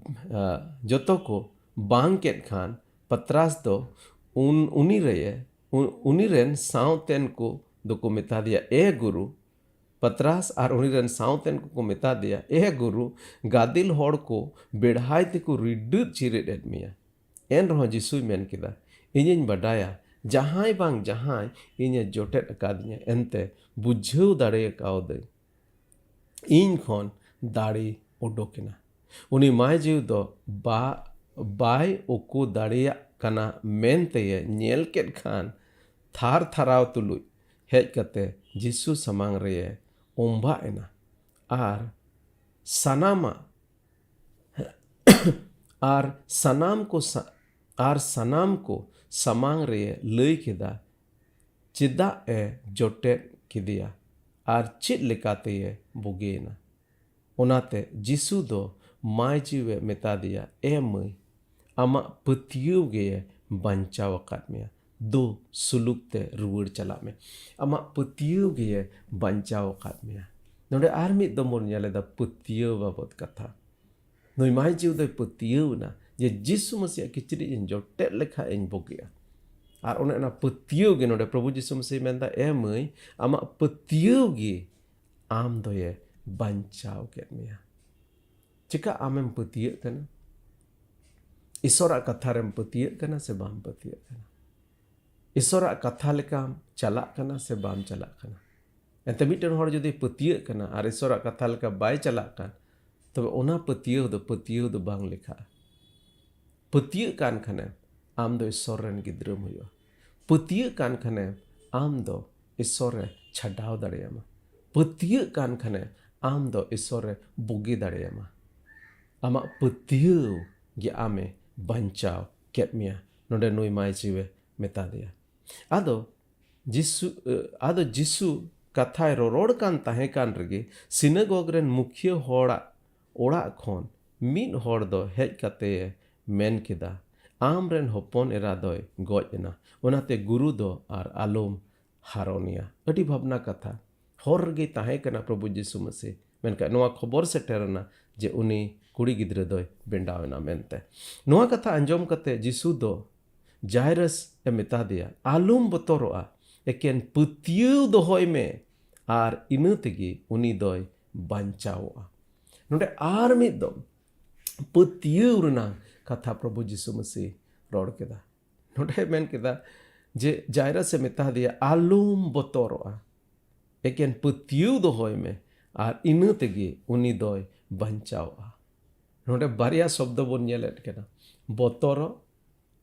ᱟ, ᱡᱚᱛᱚ ᱠᱚ ᱵᱟᱝ ᱠᱮᱫ ᱠᱷᱟᱱ, ᱯᱟᱛᱨᱟᱥ ᱫᱚ ᱩᱱ, ᱩᱱᱤ ᱨᱮ, ᱩᱱ, ᱩᱱᱤ ᱨᱮᱱ ᱥᱟᱶᱛᱮᱱ ᱠᱚ ᱫᱚᱠᱚ ᱢᱮᱛᱟ ᱫᱮᱭᱟ, "ᱮ ᱜᱩᱨᱩ!" ᱯᱟᱛᱨᱟᱥ ᱟᱨ ᱩᱱᱤ ᱨᱮᱱ ᱥᱟᱶᱛᱮᱱ ᱠᱚᱠᱚ ᱢᱮᱛᱟ ᱫᱮᱭᱟ, "ᱮ ᱜᱩᱨᱩ, ᱜᱟᱫᱮᱞ ᱦᱚᱲ ᱠᱚ ᱵᱮᱲᱦᱟᱭ ᱛᱮᱠᱚ ᱨᱤᱰᱟᱹᱫ ᱪᱤᱨᱤᱫ ᱮᱫ ᱢᱮᱭᱟ᱾" ᱮᱱ ᱨᱮᱦᱚᱸ ᱡᱤᱥᱩᱭ ᱢᱮᱱ ᱠᱮᱫᱟ, "ᱤᱧᱤᱧ ᱵᱟᱰᱟᱭᱟ ᱡᱟᱦᱟᱸᱭ ᱵᱟᱝ ᱡᱟᱦᱟᱸᱭ ᱤᱧᱮ ᱡᱚᱴᱮᱫ ᱟᱠᱟᱫᱤᱧᱟ, ᱮᱱᱛᱮ ᱵᱩᱡᱷᱟᱹᱣ ᱫᱟᱲᱮ ᱟᱠᱟᱣᱫᱟᱹᱧ ᱤᱧ ᱠᱷᱚᱱ ᱫᱟᱲᱮ ᱚᱰᱚᱠ ᱮᱱᱟ᱾" ᱩᱱᱤ ᱢᱟᱭ ᱡᱤᱣᱤ ᱫᱚ ᱵᱟ-, ᱵᱟᱭ ᱩᱠᱩ ᱫᱟᱲᱮᱭᱟᱜ ᱠᱟᱱᱟ ᱢᱮᱱᱛᱮᱭᱮ ᱧᱮᱞ ᱠᱮᱫ ᱠᱷᱟᱱ, ᱛᱷᱟᱨ ᱛᱷᱟᱨᱟᱣ ᱛᱩᱞᱩᱡ ᱦᱮᱡ ᱠᱟᱛᱮ ᱡᱤᱥᱩ ᱥᱟᱢᱟᱝ ᱨᱮᱭᱮ ᱚᱢᱵᱷᱟᱜ ᱮᱱᱟ᱾ ᱟᱨ ᱥᱟᱱᱟᱢᱟᱜ, ᱟᱨ ᱥᱟᱱᱟᱢ ᱠᱚ ᱥᱟ-, ᱟᱨ ᱥᱟᱱᱟᱢ ᱠᱚ ᱥᱟᱢᱟᱝ ᱨᱮᱭᱮ ᱞᱟᱹᱭ ᱠᱮᱫᱟ, ᱪᱮᱫᱟᱜ ᱮ ᱡᱚᱴᱮᱫ ᱠᱮᱫᱮᱭᱟ ᱟᱨ ᱪᱮᱫ ᱞᱮᱠᱟᱛᱮᱭᱮ ᱵᱩᱜᱤᱭᱮᱱᱟ᱾ ᱚᱱᱟᱛᱮ ᱡᱤᱥᱩ ᱫᱚ ᱢᱟᱭ ᱡᱤᱣᱮ ᱢᱮᱛᱟ ᱫᱮᱭᱟ, ᱮ ᱢᱟᱹᱭ, ᱟᱢᱟᱜ ᱯᱟᱹᱛᱭᱟᱹᱣ ᱜᱮᱭᱮ ᱵᱟᱧᱪᱟᱣ ᱟᱠᱟᱫ ᱢᱮᱭᱟ᱾ ᱫᱩ ᱥᱩᱞᱩᱠ ᱛᱮ ᱨᱩᱣᱟᱹᱲ ᱪᱟᱞᱟᱜ ᱢᱮ᱾ ᱟᱢᱟᱜ ᱯᱟᱹᱛᱭᱟᱹᱣ ᱜᱮᱭᱮ ᱵᱟᱧᱪᱟᱣ ᱟᱠᱟᱫ ᱢᱮᱭᱟ᱾ ᱱᱚᱰᱮ ᱟᱨ ᱢᱤᱫ ᱫᱚᱢ ᱵᱚᱱ ᱧᱮᱞ ᱮᱫᱟ ᱯᱟᱹᱛᱭᱟᱹᱣ ᱵᱟᱵᱚᱫ ᱠᱟᱛᱷᱟ᱾ ᱱᱩᱭ ᱢᱟᱭ ᱡᱤᱣ ᱫᱚᱭ ᱯᱟᱹᱛᱭᱟᱹᱣ ᱮᱱᱟ ᱡᱮ ᱡᱤᱥᱩ ᱢᱟᱹᱥᱤᱭᱟᱜ ᱠᱤᱪᱨᱤᱡ ᱤᱧ ᱡᱚᱴᱮᱫ ᱞᱮᱠᱷᱟᱡ ᱤᱧ ᱵᱩᱜᱤᱜᱼᱟ᱾ ᱟᱨ ᱚᱱᱮ ᱚᱱᱟ ᱯᱟᱹᱛᱭᱟᱹᱣ ᱜᱮ ᱱᱚᱰᱮ ᱯᱨᱚᱵᱷᱩ ᱡᱤᱥᱩ ᱢᱟᱹᱥᱤᱭ ᱢᱮᱱᱫᱟ, ᱮ ᱢᱟᱹᱭ, ᱟᱢᱟᱜ ᱯᱟᱹᱛᱭᱟᱹᱣ ᱜᱮ ᱟᱢ ᱫᱚᱭᱮ ᱵᱟᱧᱪᱟᱣ ᱠᱮᱫ ᱢᱮᱭᱟ᱾ ᱪᱮᱠᱟ ᱟᱢᱮᱢ ᱯᱟᱹᱛᱭᱟᱹᱜ ᱠᱟᱱᱟ? ᱤᱥᱚᱨᱟᱜ ᱠᱟᱛᱷᱟ ᱨᱮᱢ ᱯᱟᱹᱛᱭᱟᱹᱜ ᱠᱟᱱᱟ ᱥᱮ ᱵᱟᱢ ᱯᱟᱹᱛᱭᱟᱹᱜ ᱠᱟᱱᱟ? ᱤᱥᱚᱨᱟᱜ ᱠᱟᱛᱷᱟ ᱞᱮᱠᱟᱢ ᱪᱟᱞᱟᱜ ᱠᱟᱱᱟ ᱥᱮ ᱵᱟᱢ ᱪᱟᱞᱟᱜ ᱠᱟᱱᱟ? ᱮᱱᱛᱮ ᱢᱤᱫᱴᱮᱱ ᱦᱚᱲ ᱡᱩᱫᱤ ᱯᱟᱹᱛᱭᱟᱹᱜ ᱠᱟᱱᱟ ᱟᱨ ᱤᱥᱚᱨᱟᱜ ᱠᱟᱛᱷᱟ ᱞᱮᱠᱟ ᱵᱟᱭ ᱪᱟᱞᱟᱜ ᱠᱟᱱ, ᱛᱚᱵᱮ ᱚᱱᱟ ᱯᱟᱹᱛᱭᱟᱹᱣ ᱫᱚ ᱯᱟᱹᱛᱭᱟᱹᱣ ᱫᱚ ᱵᱟᱝ ᱞᱮᱠᱷᱟᱜᱼᱟ᱾ ᱯᱟᱹᱛᱭᱟᱹᱜ ᱠᱟᱱ ᱠᱷᱟᱱᱮᱢ, ᱟᱢ ᱫᱚ ᱤᱥᱚᱨ ᱨᱮᱱ ᱜᱤᱫᱽᱨᱟᱹᱢ ᱦᱩᱭᱩᱜᱼᱟ᱾ ᱯᱟᱹᱛᱭᱟᱹᱜ ᱠᱟᱱ ᱠᱷᱟᱱᱮᱢ, ᱟᱢ ᱫᱚ ᱤᱥᱚᱨ ᱮ ᱪᱷᱟᱰᱟᱣ ᱫᱟᱲᱮᱭᱟᱢᱟ᱾ ᱯᱟᱹᱛᱭᱟᱹᱜ ᱠᱟᱱ ᱠᱷᱟᱱᱮᱢ, ᱟᱢ ᱫᱚ ᱤᱥᱚᱨ ᱮ ᱵᱩᱜᱤ ᱫᱟᱲᱮᱭᱟᱢᱟ᱾ ᱟᱢᱟᱜ ᱯᱟᱹᱛᱭᱟᱹᱣ ᱜᱮ ᱟᱢᱮ ᱵᱟᱧᱪᱟᱣ ᱠᱮᱫ ᱢᱮᱭᱟ᱾ ᱱᱚᱰᱮ ᱱᱩᱭ ᱢᱟᱭ ᱡᱤᱣᱮ ᱢᱮᱛᱟ ᱫᱮᱭᱟ᱾ ᱟᱫᱚ ᱡᱤᱥᱩ, ᱟᱫᱚ ᱡᱤᱥᱩ ᱠᱟᱛᱷᱟᱭ ᱨᱚᱨᱚᱲ ᱠᱟᱱ ᱛᱟᱦᱮᱸ ᱠᱟᱱ ᱨᱮᱜᱮ ᱥᱤᱱᱟᱜᱚᱜᱽ ᱨᱮᱱ ᱢᱩᱠᱷᱤᱭᱟᱹ ᱦᱚᱲᱟᱜ ᱚᱲᱟᱜ ᱠᱷᱚᱱ ᱢᱤᱫ ᱦᱚᱲ ᱫᱚ ᱦᱮᱡ ᱠᱟᱛᱮᱭ ᱢᱮᱱ ᱠᱮᱫᱟ, ᱟᱢ ᱨᱮᱱ ᱦᱚᱯᱚᱱ ᱮᱨᱟ ᱫᱚᱭ ᱜᱚᱡ ᱮᱱᱟ, ᱚᱱᱟᱛᱮ ᱜᱩᱨᱩ ᱫᱚ ᱟᱨ ᱟᱞᱚᱢ ᱦᱟᱨᱚᱱᱮᱭᱟ᱾ ᱟᱹᱰᱤ ᱵᱷᱟᱵᱽᱱᱟ ᱠᱟᱛᱷᱟ᱾ ᱦᱚᱨ ᱨᱮᱜᱮᱭ ᱛᱟᱦᱮᱸ ᱠᱟᱱᱟ ᱯᱨᱚᱵᱷᱩ ᱡᱤᱥᱩ ᱢᱟᱹᱥᱤ, ᱢᱮᱱᱠᱷᱟᱱ ᱱᱚᱣᱟ ᱠᱷᱚᱵᱚᱨ ᱥᱮᱴᱮᱨᱮᱱᱟ ᱡᱮ ᱩᱱᱤ ᱠᱩᱲᱤ ᱜᱤᱫᱽᱨᱟᱹ ᱫᱚᱭ ᱵᱮᱸᱰᱟᱣ ᱮᱱᱟ ᱢᱮᱱᱛᱮ᱾ ᱱᱚᱣᱟ ᱠᱟᱛᱷᱟ ᱟᱸᱡᱚᱢ ᱠᱟᱛᱮ ᱡᱤᱥᱩ ᱫᱚ ᱡᱟᱭᱨᱟᱥ ᱮ ᱢᱮᱛᱟ ᱫᱮᱭᱟ, ᱟᱞᱚᱢ ᱵᱚᱛᱚᱨᱚᱜᱼᱟ, ᱮᱠᱮᱱ ᱯᱟᱹᱛᱭᱟᱹᱣ ᱫᱚᱦᱚᱭ ᱢᱮ ᱟᱨ ᱤᱱᱟᱹ ᱛᱮᱜᱮ ᱩᱱᱤ ᱫᱚᱭ ᱵᱟᱧᱪᱟᱣᱚᱜᱼᱟ᱾ ᱱᱚᱰᱮ ᱟᱨ ᱢᱤᱫ ᱫᱚᱢ ᱯᱟᱹᱛᱭᱟᱹᱣ ᱨᱮᱱᱟᱜ ᱠᱟᱛᱷᱟ ᱯᱨᱚᱵᱷᱩ ᱡᱤᱥᱩ ᱢᱟᱹᱥᱤ ᱨᱚᱲ ᱠᱮᱫᱟ᱾ ᱱᱚᱰᱮ ᱢᱮᱱ ᱠᱮᱫᱟ ᱡᱮ ᱡᱟᱭᱨᱟᱥ ᱮ ᱢᱮᱛᱟ ᱫᱮᱭᱟ, ᱟᱞᱚᱢ ᱵᱚᱛᱚᱨᱚᱜᱼᱟ, ᱮᱠᱮᱱ ᱯᱟᱹᱛᱭᱟᱹᱣ ᱫᱚᱦᱚᱭ ᱢᱮ ᱟᱨ ᱤᱱᱟᱹ ᱛᱮᱜᱮ ᱩᱱᱤ ᱫᱚᱭ ᱵᱟᱧᱪᱟᱣᱚᱜᱼᱟ᱾ ᱱᱚᱰᱮ ᱵᱟᱨᱭᱟ ᱥᱚᱵᱫᱚ ᱵᱚᱱ ᱧᱮᱞᱮᱫ ᱠᱟᱱᱟ, ᱵᱚᱛᱚᱨᱚᱜ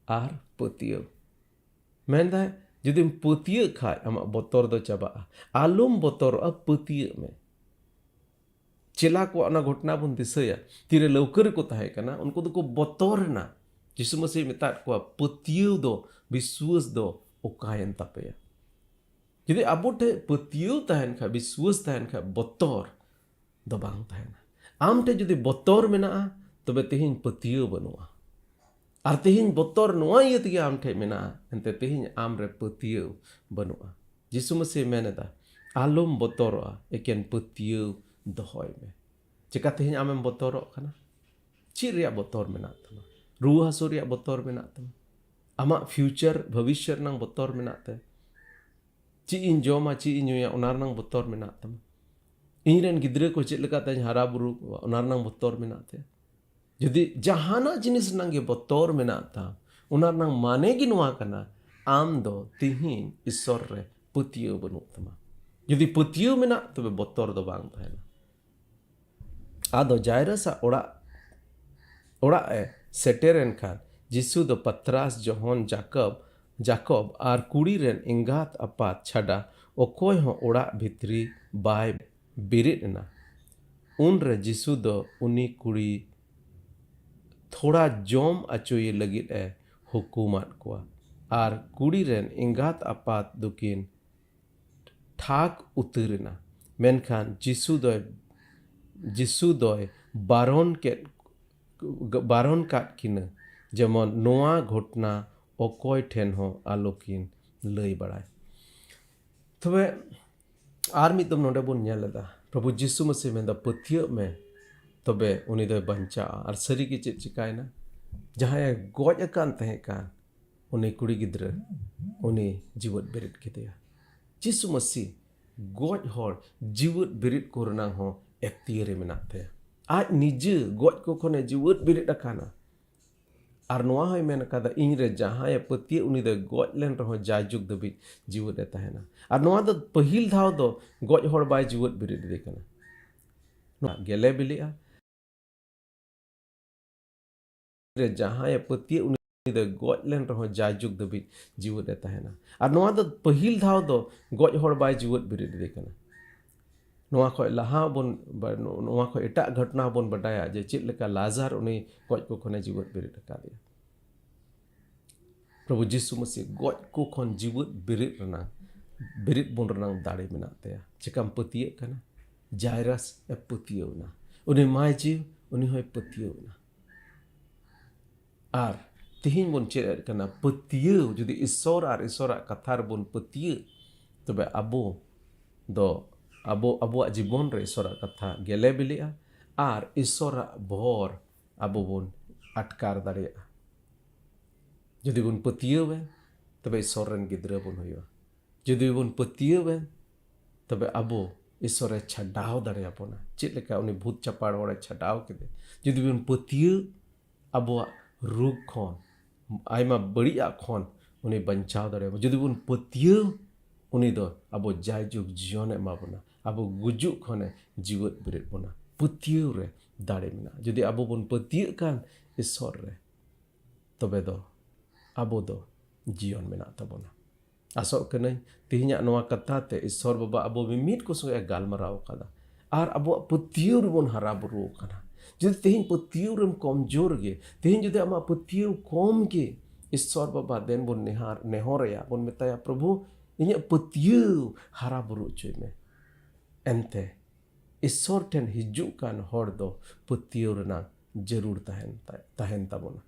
ᱟᱨ ᱯᱟᱹᱛᱭᱟᱹᱣ᱾ ᱢᱮᱱᱫᱟᱭ, ᱡᱩᱫᱤᱢ ᱯᱟᱹᱛᱭᱟᱹᱜ ᱠᱷᱟᱡ ᱟᱢᱟᱜ ᱵᱚᱛᱚᱨ ᱫᱚ ᱪᱟᱵᱟᱜᱼᱟ᱾ ᱟᱞᱚᱢ ᱵᱚᱛᱚᱨᱚᱜᱼᱟ, ᱯᱟᱹᱛᱭᱟᱹᱜ ᱢᱮ᱾ ᱪᱮᱞᱟ ᱠᱚᱣᱟᱜ ᱚᱱᱟ ᱜᱷᱚᱴᱚᱱᱟ ᱵᱚᱱ ᱫᱤᱥᱟᱹᱭᱟ᱾ ᱛᱤᱨᱮ ᱞᱟᱹᱣᱠᱟᱹ ᱨᱮᱠᱚ ᱛᱟᱦᱮᱸ ᱠᱟᱱᱟ, ᱩᱱᱠᱩ ᱫᱚᱠᱚ ᱵᱚᱛᱚᱨ ᱮᱱᱟ᱾ ᱡᱤᱥᱩ ᱢᱟᱹᱥᱤᱭ ᱢᱮᱛᱟᱫ ᱠᱚᱣᱟ, ᱯᱟᱹᱛᱭᱟᱹᱣ ᱫᱚ, ᱵᱤᱥᱣᱟᱹᱥ ᱫᱚ ᱚᱠᱟᱭᱮᱱ ᱛᱟᱯᱮᱭᱟ? ᱡᱩᱫᱤ ᱟᱵᱚ ᱴᱷᱮᱱ ᱯᱟᱹᱛᱭᱟᱹᱣ ᱛᱟᱦᱮᱱ ᱠᱷᱟᱡ, ᱵᱤᱥᱣᱟᱹᱥ ᱛᱟᱦᱮᱱ ᱠᱷᱟᱡ, ᱵᱚᱛᱚᱨ ᱫᱚ ᱵᱟᱝ ᱛᱟᱦᱮᱱᱟ᱾ ᱟᱢ ᱴᱷᱮᱱ ᱡᱩᱫᱤ ᱵᱚᱛᱚᱨ ᱢᱮᱱᱟᱜᱼᱟ, ᱛᱚᱵᱮ ᱛᱮᱦᱮᱧ ᱯᱟᱹᱛᱭᱟᱹᱣ ᱵᱟᱹᱱᱩᱜᱼᱟ᱾ ᱟᱨ ᱛᱮᱦᱮᱧ ᱵᱚᱛᱚᱨ ᱱᱚᱣᱟ ᱤᱭᱟᱹ ᱛᱮᱜᱮ ᱟᱢ ᱴᱷᱮᱱ ᱢᱮᱱᱟᱜᱼᱟ, ᱮᱱᱛᱮ ᱛᱮᱦᱮᱧ ᱟᱢ ᱨᱮ ᱯᱟᱹᱛᱭᱟᱹᱣ ᱵᱟᱹᱱᱩᱜᱼᱟ᱾ ᱡᱤᱥᱩ ᱢᱟᱹᱥᱤᱭ ᱢᱮᱱ ᱮᱫᱟ, ᱟᱞᱚᱢ ᱵᱚᱛᱚᱨᱚᱜᱼᱟ, ᱮᱠᱮᱱ ᱯᱟᱹᱛᱭᱟᱹᱣ ᱫᱚᱦᱚᱭ ᱢᱮ᱾ ᱪᱮᱠᱟ ᱛᱮᱦᱮᱧ ᱟᱢᱮᱢ ᱵᱚᱛᱚᱨᱚᱜ ᱠᱟᱱᱟ? ᱪᱮᱫ ᱨᱮᱭᱟᱜ ᱵᱚᱛᱚᱨ ᱢᱮᱱᱟᱜ ᱛᱟᱢᱟ? ᱨᱩᱣᱟᱹ ᱦᱟᱹᱥᱩ ᱨᱮᱭᱟᱜ ᱵᱚᱛᱚᱨ ᱢᱮᱱᱟᱜ ᱛᱟᱢᱟ? ᱟᱢᱟᱜ ᱯᱷᱤᱭᱩᱪᱟᱨ, ᱵᱷᱚᱵᱤᱥᱥᱚ ᱨᱮᱱᱟᱜ ᱵᱚᱛᱚᱨ ᱢᱮᱱᱟᱜ ᱛᱮ? ᱪᱮᱫ ᱤᱧ ᱡᱚᱢᱟ, ᱪᱮᱫ ᱤᱧ ᱧᱩᱭᱟ, ᱚᱱᱟ ᱨᱮᱱᱟᱜ ᱵᱚᱛᱚᱨ ᱢᱮᱱᱟᱜ ᱛᱟᱢᱟ? ᱤᱧ ᱨᱮᱱ ᱜᱤᱫᱽᱨᱟᱹ ᱠᱚ ᱪᱮᱫ ᱞᱮᱠᱟᱛᱮᱧ ᱦᱟᱨᱟ ᱵᱩᱨᱩ ᱠᱚᱣᱟ, ᱚᱱᱟ ᱨᱮᱱᱟᱜ ᱵᱚᱛᱚᱨ ᱢᱮᱱᱟᱜ ᱛᱮ? ᱡᱩᱫᱤ ᱡᱟᱦᱟᱱᱟᱜ ᱡᱤᱱᱤᱥ ᱨᱮᱱᱟᱜ ᱜᱮ ᱵᱚᱛᱚᱨ ᱢᱮᱱᱟᱜ ᱛᱟᱢ, ᱚᱱᱟ ᱨᱮᱱᱟᱜ ᱢᱟᱱᱮ ᱜᱮ ᱱᱚᱣᱟ ᱠᱟᱱᱟ, ᱟᱢ ᱫᱚ ᱛᱤᱦᱤᱧ ᱤᱥᱥᱚᱨ ᱨᱮ ᱯᱟᱹᱛᱭᱟᱹᱣ ᱵᱟᱹᱱᱩᱜ ᱛᱟᱢᱟ᱾ ᱡᱩᱫᱤ ᱯᱟᱹᱛᱭᱟᱹᱣ ᱢᱮᱱᱟᱜ, ᱛᱚᱵᱮ ᱵᱚᱛᱚᱨ ᱫᱚ ᱵᱟᱝ ᱛᱟᱦᱮᱱᱟ᱾ ᱟᱫᱚ ᱡᱟᱭᱨᱟᱥᱟᱜ ᱚᱲᱟᱜ, ᱚᱲᱟᱜ ᱮ ᱥᱮᱴᱮᱨᱮᱱ ᱠᱷᱟᱱ, ᱡᱤᱥᱩ ᱫᱚ ᱯᱟᱛᱨᱟᱥ, ᱡᱚᱦᱚᱱ, ᱡᱟᱠᱚᱵ, ᱡᱟᱠᱚᱵ ᱟᱨ ᱠᱩᱲᱤ ᱨᱮᱱ ᱮᱸᱜᱟᱛ ᱟᱯᱟᱛ ᱪᱷᱟᱰᱟ ᱚᱠᱚᱭ ᱦᱚᱸ ᱚᱲᱟᱜ ᱵᱷᱤᱛᱨᱤ ᱵᱟᱭ ᱵᱮᱨᱮᱫ ᱮᱱᱟ᱾ ᱩᱱᱨᱮ ᱡᱤᱥᱩ ᱫᱚ ᱩᱱᱤ ᱠᱩᱲᱤ ᱛᱷᱚᱲᱟ ᱡᱚᱢ ᱚᱪᱚᱭᱮ ᱞᱟᱹᱜᱤᱫ ᱮ ᱦᱩᱠᱩᱢᱟᱫ ᱠᱚᱣᱟ, ᱟᱨ ᱠᱩᱲᱤ ᱨᱮᱱ ᱮᱸᱜᱟᱛ ᱟᱯᱟᱛ ᱫᱚᱠᱤᱱ ᱴᱷᱟᱠ ᱩᱛᱟᱹᱨ ᱮᱱᱟ᱾ ᱢᱮᱱᱠᱷᱟᱱ ᱡᱤᱥᱩ ᱫᱚᱭ, ᱡᱤᱥᱩ ᱫᱚᱭ ᱵᱟᱨᱚᱱ ᱠᱮᱫ, ᱵᱟᱨᱚᱱ ᱠᱟᱫ ᱠᱤᱱᱟᱹ, ᱡᱮᱢᱚᱱ ᱱᱚᱣᱟ ᱜᱷᱚᱴᱚᱱᱟ ᱚᱠᱚᱭ ᱴᱷᱮᱱ ᱦᱚᱸ ᱟᱞᱚᱠᱤᱱ ᱞᱟᱹᱭ ᱵᱟᱲᱟᱭ᱾ ᱛᱚᱵᱮ ᱟᱨ ᱢᱤᱫ ᱫᱚᱢ ᱱᱚᱰᱮ ᱵᱚᱱ ᱧᱮᱞ ᱮᱫᱟ, ᱯᱨᱚᱵᱷᱩ ᱡᱤᱥᱩ ᱢᱟᱹᱥᱤ ᱢᱮᱱᱫᱟ, ᱯᱟᱹᱛᱭᱟᱹᱜ ᱢᱮ, ᱛᱚᱵᱮ ᱩᱱᱤ ᱫᱚᱭ ᱵᱟᱧᱪᱟᱜᱼᱟ᱾ ᱟᱨ ᱥᱟᱹᱨᱤᱜᱮ ᱪᱮᱫ ᱪᱤᱠᱟᱭᱮᱱᱟ? ᱡᱟᱦᱟᱸᱭᱮ ᱜᱚᱡ ᱟᱠᱟᱱ ᱛᱟᱦᱮᱸ ᱠᱟᱱ, ᱩᱱᱤ ᱠᱩᱲᱤ ᱜᱤᱫᱽᱨᱟᱹ, ᱩᱱᱤ ᱡᱤᱣᱮᱫ ᱵᱮᱨᱮᱫ ᱠᱮᱫᱮᱭᱟ᱾ ᱡᱤᱥᱩ ᱢᱟᱹᱥᱤ ᱜᱚᱡ ᱦᱚᱲ ᱡᱤᱣᱮᱫ ᱵᱮᱨᱮᱫ ᱠᱚ ᱨᱮᱱᱟᱜ ᱦᱚᱸ ᱮᱠᱛᱤᱭᱟᱹᱨᱤ ᱢᱮᱱᱟᱜ ᱛᱟᱭᱟ᱾ ᱟᱡ ᱱᱤᱡᱮ ᱜᱚᱡ ᱠᱚ ᱠᱷᱚᱱᱮ ᱡᱤᱣᱮᱫ ᱵᱮᱨᱮᱫ ᱟᱠᱟᱱᱟ᱾ ᱟᱨ ᱱᱚᱣᱟ ᱦᱚᱸᱭ ᱢᱮᱱ ᱟᱠᱟᱫᱟ, ᱤᱧ ᱨᱮ ᱡᱟᱦᱟᱸᱭᱮ ᱯᱟᱹᱛᱭᱟᱹᱜ, ᱩᱱᱤ ᱫᱚᱭ ᱜᱚᱡ ᱞᱮᱱ ᱨᱮᱦᱚᱸ ᱡᱟᱭᱡᱩᱜᱽ ᱫᱷᱟᱹᱵᱤᱡ ᱡᱤᱣᱮᱫ ᱮ ᱛᱟᱦᱮᱱᱟ᱾ ᱟᱨ ᱱᱚᱣᱟ ᱫᱚ ᱯᱟᱹᱦᱤᱞ ᱫᱷᱟᱣ ᱫᱚ ᱜᱚᱡ ᱦᱚᱲ ᱵᱟᱭ ᱡᱤᱣᱮᱫ ᱵᱮᱨᱮᱫ ᱮᱫᱮ ᱠᱟᱱᱟ᱾ ᱱᱚᱣᱟ ᱜᱮᱞᱮ ᱵᱤᱞᱤᱜᱼᱟ᱾ ᱨᱮ ᱡᱟᱦᱟᱸᱭᱮ ᱯᱟᱹᱛᱭᱟᱹᱜ, ᱩᱱᱤ ᱫᱚ ᱜᱚᱡ ᱞᱮᱱ ᱨᱮᱦᱚᱸ ᱡᱟᱭᱡᱩᱜᱽ ᱫᱷᱟᱹᱵᱤᱡ ᱡᱤᱣᱮᱫ ᱮ ᱛᱟᱦᱮᱱᱟ᱾ ᱟᱨ ᱱᱚᱣᱟ ᱫᱚ ᱯᱟᱹᱦᱤᱞ ᱫᱷᱟᱣ ᱫᱚ ᱜᱚᱡ ᱦᱚᱲ ᱵᱟᱭ ᱡᱤᱣᱮᱫ ᱵᱮᱨᱮᱫ ᱮᱫᱮ ᱠᱟᱱᱟ᱾ ᱱᱚᱣᱟ ᱠᱷᱚᱱ ᱞᱟᱦᱟ ᱵᱚᱱ, ᱱᱚᱣᱟ ᱠᱷᱚᱱ ᱮᱴᱟᱜ ᱜᱷᱚᱴᱚᱱᱟ ᱵᱚᱱ ᱵᱟᱰᱟᱭᱟ ᱡᱮ ᱪᱮᱫ ᱞᱮᱠᱟ ᱞᱟᱡᱟᱨ ᱩᱱᱤ ᱜᱚᱡ ᱠᱚ ᱠᱷᱚᱱᱮ ᱡᱤᱣᱮᱫ ᱵᱮᱨᱮᱫ ᱟᱠᱟᱫᱮᱭᱟ᱾ ᱯᱨᱚᱵᱷᱩ ᱡᱤᱥᱩ ᱢᱟᱥᱤ ᱜᱚᱡ ᱠᱚ ᱠᱷᱚᱱ ᱡᱤᱣᱮᱫ ᱵᱮᱨᱮᱫ ᱨᱮᱱᱟᱜ, ᱵᱮᱨᱮᱫ ᱵᱚᱱ ᱨᱮᱱᱟᱜ ᱫᱟᱲᱮ ᱢᱮᱱᱟᱜ ᱛᱟᱭᱟ᱾ ᱪᱮᱠᱟᱢ ᱯᱟᱹᱛᱭᱟᱹᱜ ᱠᱟᱱᱟ? ᱡᱟᱭᱨᱟᱥ ᱮ ᱯᱟᱹᱛᱭᱟᱹᱣ ᱮᱱᱟ, ᱩᱱᱤ ᱢᱟᱭ ᱡᱤᱣ, ᱩᱱᱤ ᱦᱚᱸᱭ ᱯᱟᱹᱛᱭᱟᱹᱣ ᱮᱱᱟ᱾ ᱟᱨ ᱛᱮᱦᱮᱧ ᱵᱚᱱ ᱪᱮᱫ ᱮᱫ ᱠᱟᱱᱟ, ᱯᱟᱹᱛᱭᱟᱹᱣ᱾ ᱡᱩᱫᱤ ᱤᱥᱥᱚᱨ ᱟᱨ ᱤᱥᱥᱚᱨᱟᱜ ᱠᱟᱛᱷᱟ ᱨᱮᱵᱚᱱ ᱯᱟᱹᱛᱭᱟᱹᱜ, ᱛᱚᱵᱮ ᱟᱵᱚ ᱫᱚ, ᱟᱵᱚ, ᱟᱵᱚᱣᱟᱜ ᱡᱤᱵᱚᱱ ᱨᱮ ᱤᱥᱥᱚᱨᱟᱜ ᱠᱟᱛᱷᱟ ᱜᱮᱞᱮ ᱵᱤᱞᱤᱜᱼᱟ ᱟᱨ ᱤᱥᱥᱚᱨᱟᱜ ᱵᱷᱚᱨ ᱟᱵᱚ ᱵᱚᱱ ᱟᱴᱠᱟᱨ ᱫᱟᱲᱮᱭᱟᱜᱼᱟ᱾ ᱡᱩᱫᱤ ᱵᱚᱱ ᱯᱟᱹᱛᱭᱟᱹᱣᱟ, ᱛᱚᱵᱮ ᱤᱥᱥᱚᱨ ᱨᱮᱱ ᱜᱤᱫᱽᱨᱟᱹ ᱵᱚᱱ ᱦᱩᱭᱩᱜᱼᱟ᱾ ᱡᱩᱫᱤ ᱵᱚᱱ ᱯᱟᱹᱛᱭᱟᱹᱣᱟ, ᱛᱚᱵᱮ ᱟᱵᱚ ᱤᱥᱥᱚᱨᱮ ᱪᱷᱟᱰᱟᱣ ᱫᱟᱲᱮᱭᱟᱵᱚᱱᱟ᱾ ᱪᱮᱫ ᱞᱮᱠᱟ ᱩᱱᱤ ᱵᱷᱩᱛ ᱪᱟᱯᱟᱲ ᱦᱚᱲᱮ ᱪᱷᱟᱰᱟᱣ ᱠᱮᱫᱮ᱾ ᱡᱩᱫᱤ ᱵᱚᱱ ᱯᱟᱹᱛᱭᱟᱹᱣ, ᱟᱵᱚᱣᱟᱜ ᱨᱳᱜᱽ ᱠᱷᱚᱱ, ᱟᱭᱢᱟ ᱵᱟᱹᱲᱤᱡᱟᱜ ᱠᱷᱚᱱ ᱩᱱᱤ ᱵᱟᱧᱪᱟᱣ ᱫᱟᱲᱮᱭᱟᱵᱚᱱᱟ᱾ ᱡᱩᱫᱤ ᱵᱚᱱ ᱯᱟᱹᱛᱭᱟᱹᱣ, ᱩᱱᱤ ᱫᱚ ᱟᱵᱚ ᱡᱟᱭᱡᱩᱜᱽ ᱡᱤᱭᱚᱱᱮ ᱮᱢᱟ ᱵᱚᱱᱟ, ᱟᱵᱚ ᱜᱩᱡᱩᱜ ᱠᱷᱚᱱᱮ ᱡᱤᱣᱮᱫ ᱵᱮᱨᱮᱫ ᱵᱚᱱᱟ᱾ ᱯᱟᱹᱛᱭᱟᱹᱣ ᱨᱮ ᱫᱟᱲᱮ ᱢᱮᱱᱟᱜᱼᱟ᱾ ᱡᱩᱫᱤ ᱟᱵᱚ ᱵᱚᱱ ᱯᱟᱹᱛᱭᱟᱹᱜ ᱠᱷᱟᱱ ᱤᱥᱥᱚᱨ ᱨᱮ, ᱛᱚᱵᱮ ᱫᱚ ᱟᱵᱚ ᱫᱚ ᱡᱤᱭᱚᱱ ᱢᱮᱱᱟᱜ ᱛᱟᱵᱚᱱᱟ᱾ ᱟᱥᱚᱜ ᱠᱟᱹᱱᱟᱹᱧ ᱛᱮᱦᱮᱧᱟᱜ ᱱᱚᱣᱟ ᱠᱟᱛᱷᱟ ᱛᱮ ᱤᱥᱥᱚᱨ ᱵᱟᱵᱟ ᱟᱵᱚ ᱢᱤᱢᱤᱫ ᱠᱚ ᱥᱚᱸᱜᱮ ᱮ ᱜᱟᱞᱢᱟᱨᱟᱣ ᱟᱠᱟᱫᱟ᱾ ᱟᱨ ᱟᱵᱚᱣᱟᱜ ᱯᱟᱹᱛᱭᱟᱹᱣ ᱨᱮᱵᱚᱱ ᱦᱟᱨᱟ ᱵᱩᱨᱩ ᱟᱠᱟᱱᱟ᱾ ᱡᱩᱫᱤ ᱛᱮᱦᱮᱧ ᱯᱟᱹᱛᱭᱟᱹᱣ ᱨᱮᱢ ᱠᱚᱢᱡᱳᱨ ᱜᱮ, ᱛᱮᱦᱮᱧ ᱡᱩᱫᱤ ᱟᱢᱟᱜ ᱯᱟᱹᱛᱭᱟᱹᱣ ᱠᱚᱢ ᱜᱮ, ᱤᱥᱥᱚᱨ ᱵᱟᱵᱟ ᱫᱮᱱ ᱵᱚᱱ ᱱᱮᱦᱟᱨ, ᱱᱮᱦᱚᱨ ᱟᱭᱟ, ᱵᱚᱱ ᱢᱮᱛᱟᱭᱟ, "ᱯᱨᱚᱵᱷᱩ, ᱤᱧᱟᱹᱜ ᱯᱟᱹᱛᱭᱟᱹᱣ ᱦᱟᱨᱟ ᱵᱩᱨᱩ ᱦᱚᱪᱚᱭ ᱢᱮ᱾" ᱮᱱᱛᱮ ᱤᱥᱥᱚᱨ ᱴᱷᱮᱱ ᱦᱤᱡᱩᱜ ᱠᱟᱱ ᱦᱚᱲ ᱫᱚ ᱯᱟᱹᱛᱭᱟᱹᱣ ᱨᱮᱱᱟᱜ ᱡᱟᱹᱨᱩᱲ ᱛᱟᱦᱮᱱ ᱛᱟ-, ᱛᱟᱦᱮᱱ ᱛᱟᱵᱚᱱᱟ᱾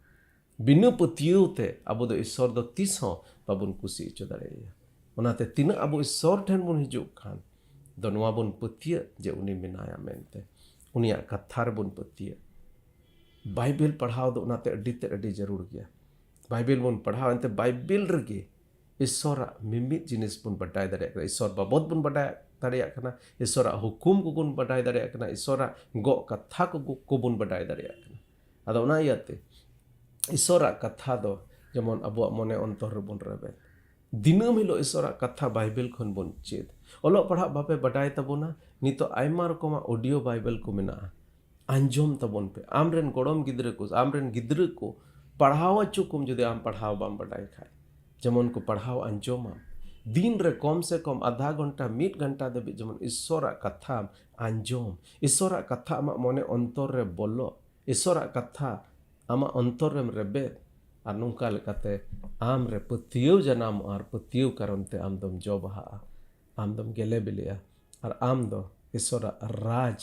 ᱵᱤᱱᱟᱹ ᱯᱟᱹᱛᱭᱟᱹᱣ ᱛᱮ ᱟᱵᱚ ᱫᱚ ᱤᱥᱥᱚᱨ ᱫᱚ ᱛᱤᱥ ᱦᱚᱸ ᱵᱟᱵᱚᱱ ᱠᱩᱥᱤ ᱦᱚᱪᱚ ᱫᱟᱲᱮᱭᱟᱭᱟ᱾ ᱚᱱᱟᱛᱮ ᱛᱤᱱᱟᱹᱜ ᱟᱵᱚ ᱤᱥᱥᱚᱨ ᱴᱷᱮᱱ ᱵᱚᱱ ᱦᱤᱡᱩᱜ ᱠᱷᱟᱱ ᱫᱚ ᱱᱚᱣᱟ ᱵᱚᱱ ᱯᱟᱹᱛᱭᱟᱹᱜ ᱡᱮ ᱩᱱᱤ ᱢᱮᱱᱟᱭᱟ ᱢᱮᱱᱛᱮ, ᱩᱱᱤᱭᱟᱜ ᱠᱟᱛᱷᱟ ᱨᱮᱵᱚᱱ ᱯᱟᱹᱛᱭᱟᱹᱜ᱾ ᱵᱟᱭᱵᱮᱞ ᱯᱟᱲᱦᱟᱣ ᱫᱚ ᱚᱱᱟᱛᱮ ᱟᱹᱰᱤ ᱛᱮᱫ ᱟᱹᱰᱤ ᱡᱟᱹᱨᱩᱲ ᱜᱮᱭᱟ᱾ ᱵᱟᱭᱵᱮᱞ ᱵᱚᱱ ᱯᱟᱲᱦᱟᱣ, ᱮᱱᱛᱮ ᱵᱟᱭᱵᱮᱞ ᱨᱮᱜᱮ ᱤᱥᱥᱚᱨᱟᱜ ᱢᱤᱢᱤᱫ ᱡᱤᱱᱤᱥ ᱵᱚᱱ ᱵᱟᱰᱟᱭ ᱫᱟᱲᱮᱭᱟᱜ ᱠᱟᱱᱟ, ᱤᱥᱥᱚᱨ ᱵᱟᱵᱚᱫ ᱵᱚᱱ ᱵᱟᱰᱟᱭ ᱫᱟᱲᱮᱭᱟᱜ ᱠᱟᱱᱟ, ᱤᱥᱥᱚᱨᱟᱜ ᱦᱩᱠᱩᱢ ᱠᱚᱵᱚᱱ ᱵᱟᱰᱟᱭ ᱫᱟᱲᱮᱭᱟᱜ ᱠᱟᱱᱟ, ᱤᱥᱥᱚᱨᱟᱜ ᱜᱚᱜ ᱠᱟᱛᱷᱟ ᱠᱚ, ᱠᱚᱵᱚᱱ ᱵᱟᱰᱟᱭ ᱫᱟᱲᱮᱭᱟᱜ ᱠᱟᱱᱟ᱾ ᱟᱫᱚ ᱚᱱᱟ ᱤᱭᱟᱹᱛᱮ ᱤᱥᱥᱚᱨᱟᱜ ᱠᱟᱛᱷᱟ ᱫᱚ ᱡᱮᱢᱚᱱ ᱟᱵᱚᱣᱟᱜ ᱢᱚᱱᱮ ᱚᱱᱛᱚᱨ ᱨᱮᱵᱚᱱ ᱨᱮᱵᱮᱫ᱾ ᱫᱤᱱᱟᱹᱢ ᱦᱤᱞᱳᱜ ᱤᱥᱥᱚᱨᱟᱜ ᱠᱟᱛᱷᱟ ᱵᱟᱭᱵᱮᱞ ᱠᱷᱚᱱ ᱵᱚᱱ ᱪᱮᱫ᱾ ᱚᱞᱚᱜ ᱯᱟᱲᱦᱟᱜ ᱵᱟᱯᱮ ᱵᱟᱰᱟᱭ ᱛᱟᱵᱚᱱᱟ, ᱱᱤᱛᱚᱜ ᱟᱭᱢᱟ ᱨᱚᱠᱚᱢᱟᱜ ᱚᱰᱤᱭᱳ ᱵᱟᱭᱵᱮᱞ ᱠᱚ ᱢᱮᱱᱟᱜᱼᱟ᱾ ᱟᱸᱡᱚᱢ ᱛᱟᱵᱚᱱ ᱯᱮ᱾ ᱟᱢᱨᱮᱱ ᱜᱚᱲᱚᱢ ᱜᱤᱫᱽᱨᱟᱹ ᱠᱚ, ᱟᱢᱨᱮᱱ ᱜᱤᱫᱽᱨᱟᱹ ᱠᱚ ᱯᱟᱲᱦᱟᱣ ᱦᱚᱪᱚ ᱠᱚᱢ, ᱡᱩᱫᱤ ᱟᱢ ᱯᱟᱲᱦᱟᱣ ᱵᱟᱢ ᱵᱟᱰᱟᱭ ᱠᱷᱟᱡ, ᱡᱮᱢᱚᱱ ᱠᱚ ᱯᱟᱲᱦᱟᱣ ᱟᱸᱡᱚᱢᱟ᱾ ᱫᱤᱱ ᱨᱮ ᱠᱚᱢ ᱥᱮ ᱠᱚᱢ ᱟᱫᱷᱟ ᱜᱷᱚᱱᱴᱟ, ᱢᱤᱫ ᱜᱷᱚᱱᱴᱟ ᱫᱷᱟᱹᱵᱤᱡ ᱡᱮᱢᱚᱱ ᱤᱥᱥᱚᱨᱟᱜ ᱠᱟᱛᱷᱟᱢ ᱟᱸᱡᱚᱢ, ᱤᱥᱥᱚᱨᱟᱜ ᱠᱟᱛᱷᱟ ᱟᱢᱟᱜ ᱢᱚᱱᱮ ᱚᱱᱛᱚᱨ ᱨᱮ ᱵᱚᱞᱚ, ᱤᱥᱥᱚᱨᱟᱜ ᱠᱟᱛᱷᱟ ᱟᱢᱟᱜ ᱚᱱᱛᱚᱨ ᱨᱮᱢ ᱨᱮᱵᱮᱫ, ᱟᱨ ᱱᱚᱝᱠᱟ ᱞᱮᱠᱟᱛᱮ ᱟᱢ ᱨᱮ ᱯᱟᱹᱛᱭᱟᱹᱣ ᱡᱟᱱᱟᱢᱚᱜᱼᱟ, ᱟᱨ ᱯᱟᱹᱛᱭᱟᱹᱣ ᱠᱟᱨᱚᱱ ᱛᱮ ᱟᱢ ᱫᱚᱢ ᱡᱚ ᱵᱟᱦᱟᱜᱼᱟ, ᱟᱢ ᱫᱚᱢ ᱜᱮᱞᱮ ᱵᱤᱞᱤᱜᱼᱟ, ᱟᱨ ᱟᱢ ᱫᱚ ᱤᱥᱥᱚᱨᱟᱜ ᱨᱟᱡᱽ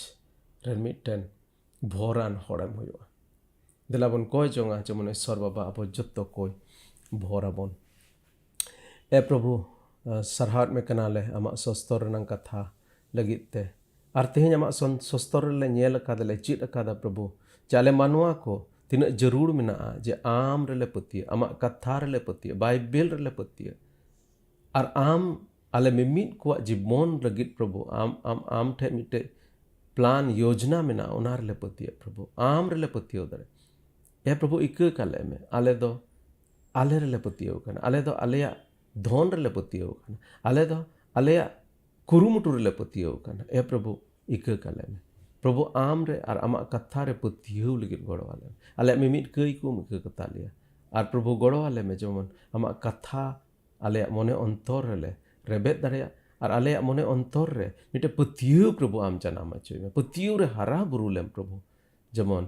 ᱨᱮᱱ ᱢᱤᱫᱴᱮᱱ ᱵᱷᱚᱨᱟᱱ ᱦᱚᱲᱮᱢ ᱦᱩᱭᱩᱜᱼᱟ᱾ ᱫᱮᱞᱟ ᱵᱚᱱ ᱠᱚᱭ ᱡᱚᱝᱟ, ᱡᱮᱢᱚᱱ ᱤᱥᱥᱚᱨ ᱵᱟᱵᱟ ᱟᱵᱚ ᱡᱚᱛᱚ ᱠᱚᱭ ᱵᱷᱚᱨ ᱟᱵᱚᱱ᱾ ᱮ ᱯᱨᱚᱵᱷᱩ, ᱥᱟᱨᱦᱟᱣᱮᱫ ᱢᱮ ᱠᱟᱱᱟᱞᱮ ᱟᱢᱟᱜ ᱥᱚᱥᱛᱚᱨ ᱨᱮᱱᱟᱜ ᱠᱟᱛᱷᱟ ᱞᱟᱹᱜᱤᱫ ᱛᱮ᱾ ᱟᱨ ᱛᱮᱦᱮᱧ ᱟᱢᱟᱜ ᱥᱚᱱ-, ᱥᱚᱥᱛᱚᱨ ᱨᱮᱞᱮ ᱧᱮᱞ ᱟᱠᱟᱫᱟ, ᱞᱮ ᱪᱮᱫ ᱟᱠᱟᱫᱟ ᱯᱨᱚᱵᱷᱩ, ᱡᱮ ᱟᱞᱮ ᱢᱟᱱᱣᱟ ᱠᱚ ᱛᱤᱱᱟᱹᱜ ᱡᱟᱹᱨᱩᱲ ᱢᱮᱱᱟᱜᱼᱟ ᱡᱮ ᱟᱢ ᱨᱮᱞᱮ ᱯᱟᱹᱛᱭᱟᱹᱜ, ᱟᱢᱟᱜ ᱠᱟᱛᱷᱟ ᱨᱮᱞᱮ ᱯᱟᱹᱛᱭᱟᱹᱜ, ᱵᱟᱭᱵᱮᱞ ᱨᱮᱞᱮ ᱯᱟᱹᱛᱭᱟᱹᱜ᱾ ᱟᱨ ᱟᱢ ᱟᱞᱮ ᱢᱤᱢᱤᱫ ᱠᱚᱣᱟᱜ ᱡᱤᱵᱚᱱ ᱞᱟᱹᱜᱤᱫ ᱯᱨᱚᱵᱷᱩ, ᱟᱢ, ᱟᱢ, ᱟᱢ ᱴᱷᱮᱱ ᱢᱤᱫᱴᱮᱡ ᱯᱞᱟᱱ, ᱭᱳᱡᱽᱱᱟ ᱢᱮᱱᱟᱜᱼᱟ, ᱚᱱᱟ ᱨᱮᱞᱮ ᱯᱟᱹᱛᱭᱟᱹᱜ ᱯᱨᱚᱵᱷᱩ, ᱟᱢ ᱨᱮᱞᱮ ᱯᱟᱹᱛᱭᱟᱹᱣ ᱫᱟᱲᱮᱭᱟᱜᱼᱟ᱾ ᱮ ᱯᱨᱚᱵᱷᱩ, ᱤᱠᱟᱹ ᱠᱟᱞᱮ ᱢᱮ, ᱟᱞᱮ ᱫᱚ ᱟᱞᱮ ᱨᱮᱞᱮ ᱯᱟᱹᱛᱭᱟᱹᱣ ᱠᱟᱱᱟ, ᱟᱞᱮ ᱫᱚ ᱟᱞᱮᱭᱟᱜ ᱫᱷᱚᱱ ᱨᱮᱞᱮ ᱯᱟᱹᱛᱭᱟᱹᱣ ᱠᱟᱱᱟ, ᱟᱞᱮ ᱫᱚ ᱟᱞᱮᱭᱟᱜ ᱠᱩᱨᱩᱢᱩᱴᱩ ᱨᱮᱞᱮ ᱯᱟᱹᱛᱭᱟᱹᱣ ᱠᱟᱱᱟ᱾ ᱮ ᱯᱨᱚᱵᱷᱩ, ᱤᱠᱟᱹ ᱠᱟᱞᱮ ᱢᱮ᱾ ᱯᱨᱚᱵᱷᱩ, ᱟᱢ ᱨᱮ ᱟᱨ ᱟᱢᱟᱜ ᱠᱟᱛᱷᱟ ᱨᱮ ᱯᱟᱹᱛᱭᱟᱹᱣ ᱞᱟᱹᱜᱤᱫ ᱜᱚᱲᱚ ᱟᱞᱮ ᱢᱮ᱾ ᱟᱞᱮᱭᱟᱜ ᱢᱤᱢᱤᱫ ᱠᱟᱹᱭ ᱠᱚᱢ ᱤᱠᱟᱹ ᱠᱟᱛᱟ ᱞᱮᱭᱟ᱾ ᱟᱨ ᱯᱨᱚᱵᱷᱩ, ᱜᱚᱲᱚ ᱟᱞᱮ ᱢᱮ, ᱡᱮᱢᱚᱱ ᱟᱢᱟᱜ ᱠᱟᱛᱷᱟ ᱟᱞᱮᱭᱟᱜ ᱢᱚᱱᱮ ᱚᱱᱛᱚᱨ ᱨᱮᱞᱮ ᱨᱮᱵᱮᱫ ᱫᱟᱲᱮᱭᱟᱜ, ᱟᱨ ᱟᱞᱮᱭᱟᱜ ᱢᱚᱱᱮ ᱚᱱᱛᱚᱨ ᱨᱮ ᱢᱤᱫᱴᱮᱱ ᱯᱟᱹᱛᱭᱟᱹᱣ ᱯᱨᱚᱵᱷᱩ ᱟᱢ ᱡᱟᱱᱟᱢ ᱦᱚᱪᱚᱭ ᱢᱮ᱾ ᱯᱟᱹᱛᱭᱟᱹᱣ ᱨᱮ ᱦᱟᱨᱟ ᱵᱩᱨᱩ ᱞᱮᱢ ᱯᱨᱚᱵᱷᱩ, ᱡᱮᱢᱚᱱ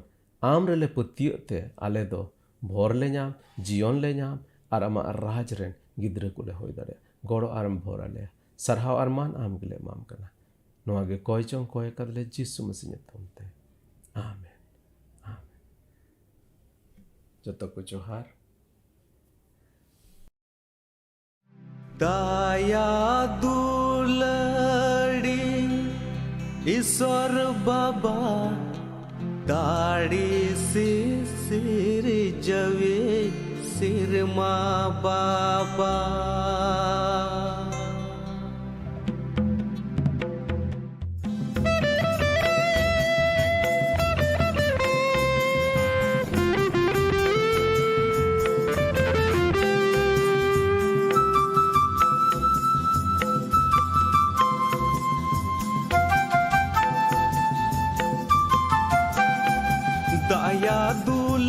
ᱟᱢ ᱨᱮᱞᱮ ᱯᱟᱹᱛᱭᱟᱹᱜ ᱛᱮ ᱟᱞᱮ ᱫᱚ ᱵᱷᱚᱨ ᱞᱮ ᱧᱟᱢ, ᱡᱤᱭᱚᱱ ᱞᱮ ᱧᱟᱢ, ᱟᱨ ᱟᱢᱟᱜ ᱨᱟᱡᱽ ᱨᱮᱱ ᱜᱤᱫᱽᱨᱟᱹ ᱠᱚᱞᱮ ᱦᱩᱭ ᱫᱟᱲᱮᱭᱟᱜ᱾ ᱜᱚᱲᱚ ᱟᱨᱮᱢ ᱵᱷᱚᱨ ᱟᱞᱮᱭᱟ᱾ ᱥᱟᱨᱦᱟᱣ ᱟᱨ ᱢᱟᱱ ᱟᱢ ᱜᱮᱞᱮ ᱮᱢᱟᱢ ᱠᱟᱱᱟ᱾ ᱱᱚᱣᱟ ᱜᱮ ᱠᱚᱭ ᱪᱚᱝ ᱠᱚᱭ ᱟᱠᱟᱫ ᱞᱮ ᱡᱤᱥᱩ ᱢᱟᱹᱥᱤ ᱧᱩᱛᱩᱢ ᱛᱮ᱾ ᱟᱢᱮᱱ᱾ ᱟᱢᱮᱱ᱾ ᱡᱚᱛᱚ ᱠᱚ ᱡᱚᱦᱟᱨ᱾ ᱫᱟᱭᱟ ᱫᱩᱞᱟᱹᱲᱤ ᱤᱥᱚᱨ ᱵᱟᱵᱟ, ᱫᱟᱲᱮ ᱥᱤᱥᱤᱨ ᱡᱟᱹᱣᱤ ᱥᱤᱨᱢᱟ ᱵᱟᱵᱟ᱾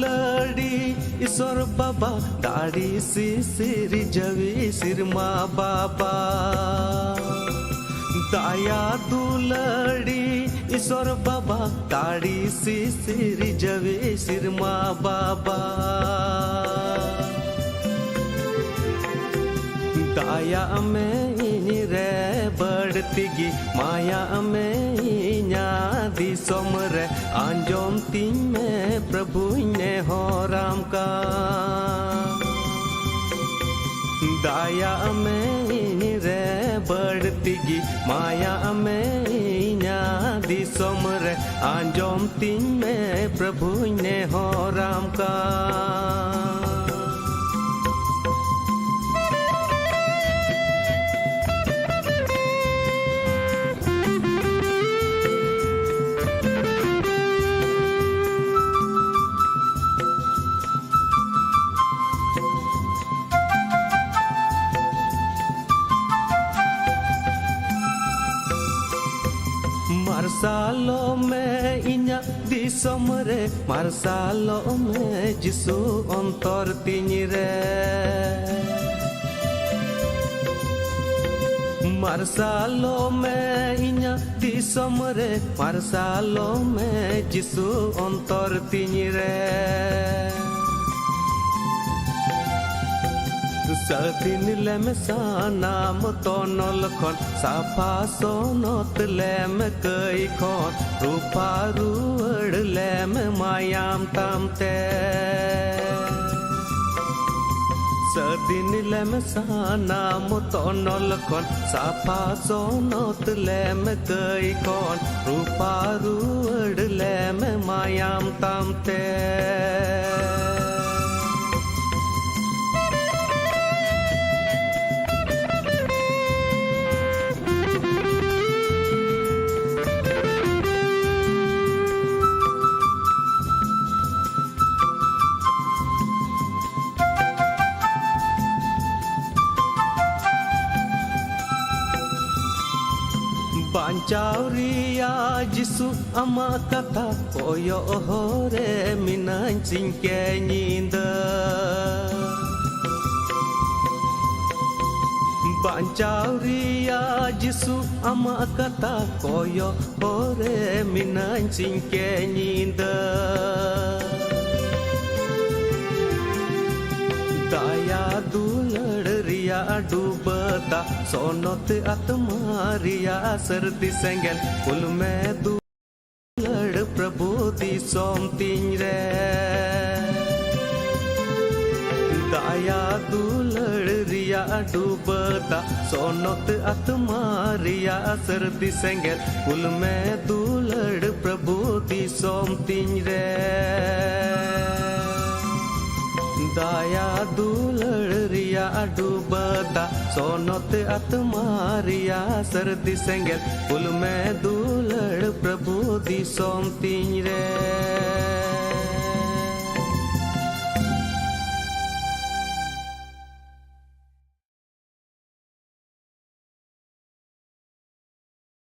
ᱫᱩᱞᱟᱹᱲᱤ ᱤᱥᱚᱨ ᱵᱟᱵᱟ, ᱫᱟᱲᱮ ᱥᱤᱥᱤᱨ ᱡᱟᱹᱣᱤ ᱥᱤᱨᱢᱟ ᱵᱟᱵᱟ᱾ ᱫᱟᱭᱟ ᱫᱩᱞᱟᱹᱲᱤ ᱤᱥᱚᱨ ᱵᱟᱵᱟ, ᱫᱟᱲᱮ ᱥᱤᱥᱤᱨ ᱡᱟᱹᱣᱤ ᱥᱤᱨᱢᱟ ᱵᱟᱵᱟ᱾ ᱫᱟᱭᱟᱜ ᱢᱮ ᱤᱧ ᱨᱮ ᱵᱟᱹᱲᱛᱤ ᱜᱮ, ᱢᱟᱭᱟᱜ ᱢᱮ ᱤᱧᱟᱹᱜ ᱫᱤᱥᱚᱢ ᱨᱮ, ᱟᱸᱡᱚᱢ ᱛᱤᱧ ᱢᱮ ᱯᱨᱚᱵᱷᱩᱧ ᱱᱮᱦᱚᱨᱟᱢ ᱠᱟᱱ᱾ ᱫᱟᱭᱟᱜ ᱢᱮ ᱤᱧ ᱨᱮ ᱵᱟᱹᱲᱛᱤ ᱜᱮ, ᱢᱟᱭᱟᱜ ᱢᱮ ᱤᱧᱟᱹᱜ ᱫᱤᱥᱚᱢ ᱨᱮ, ᱟᱸᱡᱚᱢ ᱛᱤᱧ ᱢᱮ ᱯᱨᱚᱵᱷᱩᱧ ᱱᱮᱦᱚᱨᱟᱢ ᱠᱟᱱ᱾ ᱢᱟᱨᱥᱟᱞᱚᱜ ᱢᱮ ᱤᱧᱟᱹᱜ ᱫᱤᱥᱚᱢ ᱨᱮ, ᱢᱟᱨᱥᱟᱞᱚᱜ ᱢᱮ ᱡᱤᱥᱩ ᱚᱱᱛᱚᱨ ᱛᱤᱧ ᱨᱮ᱾ ᱢᱟᱨᱥᱟᱞᱚᱜ ᱢᱮ ᱤᱧᱟᱹᱜ ᱫᱤᱥᱚᱢ ᱨᱮ, ᱢᱟᱨᱥᱟᱞᱚᱜ ᱢᱮ ᱡᱤᱥᱩ ᱚᱱᱛᱚᱨ ᱛᱤᱧ ᱨᱮ᱾ ᱥᱟᱹᱫᱷᱤᱱ ᱞᱮᱢ ᱥᱟᱱᱟᱢ ᱛᱚᱱᱚᱞ ᱠᱷᱚᱱ, ᱥᱟᱯᱷᱟ ᱥᱚᱱᱚᱛ ᱞᱮᱢ ᱠᱟᱹᱭ ᱠᱷᱚᱱ, ᱨᱩᱯᱷᱟ ᱨᱩᱣᱟᱹᱲ ᱞᱮᱢ ᱢᱟᱭᱟᱢ ᱛᱟᱢ ᱛᱮ᱾ ᱥᱟᱹᱫᱷᱤᱱ ᱞᱮᱢ ᱥᱟᱱᱟᱢ ᱛᱚᱱᱚᱞ ᱠᱷᱚᱱ, ᱥᱟᱯᱷᱟ ᱥᱚᱱᱚᱛ ᱞᱮᱢ ᱠᱟᱹᱭ ᱠᱷᱚᱱ, ᱨᱩᱯᱷᱟ ᱨᱩᱣᱟᱹᱲ ᱞᱮᱢ ᱢᱟᱭᱟᱢ ᱛᱟᱢ ᱛᱮ᱾ ᱪᱟᱣᱨᱤᱭᱟ ᱡᱤᱥᱩ, ᱟᱢᱟᱜ ᱠᱟᱛᱷᱟ ᱠᱚᱭᱚᱜ ᱦᱚᱨ ᱨᱮ ᱢᱤᱱᱟᱹᱧ ᱥᱤᱧ ᱠᱮ ᱧᱤᱫᱟᱹ᱾ ᱵᱟᱧᱪᱟᱣ ᱨᱮᱭᱟᱜ ᱡᱤᱥᱩ, ᱟᱢᱟᱜ ᱠᱟᱛᱷᱟ ᱠᱚᱭᱚᱜ ᱦᱚᱨ ᱨᱮ ᱢᱤᱱᱟᱹᱧ ᱥᱤᱧ ᱠᱮ ᱧᱤᱫᱟᱹ᱾ ᱫᱟᱭᱟ ᱫᱩᱞᱟᱹᱲ ᱨᱮᱭᱟᱜ ᱰᱩᱵᱟᱹ ᱫᱟᱜ, ᱥᱚᱱᱚᱛ ᱟᱛᱢᱟ ᱨᱮᱭᱟᱜ ᱥᱟᱹᱨᱫᱤ ᱥᱮᱸᱜᱮᱞ, ᱠᱩᱞ ᱢᱮ ᱫᱩᱞᱟᱹᱲ ᱯᱨᱚᱵᱷᱩ ᱫᱤᱥᱚᱢ ᱛᱤᱧ ᱨᱮ᱾ ᱫᱟᱭᱟ ᱫᱩᱞᱟᱹᱲ ᱨᱮᱭᱟᱜ ᱰᱩᱵᱟᱹ ᱫᱟᱜ, ᱥᱚᱱᱚᱛ ᱟᱛᱢᱟ ᱨᱮᱭᱟᱜ ᱥᱟᱹᱨᱫᱤ ᱥᱮᱸᱜᱮᱞ, ᱠᱩᱞ ᱢᱮ ᱫᱩᱞᱟᱹᱲ ᱯᱨᱚᱵᱷᱩ ᱫᱤᱥᱚᱢ ᱛᱤᱧ ᱨᱮ᱾ ᱫᱟᱭᱟ ᱫᱩᱞᱟᱹᱲ ᱨᱮᱭᱟᱜ ᱰᱩᱵᱟᱹ ᱫᱟᱜ, ᱥᱚᱱᱚᱛ ᱟᱛᱢᱟ ᱨᱮᱭᱟᱜ ᱥᱟᱹᱨᱫᱤ ᱥᱮᱸᱜᱮᱞ, ᱠᱩᱞ ᱢᱮ ᱫᱩᱞᱟᱹᱲ ᱯᱨᱚᱵᱷᱩ ᱫᱤᱥᱚᱢ ᱛᱤᱧ ᱨᱮ᱾